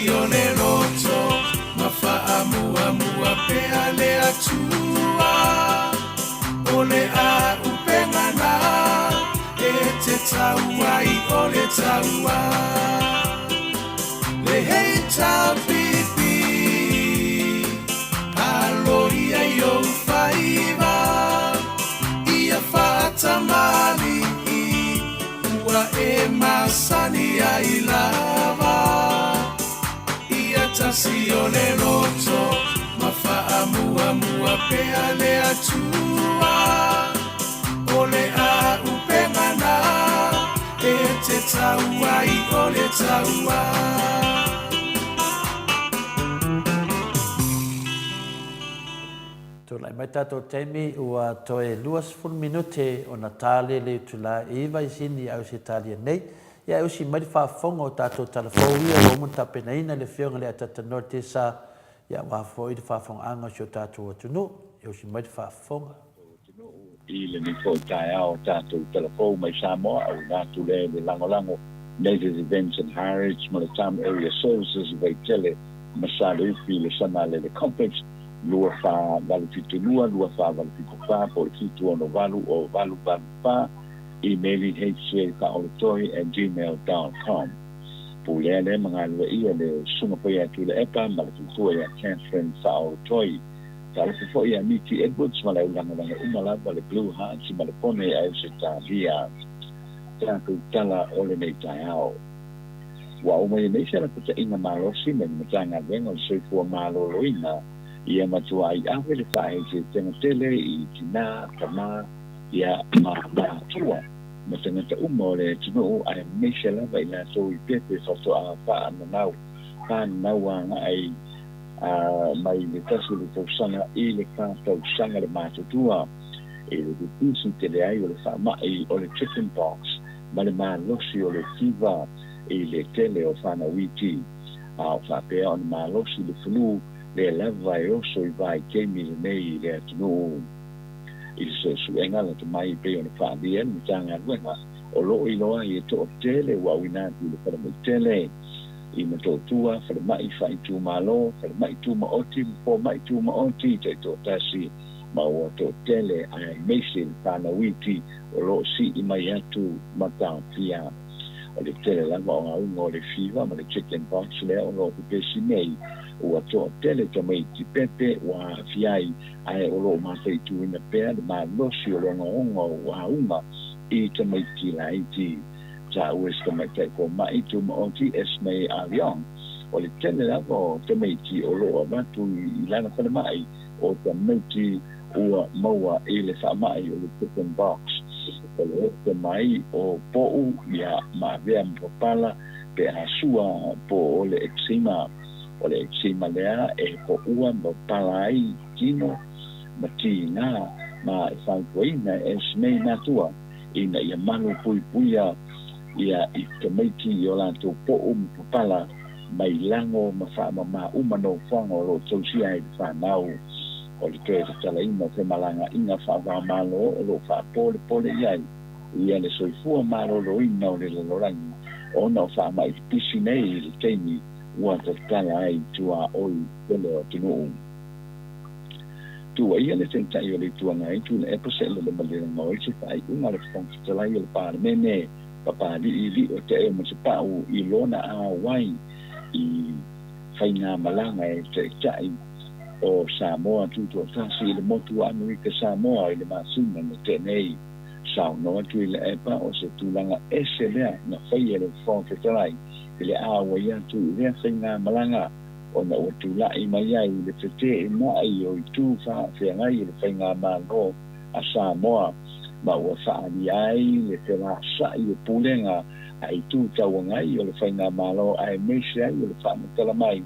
o le loto ma faamuamua pea le Atua. O le auupega na e te tau ai o le taua. Le HRPP, alo ia i ou faiva, ia faatamalii, ua e masani ai lava. Ia tasi o le loto ma faamuamua pea le Atua. O le auupega na e te tau ai o le taua. Tulai mai tatou taimi ua toe 20 minute ona ta lea le itula e 9 i Sini i Ausetalia nei. Ia e usi mai le faafofoga o tatou tala fou ia ua uma ona tapenaina e le Afioga i le Atatanoa Tesa ia aua foi le faafogaaga o si o tatou atunuu. E usi mai le faafofoga. I lenei foi taeao o tatou talafou mai Samoa, auina atu lea i le lagolago Native Events and Heritage ma le Town Area Services i Vaitele ma Saleufi i le Samalele Complex, 2472 2474 po o le 768 o 884, imeli hcafaaolatoi@gmail.com. Pulea lea ma galue ia le Susuga Paia Tuilaepa ma le faletua ia Catherine Faaolatoi. Talofa foi ia Miti Edwards ma le au lagolago uma lava le Blue Hearts ma le Pone i Ausetalia. Tatou tala o lenei taeao. Ua aumaia nei se lapataiga malosi mai le Matagaluega o le Soifua Maloloina ia matuai ave le faaeteetega tele i tinā, tamā, ia ma matua ma tagata uma o le atunuu aemaise lava i latou i pepe faatoa faananau, fananau agai mai le tasi o le tausaga i le fa tausaga le matutua i le pipisi tele ai o le faamai o le chicken pox ma le malosi o le fiva i le tele o fanau iti, a o faapea ona malosi le flu lea lava e oso i vaitaimi lenei i le atunuu. I le suesuega lata mai e pei ona faaalia e le Matagaluega o lo o iloa ai e toatele ua auina atu i le falemai tele i Motootua, falemai faaitumalo, falemai tumaoti ma fomai tumaoti taitoatasi, ma ua toatele aemaise le fanau iti o lo o sii mai atu ma taofia. O le tele lava o auga o le fiva ma le chicken pox lea o lo o pepesi nei, ua toatele tamaiti pepe ua aafia ai, ae o lo o mataituina pea le malosi o le ogaoga o auga i tamaiti laiti. Taua e se tamaitai fomai tumaoti Esme Aliong, o le tele lava o tamaiti o lo o avatu i lana falemai o tamaiti ua maua i le faamai o le chicken pox. O le ote mai o poʻu ia ma avea ma papala pe a sua po o le eczema. O le eczema lea e poʻua ma papala ai tino ma tiga ma e fautuaina e Esme i matua ina ia malu puipuia ia i tamaiti i o latou poʻu ma papala mai lago ma faamamā uma nofoaga o lo o tausia ai le fanau. O le toe tatalaina o femalagaaiga faava-o-Malo o lo o faapolepole i ai ia le soifua maloloina o le lalolagi ona o faamai pipisi nei i le taimi ua tatala ai tuaoi tele o atunuu. Tuuaia le Taitai o le Itu Agai, Tuilaepa Sailele Malielegaoi se faaiuga a le Fofoga Fetalai o le Palemene, Papalii Lio Taeo Masepau i lona auai i faigamalaga e Taitai o Samoa Tutoatasi i le motu o Amerika Samoa i le masina na tea nei. Saunoa Tuilaepa o se tulaga ese lea na faia e le Fofoga Fetalai i le auai atu i lea faigamalaga ona ua tulai mai ai le feteenai o itu faafeagai o le Faigamalo a Samoa ma ua faaalia ai le felasa'i o pulega a itu tauagai o le Faigamalo aemaise ai o le faamatala mai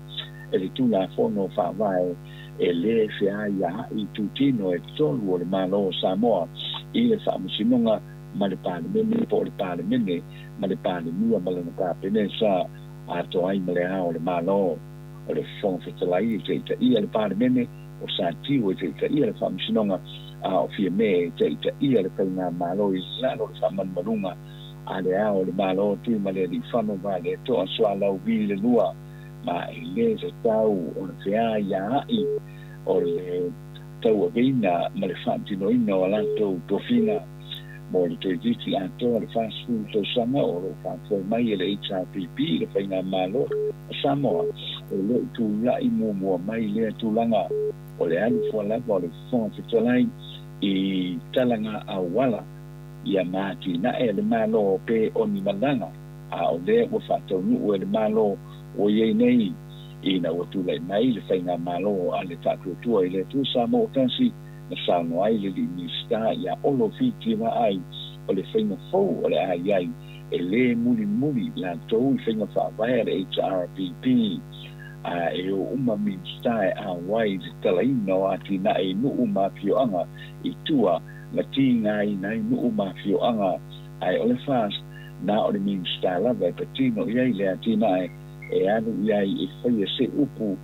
e le Tulafono Faavae e lē feaiaa'i itutino e tolu o le Malo o Samoa i le Faamasinoga ma le Palemene po o le Palemene ma le Palemia ma lana Kapenesa. atoa ai ma le Ao o le Malo, o le Fofoga Fetalai e taitaia le Palemene, o Satiu e taitaia le Faamasinoga, a o Fiame e taitaia le Faigamalo i lalo o le faamalumaluga a le Ao o le Malo, Tuimalealiifano Vaaletoa Sualauvi le Lua. Ma e lē tatau ona feāiāaʻi o le tauaveina ma le faatinoina o a latou tofiga. Mo le toeitiiti atoa le 40 tausaga o lo o faafoe mai e le HRPP le Faigamalo a Samoa, e le i tulai muamua mai lea tulaga. O le alu fua lava o le Fofoga Fetalai i talaga auala ia ma atinae a le Malo pe o ni malaga, a o lea ua faataunuu e le Malo ua i ai nei ina ua tulai mai le Faigamalo a le Faatuatua i le Atua Samoa Tasi, na saunoa ai le Alii Minisita ia Olo Fiti Vaai, o le faiga fou o le a i ai, e lē mulimuli latou i faiga faavae a le HRPP, a e o uma Minisita e auai i le talaina o atinae i nuu ma afioaga i tua na tigaina ai nuu ma afioaga, ae o le FAST, na o le Minisita lava e patino i ai le atinae e alu i ai e faia se upu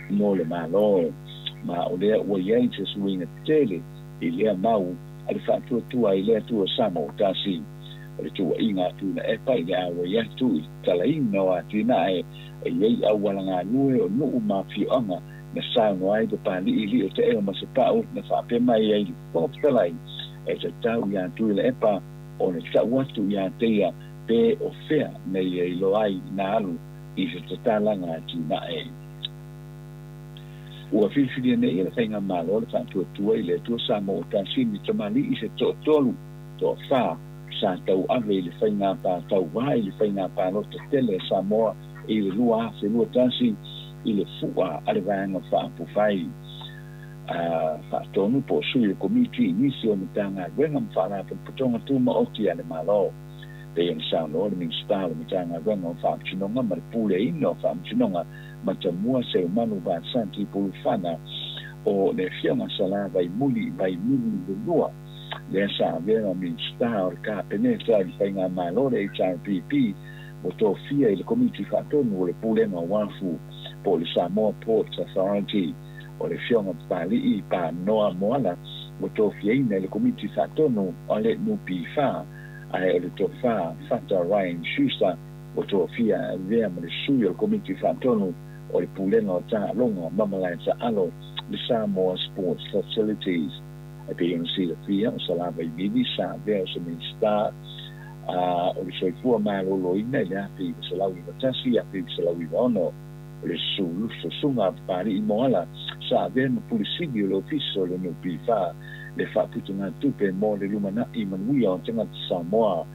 mo le Malo. Ma o lea ua i ai se suiga tele i lea mau a le faatuatua i le Atua Samoa Tasi. O le tuuaiga a Tuilaepa i le auai atu i le talaina o atinae e i ai auala galue o nuu ma afioaga na saunoa ai Papali'i Lio Taeo Masepau na faapea mai ai le Fofoga Fetalai e tatau iā Tuilaepa ona tau atu iā te ia pe o fea na ia iloa ai na alu i se tatalaga atinae. Ua filifilia nei e le Faigamalo le Faatuatua i le Atua Samoa Tasi ni tamalii se toatolu, toafa, sa tauave i le faiga tauva i le faiga palota tele a Samoa i le 2021 i le fua a le Vaega Faaupufai a Faatonu po o sui o Komiti i nisi o Matagaluega ma Faalapotopotoga Tumaoti a le Malo. Pei ona saunoa le Minisita o le Matagaluega o Faamasinoga ma le Puleaina o Faamasinoga, Matamua Seumanu Vasanti Pulufana, o le Afioga Salā Vaimuli Vaimili Lelua, lea sa avea ma Minisita o le Kapeneta i le Faigamalo le HRPP, ua tofia i le Komiti Faatonu o le Pulega o Uafu po o le Samoa Ports Authority. O le Afioga Papali'i Pa Noa Moala ua tofiaina i le Komiti Faatonu a le NPF, ae o le Tofa Fata Ryan Schuster ua tofia e avea ma le sui o le Komiti Faatonu o le Pulega o Taaloga ma Malae Taalo, le Samoa Sports Facilities. E pei ona silafia, o Salavaimili sa avea o se Minisita o le Soifua Maloloina i le 1991, 1996. O le susuga a Papali'i Moala sa avea ma Pule Sili o le Ofisa o le NPF, le faaputugatupe mo le lumana'i manuia o tagata Samoa.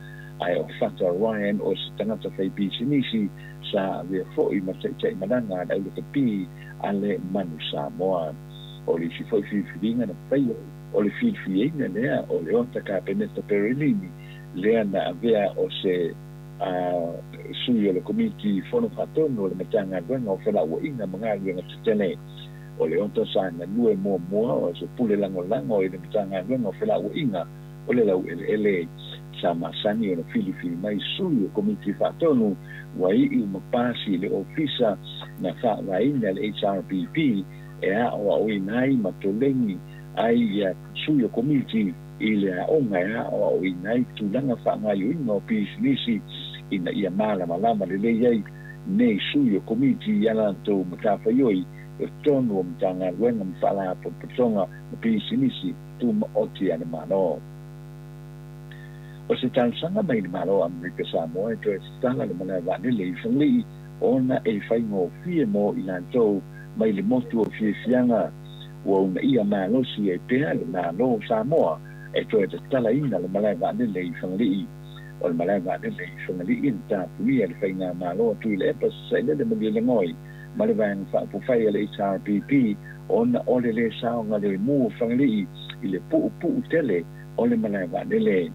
Ae o Fata Ryan o se tagata faipisinisi sa avea foi ma taitaimalaga a le aulakapi a le Manu Samoa. O le isi foi filifiliga na faia, o le filifiliaina lea o Leota Kapeneta Perelini lea na avea o se sui o le Komiti Fono Faatonu o le Matagaluega o Felauaiga ma Galuega Tetele. O Leota sa galue muamua o se pule lagolago i le Matagaluega o Felauaiga o le Laueleele. Sa masani ona filifili mai sui o Komiti Faatonu ua iu ma pasi i le ofisa na faavaeina e le HRPP e aoaoina ai ma toleni ai ia sui o Komiti i le aoga e aoaoina ai tulaga faagaoioiga o pisinisi ina ia malamalama lelei ai nei sui o Komiti i a latou matafaioi i totonu o Matagaluega ma Faalapotopotoga ma Pisinisi Tumaoti a le Malo. O se talosaga mai le Malo o Amerika Samoa e toe tatala le malae vaalele i Fagalii ona e faigofie mo i latou mai le motu o Fiafiaga. Ua uunaia malosi ai pea le Malo o Samoa e toe tatalaina le malae vaalele i Fagalii. O le malae vaalele i Fagalii na tapunia e le Faigamalo a Tuilaepa Sasailele Malielegaoi ma le Vaega Faaupufai a le HRPP ona o le lē saogalemu o Fagalii i le puupuu tele o le malae vaalele.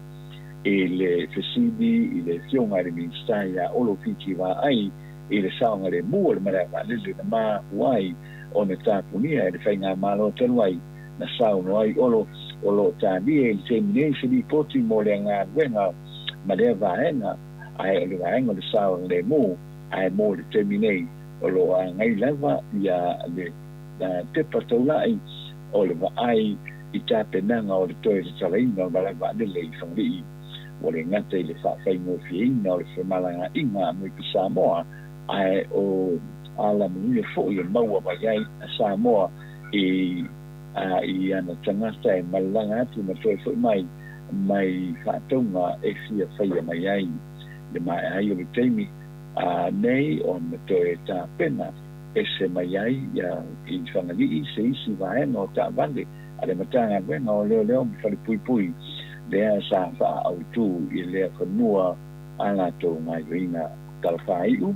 I le fesili i le Afioga i le Minisita ia Olo Fiti Vaai i le saogalemu o le malae vaalele na mafua ai ona tapunia e le Faigamalo talu ai, na saunoa ai Olo, o lo o talia i le taimi nei se lipoti mo lea galuega ma lea vaega, ae o le vaega o le saogalemu, ae mo le taimi nei, o lo o agai lava ia le pepa taulai o le vaai i tapenaga o le toe tatalaina o le malae vaalele i Fagalii. Ua le gata i le faafaigofieina o le femalagaaiga a Amerika Samoa, ae o. Alamanuia foi e maua mai ai a Samoa i i ana tagata e malalaga atu ma toe foi mai mai faatauga e fia faia mai ai. I le maea ai o le taimi nei ona toe tapena ese mai ai i Fagalii se isi vaega o taavale a le Matagaluega o Leoleo ma Falepuipui lea sa faaautu i lea fanua a latou gaioiga. Tala faaiu,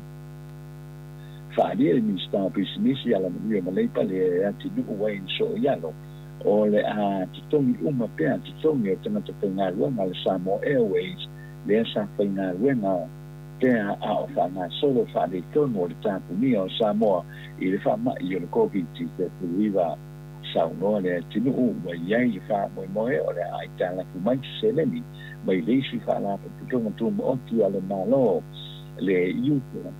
Faaalia le Minisita o Pisinisi, Alamanuia ma Leipa le atinuu Wayne Sooialo o le a totogi uma pea totogi o tagata faigaluega a le Samoa Airways lea sa faigaluega pea a o faagasolo faaletonu o le tapunia o Samoa i le faamai o le Koviti-19. Saunoa le atinuu ua i ai le faamoemoe o le a aitalafu mai se seleni mai le isi faalapotopotoga tumaoti a le Malo, le UCAS,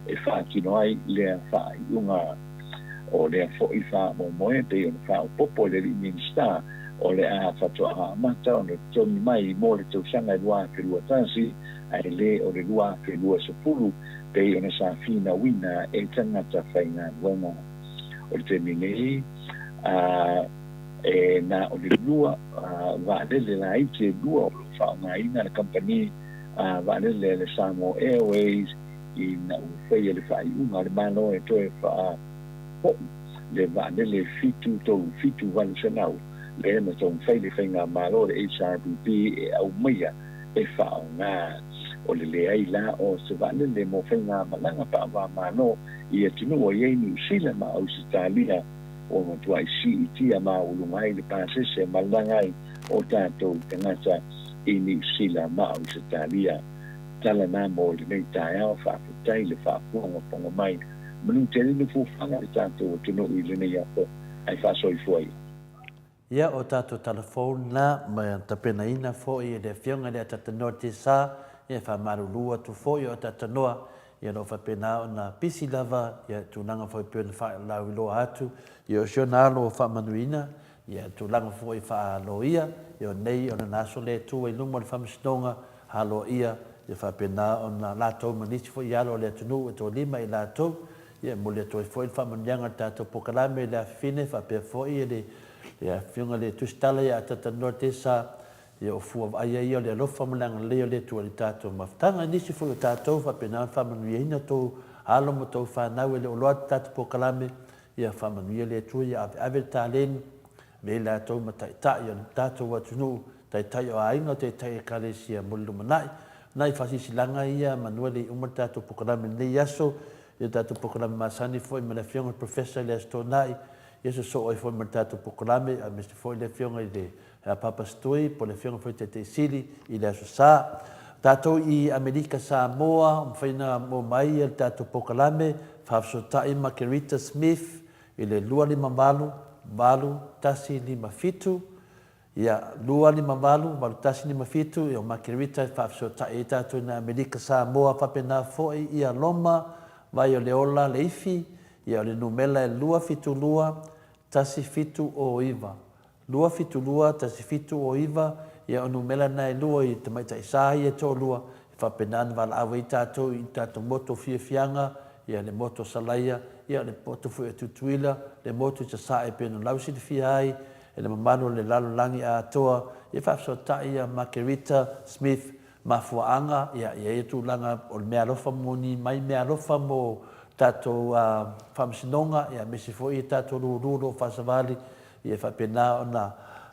e faatino ai lea faaiuga. O lea foi faamoemoe e pei ona faaopoopo e le alii Minisita o le a faatoa amata ona totogi mai mo le tausaga e 2021 ae le o le 2020 pei ona sa finauina e tagata faigaluega. O le taimi nei, e na o le lua vaalele laiti e lua o lo o faaaogaina le kamupani vaalele a le Samoa Airways ina ua faia le faaiuga a le Malo e toe faafoi le vaalele 737 800 lea na taumafai le faigamalo a le HRPP e aumaia e faaaoga. O le leai la o se vaalele mo faigamalaga faava-Malo i atunuu o i ai Niu Sila ma Ausetalia ua matuai siitia maualuga ai le pasese e malaga ai o tatou tagata i Niu Sila ma Ausetalia. Tala na mo lenei taeao, faafetai le faafogafoga mai. Manu tele Nufuafaga le tatou atunuu i lenei aso, ae faasoifua ia. Ia o tatou tala fou na ma tapenaina foi e le Afioga i le Atatanoa Tesa, ia e faamalulu atu foi o Atatanoa, ia o lo o faapena ona pisi lava ia tulaga foi pei ona faalauiloa atu, ia o si ona alo o faamanuiina, ia tulaga foi faa-loia, ia o nei o lana aso lea e tu ai luma o le Faamasinoga aloaia, ia faapena ona latou ma nisi foi alo o le atunuu e tolima i latou, Ia, e momoli atu ai foi le faamanuiaga i le tatou polokalame i le afifine, faapea foi le Afioga i le Tusitala ia Atatanoa Tesa, ia o fua vaaia ia o le alofa ma le agalelei o le Atua i le tatou mafutaga. I nisi foi o tatou, faapena ona faamanuiaina outou alo ma outou fanau e le o loa atu le tatou polokalame, ia faamanuia le Atua ia aveave le taleni, avea i latou ma taitai o le tatou atunuu, taitai o aiga, taitai ekalesia mo le lumanai. Nai faasilasilaga ia manu e le i uma le tatou polokalame i lenei aso, i le tatou polokalame masani foi ma le Afioga i le Professor i le Aso Toonai, ia sosoo ai foi ma le tatou polokalame, aemaise foi le Afioga i le Papa Setui po o le Afioga foi i le Taitai Sili i le Aso Sa. Tatou i Amerika Samoa, mafai ona maua mai le tatou polokalame faafesootai ma Kerita Smith i le 258 8157, Ia, 258, 8157, ia o Makerita e faafesootai ai tatou i nai Amerika Samoa faapena foi ia Roma, vai o le ola le ifi, ia o le numela e 272, 1709. 272, 1709, ia o numela na e lua i tamaitai sa ia e toalua, e faapena ona valaau ai tatou i tatou motu o fiafiaga, ia le motu o Salaia, ia o le motu foi o Tutuila, le motu i Sasae e pei ona lausilafia ai, E le mamalu o le lalolagi atoa, ia faafesootai ia Margherita Smith mafuaaga, ia i ai ia tulaga o le meaalofa moni mai meaalofa mo tatou faamasinoga, ia aemaise foi ia tatou lulu o lo o faasavali, ia faapena ona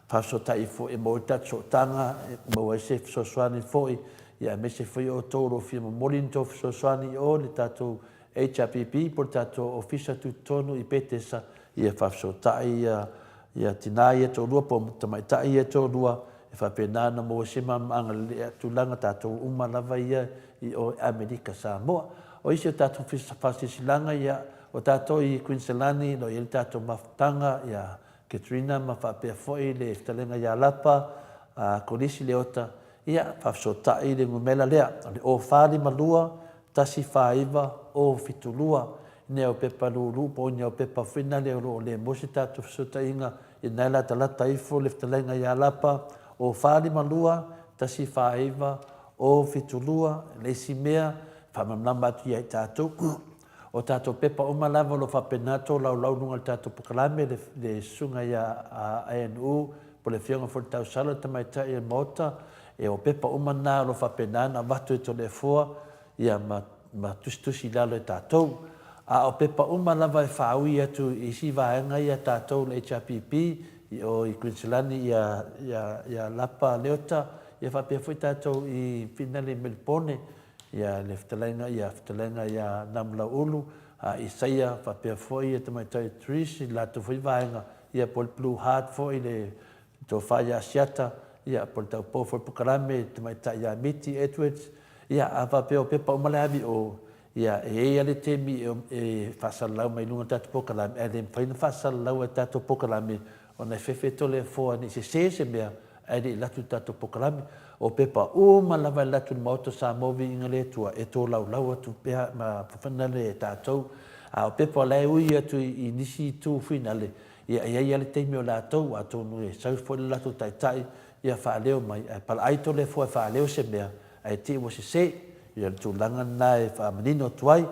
faafesootai foi e maua ai le tatou sootaga, e maua ai se fesoasoani foi, ia aemaise foi outou o lo o fia momoli ni tou fesoasoani i o i le tatou HRPP po o le tatou Ofisa Tutotonu i Petesa, ia faafesootai ia ia tinā ia e toalua po o tamaitai ia e toalua e faapena ona maua se malamalamaaga lelei a tulaga tatou uma lava ia i o i Amerika Samoa. O isi o tatou faasilasilaga ia o tatou i Kuiniselani o lo o i ai le tatou mafutaga ia Katrina ma faapea foi le fetalaiga ia Lapa, a Kolisi Leota, ia faafesootai le numera lea o le 0452 149 072 ina ia pepa lulu po o ina pepa foi nale o lo o le maua se tatou fesootaiga ina e latalata ifo le fetalaiga ia Lapa 0452 149 072 le isi mea faamalamalama atu ia i tatou. O tatou pepa uma lava o lo o faapena tolaulau i luga o le tatou polokalame, le Susuga ia ANU po o le Afioga foi i le Tausala, le Tamaitai o le Maota, e o pepa uma na o lo o faapena ona avatu e Toleafoa ia ma ma tusitusi i lalo e tatou. A o pepa uma lava e faaui atu i isi vaega ia a tatou le HRPP i o i Kuiniselani ia ia ia Lapa Leota ia faapea foi tatou i Finale i Melipone ia le fetalaiga ia fetalaiga ia Namulauulu a Isaia faapea foi ia tamaitai Trish i le latou foi vaega ia po o le Blue Heart foi le Tofa ia Asiata, ia, po o le taupou foi polokalame i le tamaitai ia Miti Edwards, ia, a faapea o pepa uma la e ave i o, ia, e i ai lava le taimi e faasalalau mai i luga o le tatou polokalame, ae le mafai ona faasalalau e le tatou polokalame ona e fefe Toleafoa ne i sese se mea ae le i alu atu i le tatou polokalame. O pepa uma lava e alu atu i le Maota o Samoa Viiga le Atua e tolaulau atu pea ma finale e tatou. A o pepa o la e ui atu i nisi itu finale, Ia, e i ai lava le taimi o latou, atonu e sau foi le latou taitai, ia faaleo mai, ae palaai Toleafoa e faaleo se mea, ae te i ua sese. Ia, o le tulaga lena e faamanino atu ai.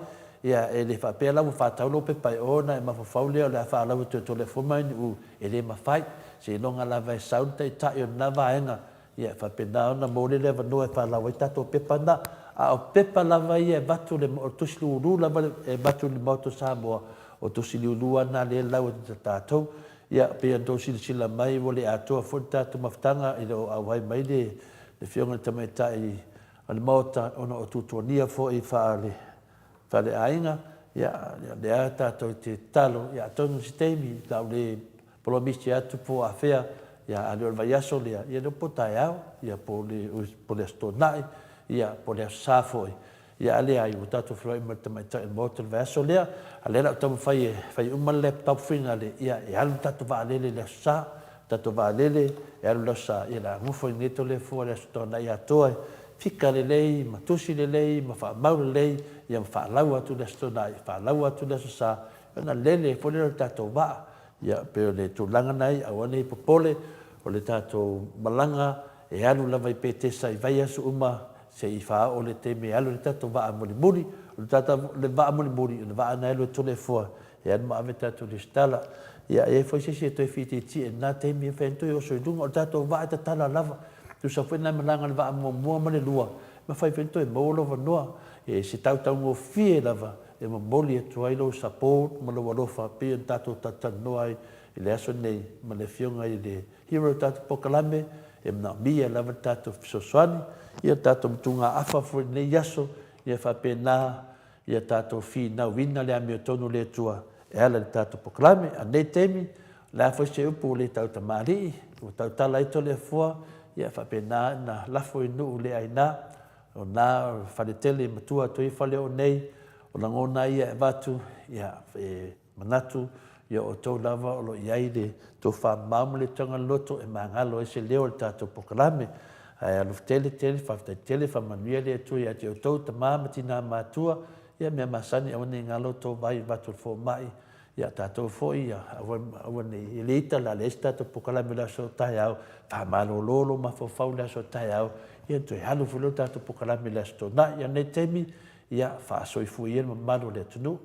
Ia, e le faapea la ua faatau lou pepa e o ona e mafaufau lea o le a faalau atu e Toleafoa ma NU, e le mafai. Seiloga lava e sau le taitai o lena vaega, Ia, e faapena ona maua lea le avanoa e faalau ai tatou pepa na. A o pepa lava ia e avatu le, o tusi lulu lava e avatu i le Maota o Samoa, o tusi lulu lava na lea e lau atu ia tatou. Ia, pei ona outou silasila mai ua le atoa foi le tatou mafutaga e le o auai mai le Afioga i le Tamaitai o le Maota ona o tuatuagia foi faale-aiga. Ia, o lea tatou te tatalo, ia atonu i se taimi, o le a ou le Polomisi atu po o afea, ia a le o le vaiaso lea, ia lea po o taeao, ia po o le, po o le Aso Toonai, ia po o le Aso Sa foi. Ia a leai, ua tatou feiloai ma le tamaitai o le Maota i le vaiaso lea, a o lea o le a ou taumafai e fai uma le laptop finale, ia e alu le tatou vaalele i le Aso Sa, tatou vaalele e alu i le Aso Sa, ia o le a nofo i inei Toleafoa i le Aso Toonai atoa e fika lelei ma tusi lelei ma faamau lelei, ia ma faalau atu i le Aso Toonai, faalau atu i le Aso Sa, ona lele foi lea o le tatou vaa. Ia, pei o le tulaga lena ia, aua ne i popole, o le tatou malaga e alu lava i Petesa i vaiaso uma se i faaoo le taimi e alu ai le tatou vaa mulimuli. O le tatou le vaa mulimuli, o le vaa lena e alu e Toleafoa, e alu ma ave tatou lesitala. Ia, e i ai foi se isi e toe fitiitie i lena taimi, e mafai ona toe oso i luga. O le tatou vaa e tatala lava. Tusa foi na malaga i le vaa muamua ma le lua, e mafai foi ona toe maua lou avanoa. E se tautaugofie lava e momoli atu ai lou support ma lou alofa pei ona tatou talatalanoa ai i le aso lenei ma le Afioga i le Hero o le tatou polokalame, e manaomia lava le tatou fesoasoani, ia le tatou matugaafa foi i lenei aso, ia faapena ia tatou finauina le amiotonu o le Atua e ala i le tatou polokalame. A o lenei taimi, o le a foi se upu ua le tautamalii, ua tautala ai Toleafoa, ia faapena ona lafo i nuu le aina, O na fale tele matua atu ai fale o nei, o lagona ia e avatu, ia, e manatu, ia outou lava o lo o i ai le tofa mamao ma le tulaga loto e magalo ai se leo o le tatou polokalame. Ae alofa tele tele, faafetai tele, faamanuia le Atua ia te outou, tama ma tina matua, ia mea masani aua ne i galo outou vai avatu i le fomai, Ia tatou foi, ia aua, aua ne i, e le ita la, leai se tatou polokalame i le aso taeao, faamalolo lou mafaufau i le aso taeao, ia ona toe alu foi lea o le tatou polokalame i le Aso Toonai. Ia lenei taimi, ia faasoifua ia le mamalu o le atunuu.